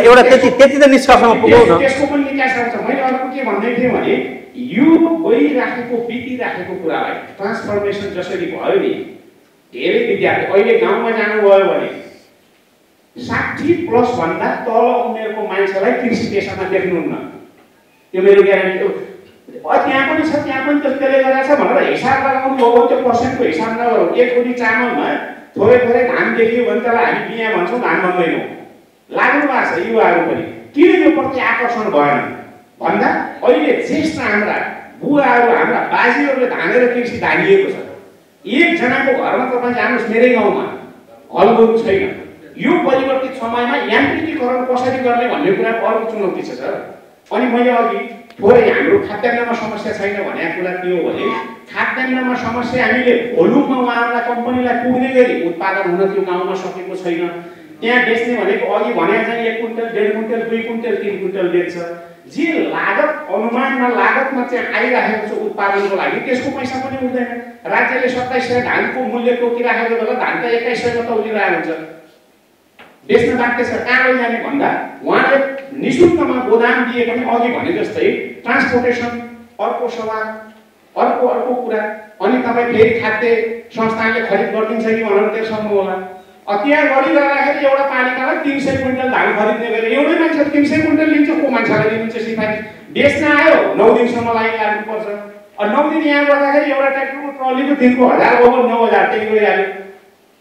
एउटा त्यति त निष्कर्षमा पुगौँ न। त्यसको पनि निकास आउँछ। मैले अर्को के भन्दै थिएँ भने यो गइराखेको बितिराखेको कुरालाई ट्रान्सफर्मेसन जसरी भयो नि, धेरै विद्यार्थी अहिले गाउँमा जानुभयो भने 60+ भन्दा तल उमेरको मान्छेलाई कृषि पेसामा देख्नुहुन्न। त्यो मेरो ग्यारेन्टी हो। त्यहाँ पनि छ, त्यहाँ पनि त्यसले गरेको छ भनेर हिसाब लगाउनु हो भने त्यो पर्सेन्टको हिसाब नगरौँ। 1 बोरी चामलमा थोरै थोरै धान देखियो भने त्यसलाई हामी बिहा भन्छौँ, धान भन्दैनौँ। लाग्नु भएको छ युवाहरू पनि। किन यो प्रति आकर्षण भएन भन्दा अहिले ज्येष्ठ हाम्रा बुवाहरू, हाम्रा बाजेहरूले धानेर कृषि धानिएको छ। एकजनाको घरमा तपाईँ जानुहोस्, मेरै गाउँमा हल गोरु छैन। यो परिवर्तित समयमा यान्त्रिकीकरण कसरी गर्ने भन्ने कुरा अर्को चुनौती छ सर। अनि मैले अघि थोरै हाम्रो खाद्यान्नमा समस्या छैन भनेको कुरा के हो भने खाद्यान्नमा समस्या हामीले भोल्युममा उहाँहरूलाई कम्पनीलाई पुग्ने गरी उत्पादन हुन त्यो गाउँमा सकेको छैन। त्यहाँ बेच्ने भनेको अघि भने चाहिँ 1 कुइन्टल, 1.5 कुइन्टल, 2 कुइन्टल, 3 कुइन्टल बेच्छ। जे लागत अनुमानमा लागतमा चाहिँ आइराखेको छ उत्पादनको लागि त्यसको पैसा पनि उठ्दैन। राज्यले 2700 धानको मूल्य तोकिराखेको बेला धान त 2100 मा तौलिरहेको हुन्छ। बेच्न बाध्य छ। कहाँ लैजाने भन्दा उहाँले निःशुल्कमा गोदाम दिए पनि अघि भने जस्तै ट्रान्सपोर्टेसन अर्को सवाल, अर्को कुरा। अनि तपाईँ फेरि खाद्य संस्थानले खरिद गरिदिन्छ कि भनेर त्यसम्म होला। त्यहाँ गरिरहँदाखेरि एउटा पालिकालाई 300 कुइन्टल धान खरिद्ने गरे एउटै मान्छे 300 कुइन्टल लिन्छ। को मान्छेलाई दिनुहुन्छ सिफारिस? बेच्न आयो 9 दिनसम्म लाइन लाग्नुपर्छ। 9 दिन यहाँ गर्दाखेरि एउटा ट्र्याक्टरको ट्रलीको दिनको 1000 ओभर 9000 त्यही गइहाल्यो।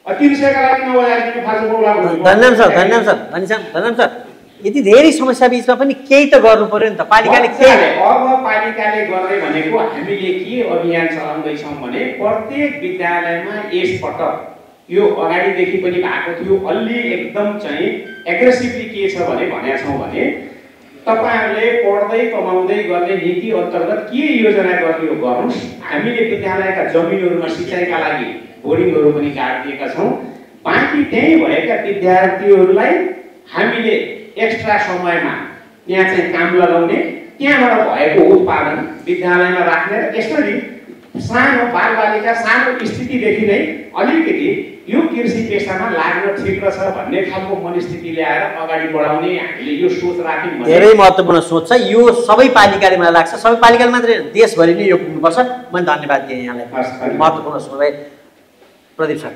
300 का लागि 9000 दिनु फाल्टो बोला। धन्यवाद सर। यति धेरै समस्या बिचमा पनि केही त गर्नु पर्यो नि त पालिकाले। अब पालिकाले गर्ने भनेको हामीले के अभियान चलाउँदैछौँ भने प्रत्येक विद्यालयमा यसपटक यो अगाडिदेखि पनि भएको थियो, अलि एकदम चाहिँ एग्रेसिभली के छ भनेका छौँ भने तपाईहरुले पढ्दै कमाउँदै गर्ने नीति अन्तर्गत के योजना गर्ने हो गर्नुस्। हामीले विद्यालयका जमिनहरुमा सिँचाइका लागि बोरिङहरु पनि काटिदिएका छौँ। बाँकी त्यही भएका विद्यार्थीहरुलाई हामीले एक्स्ट्रा समयमा त्यहाँ चाहिँ काम लगाउने, त्यहाँबाट भएको उत्पादन विद्यालयमा राख्ने र यसरी सानो बालबालिका सानो स्थितिदेखि नै अलिकति यो कृषि पेशामा लाग्न ठिक रहेछ भन्ने खालको मनस्थिति ल्याएर अगाडि बढाउने हामीले यो सोच राख्यौँ। धेरै महत्त्वपूर्ण सोच छ यो। सबै पालिकाले मलाई लाग्छ सबै पालिकाले मात्रै देशभरि नै यो पुग्नुपर्छ। मैले धन्यवाद दिएँ यहाँलाई महत्त्वपूर्ण सुनवाई। प्रदीप सर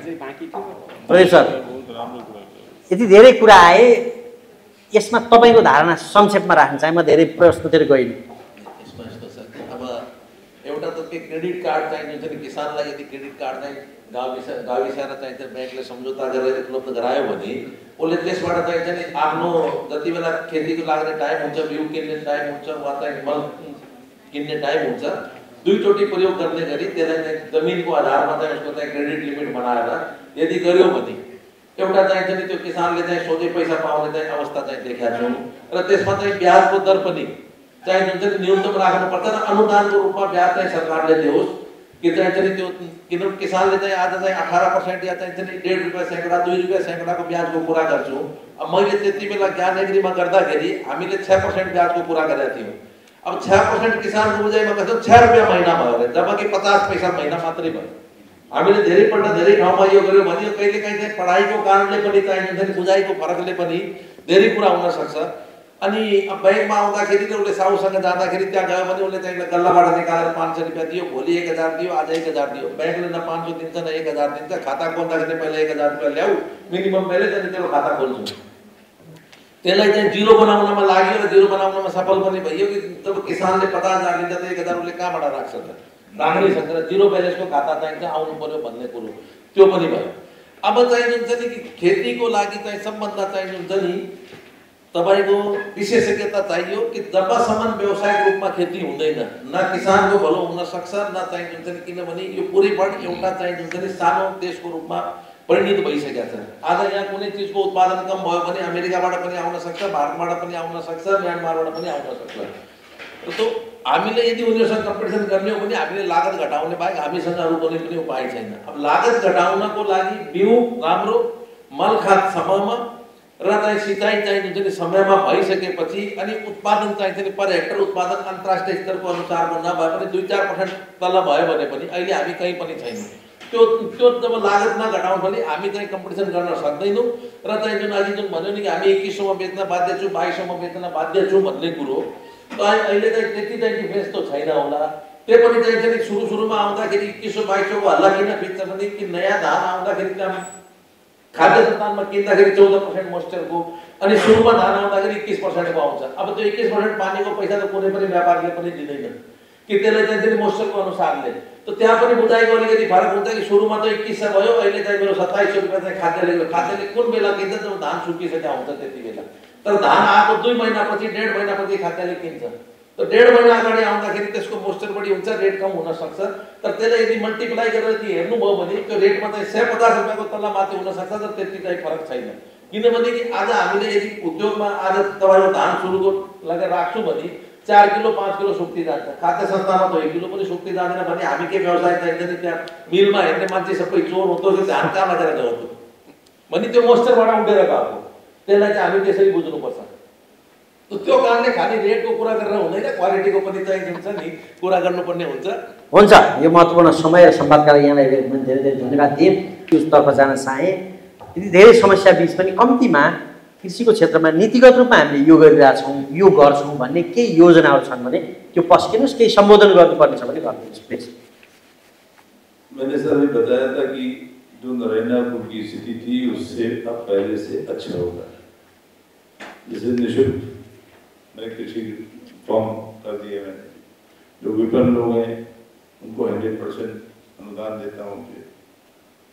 यति धेरै कुरा आए, यसमा तपाईको धारणा संक्षेपमा राख्न चाहे। म धेरै प्रश्नतिर गइनँ। अब एउटा त के क्रेडिट कार्ड चाहिन्छ नि किसानलाई। यदि क्रेडिट कार्ड चाहिँ गाविसमा चाहिन्छ ब्याङ्कले सम्झौता गरेर उपलब्ध गरायो भने उसले त्यसबाट चाहिन्छ नि आफ्नो जति बेला खेतीको लाग्ने टाइम हुन्छ, बिउ किन्ने टाइम हुन्छ वा चाहिँ मल किन्ने टाइम हुन्छ, दुईचोटि प्रयोग गर्ने गरी त्यसलाई चाहिँ जमिनको आधारमा चाहिँ उसको चाहिँ क्रेडिट लिमिट बनाएर यदि गर्यो भने एउटा चाहिन्छ नि त्यो किसानले चाहिँ सोझै पैसा पाउने चाहिँ अवस्था चाहिँ देखाएको छौँ। र त्यसमा चाहिँ ब्याजको दर पनि चाहिँ जुन चाहिँ न्यूनतम राख्नु पर्छ र अनुदानको रूपमा ब्याज चाहिँ सरकारले दियोस्। कि चाहिँ त्यो किनभने किसानले चाहिँ आज चाहिँ 18% या चाहिँ ₹1.5 सैकडा ₹2 सैकडाको ब्याजको कुरा गर्छु। अब मैले त्यति बेला ज्ञान एग्रीमा गर्दाखेरि हामीले 6% ब्याजको कुरा गरेका थियौँ। अब 6% किसानको बुझाइमा कस्तो ₹6 महिना भयो अरे, जबकि 50 पैसा महिना मात्रै भयो। हामीले धेरैपल्ट धेरै ठाउँमा यो गर्यो भने कहिलेकाहीँ चाहिँ पढाइको कारणले पनि चाहिँ बुझाइको फरकले पनि धेरै कुरा हुन सक्छ। अनि अब बैंकमा आउँदाखेरि त उसले साहुसँग जाँदाखेरि त्यहाँ गयो भने उसले चाहिँ गल्लाबाट निकालेर ₹500 दियो, भोलि 1000 दियो, आज 1000 दियो। बैंकले न 500 दिन्छ न 1000 दिन्छ। खाता खोल्दाखेरि पहिला ₹1000 ल्याऊ, मिनिमम पहिले चाहिँ तेरो खाता खोल्छु। त्यसलाई चाहिँ जिरो बनाउनमा लाग्यो र जिरो बनाउनमा सफल पनि भयो कि जब किसानले 50,000 दिन्छ त 1000 उसले कहाँबाट राख्छ त? राख्नै सक्दैन। जिरो ब्यालेन्सको खाता चाहिन्छ, आउनु पर्यो भन्ने कुरो त्यो पनि भयो। अब चाहिँ जुन चाहिँ कि खेतीको लागि चाहिँ सबभन्दा चाहिँ जुन चाहिँ नि तपाईको विशेषज्ञता चाहियो कि जबसम्म व्यावसायिक रूपमा खेती हुँदैन न किसानको भलो हुन सक्छ न चाहिँ जुन चाहिँ किनभने यो पुरैपट एउटा चाहिँ जुन चाहिँ सानो देशको रूपमा परिणत भइसकेको छ। आज यहाँ कुनै चिजको उत्पादन कम भयो भने अमेरिकाबाट पनि आउन सक्छ, भारतबाट पनि आउन सक्छ, म्यानमारबाट पनि आउन सक्छ। तो हामीले यदि उनीहरूसँग कम्पिटिसन गर्ने हो भने हामीले लागत घटाउने बाहेक हामीसँग अरू कुनै पनि उपाय छैन। अब लागत घटाउनको लागि बिउ राम्रो, मलखाद समयमा र चाहिँ सिँचाइ चाहिँ जुन चाहिँ समयमा भइसकेपछि अनि उत्पादन चाहिँ पर हेक्टर उत्पादन अन्तर्राष्ट्रिय स्तरको अनुसारको नभए पनि 2-4% तल भयो भने पनि अहिले हामी कहीँ पनि छैनौँ। त्यो जब लागत नघटाउँ भने हामी चाहिँ कम्पिटिसन गर्न सक्दैनौँ र चाहिँ जुन अघि जुन भन्यो नि कि हामी 2100मा बेच्न बाध्य छौँ, 2200मा बेच्न बाध्य छौँ भन्ने कुरो अहिले चाहिँ त्यति चाहिँ डिफरेन्स त छैन होला। त्यो पनि चाहिँ सुरुमा आउँदाखेरि 2100-2200को हल्ला किन फिट्छ भने कि नयाँ धान आउँदाखेरि त्यहाँ खाद्य सन्तानमा किन्दाखेरि 14% मोइस्चरको अनि सुरुमा धान आउँदाखेरि 21%को आउँछ। अब त्यो 21% पानीको पैसा त कुनै पनि व्यापारीले पनि दिँदैन कि त्यसलाई चाहिँ मोइस्चरको अनुसारले। तो त्यहाँ पनि बुझाइको अलिकति फरक हुन्छ कि सुरुमा त 2100 भयो, अहिले चाहिँ मेरो 2700 चाहिँ खाद्यले कुन बेला किन्छ जब धान सुकिसकेको हुन्छ त्यति बेला। तर धान आएको 2 महिनापछि 1.5 महिनापछि खाद्यले किन्छ। तो 1.5 महिना अगाडि आउँदाखेरि त्यसको मोइस्चर बढी हुन्छ, रेट कम हुन सक्छ। तर त्यसलाई यदि मल्टिप्लाई गरेर यदि हेर्नुभयो भने त्यो रेटमा चाहिँ 150 रुपियाँको तल माथि हुन सक्छ, तर त्यति चाहिँ फरक छैन। किनभने कि आज हामीले यदि उद्योगमा आज तपाईँको धान सुरुको लगेर राख्छौँ भने 4 किलो 5 किलो सुक्ति जान्छ, खाद्य संस्थामा त 1 किलो पनि सुक्ति जाँदैन भने हामी के व्यवसाय चाहिन्छ त्यहाँ मिलमा हेर्ने मान्छे सबै चोर हुँदो त्यो धान कहाँ लगेर गयो भने त्यो मोइस्चरबाट उडेर गएको। त्यसलाई चाहिँ हामी त्यसरी बुझ्नुपर्छ। त्यो कारणले खाली रेटको कुरा गरेर हुँदैन, क्वालिटीको पनि चाहिँ हुन्छ नि कुरा गर्नुपर्ने हुन्छ। हुन्छ, यो महत्त्वपूर्ण समय र संवादका लागि यहाँलाई धेरै धेरै धन्यवाद दिएँ। त्यसतर्फ जान चाहे यदि धेरै समस्या बिच पनि कम्तीमा कृषिको क्षेत्रमा नीतिगत रूपमा हामीले यो गरिरहेछौँ, यो गर्छौँ भन्ने केही योजनाहरू छन् भने त्यो पस्किनुहोस्, केही सम्बोधन गर्नुपर्ने छ भने गर्नुहोस् प्लिज। मैंने सर अभी बताया था कि जो नारायणपुर की स्थिति थी उससे अब पहले से अच्छा होगा। जैसे निःशुल्क मैं कृषि फॉर्म कर दिए, मैंने जो विपन्न लोग हैं उनको 100% अनुदान देता हूँ।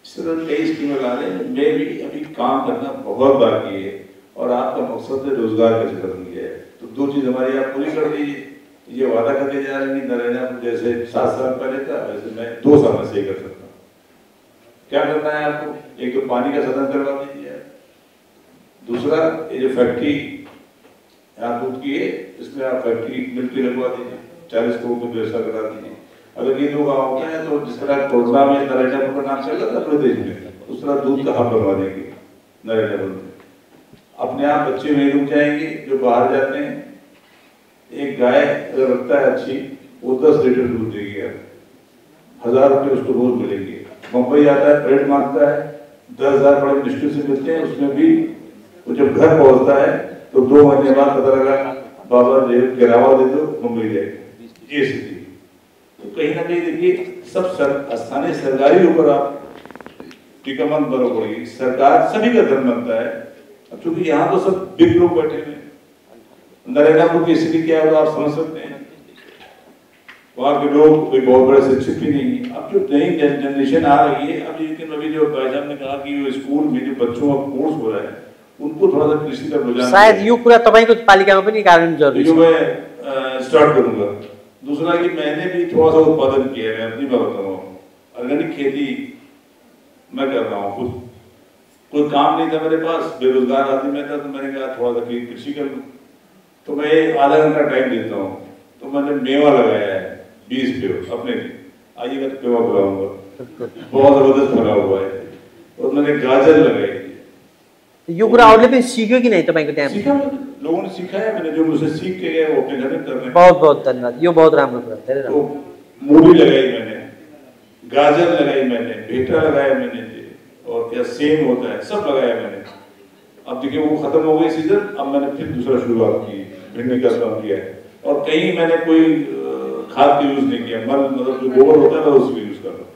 इस तरह कई स्कीमें ला रहे हैं। मैं भी अभी काम करना बहुत बाकी है और आपका मकसद है रोजगार का खत्म किया है। तो 2 चीज हमारी आप पूरी कर दीजिए। ये वादा करके जा रहे हैं नारायणपुर जैसे 7 साल पहले था वैसे मैं 2 साल में सही कर सकता हूँ। क्या करना है आपको? एक तो पानी का साधन करवा दीजिए, दूसरा ये जो फैक्ट्री यहाँ दूध की है इसमें आप फैक्ट्री मिल्ट्री लगवा दीजिए, 40 करोड़ की व्यवस्था करा दीजिए। अगर ये लोग आओगे हैं तो जिस तरह कोरोना में नारायणपुर का नाम चल रहा था प्रदेश में, उस तरह दूध का हब बनवा देंगे नारायणपुर में। अपने आप बच्चे वहीं रुक जाएंगे जो बाहर जाते हैं। एक गाय अगर रखता है अच्छी, वो 10 लीटर दूध देगी, 1000 रुपये उसको रोज मिलेंगे। मुंबई आता है, ब्रेड मांगता है, 10,000 बड़े मुश्किल से मिलते हैं। उसमें भी वो जब घर पहुंचता है तो 2 महीने बाद पता लगा बाबा जेब गिरावा दे दो, मुंबई जाएगी। ये स्थिति। तो कहीं ना कहीं देखिए सब स्थानीय सरकारी ऊपर आप टीकामंद बनो पड़ेगी। सरकार सभी का धर्म बनता है। अब चूंकि यहाँ तो सब बिग लोग बैठे हुए, नारायणपुर की स्थिति क्या है तो आप समझ सकते हैं। वहाँ के लोग कोई बहुत बड़े शिक्षित भी नहीं है। अब जो नई जनरेशन आ रही है, अब लेकिन अभी जो भाई साहब ने कहा कि वो स्कूल में जो बच्चों का कोर्स हो रहा है उनको थोड़ा सा कृषि का रुझान, शायद यो कुरा तपाईको पालिकामा पनि कारण जरुरी जो मैं स्टार्ट करूंगा। दूसरा कि मैंने भी थोड़ा सा उत्पादन किया है, मैं अपनी बात बताऊँ। ऑर्गेनिक खेती मैं कर रहा हूँ खुद। कोई काम नहीं था मेरे पास, बेरोजगार आदमी मैं था, तो मैंने कहा थोड़ा सा कृषि कर लूँ। तो मैं आधा घंटा टाइम देता हूँ। तो मैंने मेवा लगाया है 20 पेड़ अपने लिए। आइएगा तो पेवा खिलाऊंगा, बहुत जबरदस्त बना हुआ है। और मैंने गाजर लगाई थी। यो कुरा अरूले पनि सिक्यो कि नहीं तपाईको त्यहाँ? सीखा, लोगों ने सिखाया, मैंने जो मुझसे सीख के गए वो अपने घर में कर रहे हैं। बहुत बहुत धन्यवाद, यो बहुत राम्रो कुरा, धेरै राम्रो। तो मूली लगाई मैंने, गाजर लगाई मैंने, भेटा लगाया मैंने, और क्या सेम होता है, सब लगाया मैंने। अब देखिए वो खत्म हो गई सीजन, अब मैंने फिर दूसरा शुरुआत की, भिंडी का काम किया है। और कहीं मैंने कोई खाद यूज नहीं किया, मतलब जो गोबर होता है मैं उसको यूज कर रहा हूँ।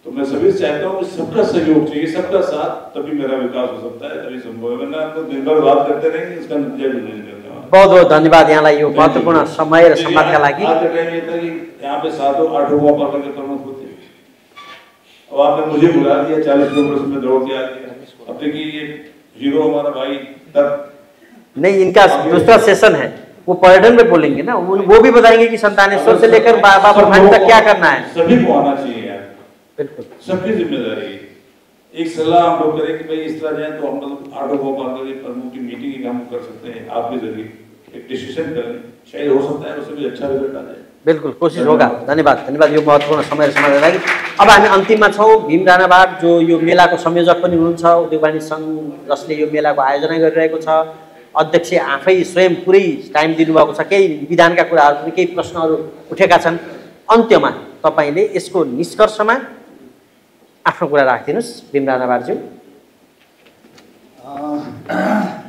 तो मैं सभी से चाहता हूँ कि सबका सहयोग चाहिए, सबका साथ, तभी मेरा विकास हो सकता है, तभी संभव है। वरना तो दिन भर बात करते रहेंगे, इसका नतीजा भी नहीं निकलने। बहुत बहुत धन्यवाद यहाँलाई यो महत्त्वपूर्ण समय र संवादका लागि। आज का टाइम ये था कि यहाँ पे 7-8 मौका के प्रमुख होते। अब आपने मुझे बुला दिया, 40 किलोमीटर में दौड़ के आ गया। अब देखिए ये हीरो हमारा भाई तब नहीं, इनका दूसरा सेशन है, वो पर्यटन में बोलेंगे ना, वो भी बताएंगे कि संतानेश्वर से लेकर बाबा ब्रह्मांड तक क्या करना है। सभी को आना चाहिए यार, बिल्कुल सबकी जिम्मेदारी है। एक सलाह हम लोग करें कि भाई इस तरह जाए तो हम लोग 8 मौका प्रमुख की मीटिंग हम कर सकते हैं, आपके जरिए एक डिसीजन करें, शायद हो सकता है उससे भी अच्छा रिजल्ट आ जाए। बिल्कुल कोशिश होगा। धन्यवाद धन्यवाद यो महत्त्वपूर्ण समय र समाजका लागि। अब हामी अन्तिममा छौँ। भीम राणाबाट जो यो मेलाको संयोजक पनि हुनुहुन्छ, उद्योग वाणिज्य सङ्घ जसले यो मेलाको आयोजना गरिरहेको छ, अध्यक्ष आफै स्वयं पुरै टाइम दिनुभएको छ, केही विधानका कुराहरू पनि केही प्रश्नहरू उठेका छन्। अन्त्यमा तपाईँले यसको निष्कर्षमा आफ्नो कुरा राखिदिनुहोस् भीम राणाबाटज्यू।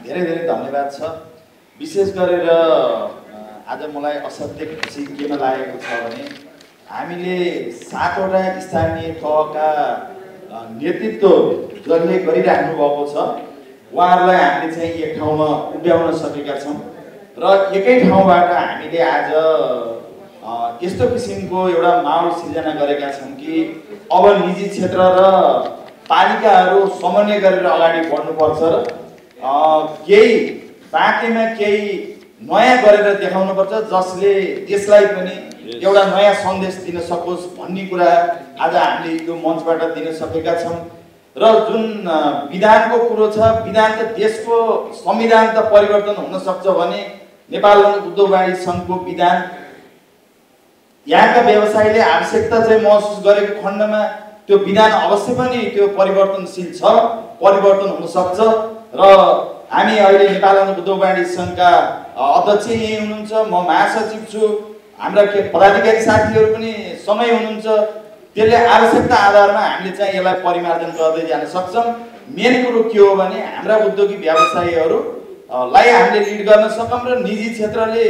धेरै धेरै धन्यवाद छ। विशेष गरेर आज मलाई असाध्यै खुसी केमा लागेको छ भने हामीले 7वटा स्थानीय तहका नेतृत्व जसले गरिराख्नु भएको छ उहाँहरूलाई हामीले चाहिँ एक ठाउँमा उभ्याउन सकेका छौँ र एकै ठाउँबाट हामीले आज यस्तो किसिमको एउटा माहौल सिर्जना गरेका छौँ कि अब निजी क्षेत्र र पालिकाहरू समन्वय गरेर अगाडि बढ्नुपर्छ र केही बाँकीमा केही नयाँ गरेर देखाउनुपर्छ जसले देशलाई पनि एउटा नयाँ सन्देश दिन सकोस् भन्ने कुरा आज हामीले यो मञ्चबाट दिन सकेका छौँ। र जुन विधानको कुरो छ, विधान त देशको संविधान त परिवर्तन हुन सक्छ भने नेपाल उद्योग वाणिज्य सङ्घको विधान यहाँका व्यवसायीले आवश्यकता चाहिँ महसुस गरेको खण्डमा त्यो विधान अवश्य पनि त्यो परिवर्तनशील छ, परिवर्तन हुन सक्छ। र हामी अहिले नेपाल उद्योग वाणिज्य सङ्घका अध्यक्ष यही हुनुहुन्छ, म महासचिव छु, हाम्रा के पदाधिकारी साथीहरू पनि सँगै हुनुहुन्छ। त्यसले आवश्यकता आधारमा हामीले चाहिँ यसलाई परिमार्जन गर्दै जान सक्छौँ। मेन कुरो के हो भने हाम्रा उद्योगी व्यवसायीहरूलाई हामीले लिड गर्न सकौँ र निजी क्षेत्रले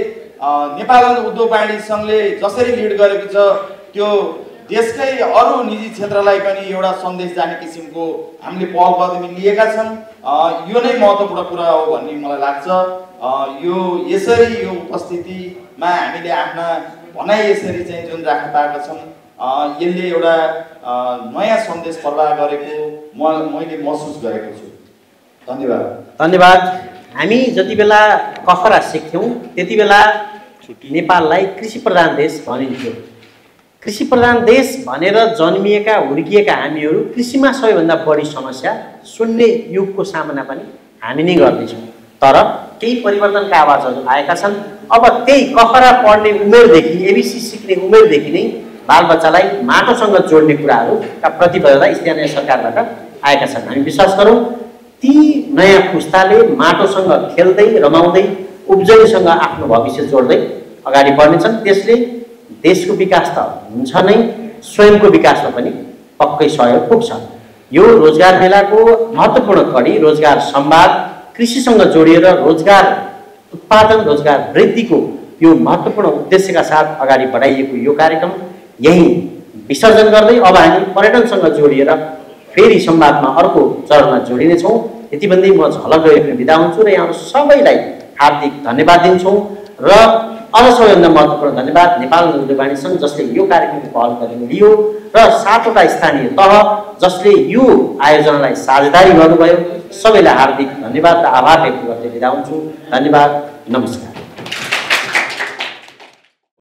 नेपाल उद्योग वाणिज्य सङ्घले जसरी लिड गरेको छ त्यो देशकै अरू निजी क्षेत्रलाई पनि एउटा सन्देश जाने किसिमको हामीले पहल कदमी लिएका छौँ। यो नै महत्त्वपूर्ण कुरा हो भन्ने मलाई लाग्छ। यो यसरी यो उपस्थितिमा हामीले आफ्ना भनाइ यसरी चाहिँ जुन राख्न पाएका छौँ यसले एउटा नयाँ सन्देश प्रवाह गरेको मैले महसुस गरेको छु। धन्यवाद। धन्यवाद। हामी जति बेला कखरा सिक्थ्यौँ त्यति बेला नेपाललाई कृषि प्रधान देश भनिन्थ्यो। कृषि प्रधान देश भनेर जन्मिएका हुर्किएका हामीहरू कृषिमा सबैभन्दा बढी समस्या सुन्ने युगको सामना पनि हामी नै गर्दैछौँ। तर केही परिवर्तनका आवाजहरू आएका छन्। अब त्यही कखरा पढ्ने उमेरदेखि, एबिसी सिक्ने उमेरदेखि नै बालबच्चालाई माटोसँग जोड्ने कुराहरूका प्रतिबद्धता स्थानीय सरकारबाट आएका छन्। हामी विश्वास गरौँ ती नयाँ पुस्ताले माटोसँग खेल्दै रमाउँदै उब्जनीसँग आफ्नो भविष्य जोड्दै अगाडि बढ्नेछन्। त्यसले देशको विकास त हुन्छ नै, स्वयंको विकासमा पनि पक्कै सहयोग पुग्छ। यो रोजगार मेलाको महत्त्वपूर्ण कडी रोजगार संवाद, कृषिसँग जोडिएर रोजगार उत्पादन, रोजगार वृद्धिको यो महत्त्वपूर्ण उद्देश्यका साथ अगाडि बढाइएको यो कार्यक्रम यही विसर्जन गर्दै अब हामी पर्यटनसँग जोडिएर फेरि संवादमा अर्को चरणमा जोडिनेछौँ। यति भन्दै म झलक गरेर बिदा हुन्छु र यहाँहरू सबैलाई हार्दिक धन्यवाद दिन्छौँ। र अझ सबैभन्दा महत्त्वपूर्ण धन्यवाद नेपाल उद्योग वाणिज्य सङ्घ जसले यो कार्यक्रमको पहल गरेर लियो र 7वटा स्थानीय तह जसले यो आयोजनालाई साझेदारी गर्नुभयो। सबैलाई हार्दिक धन्यवाद र आभार व्यक्त गर्दै बिदा हुन्छु। धन्यवाद, नमस्कार।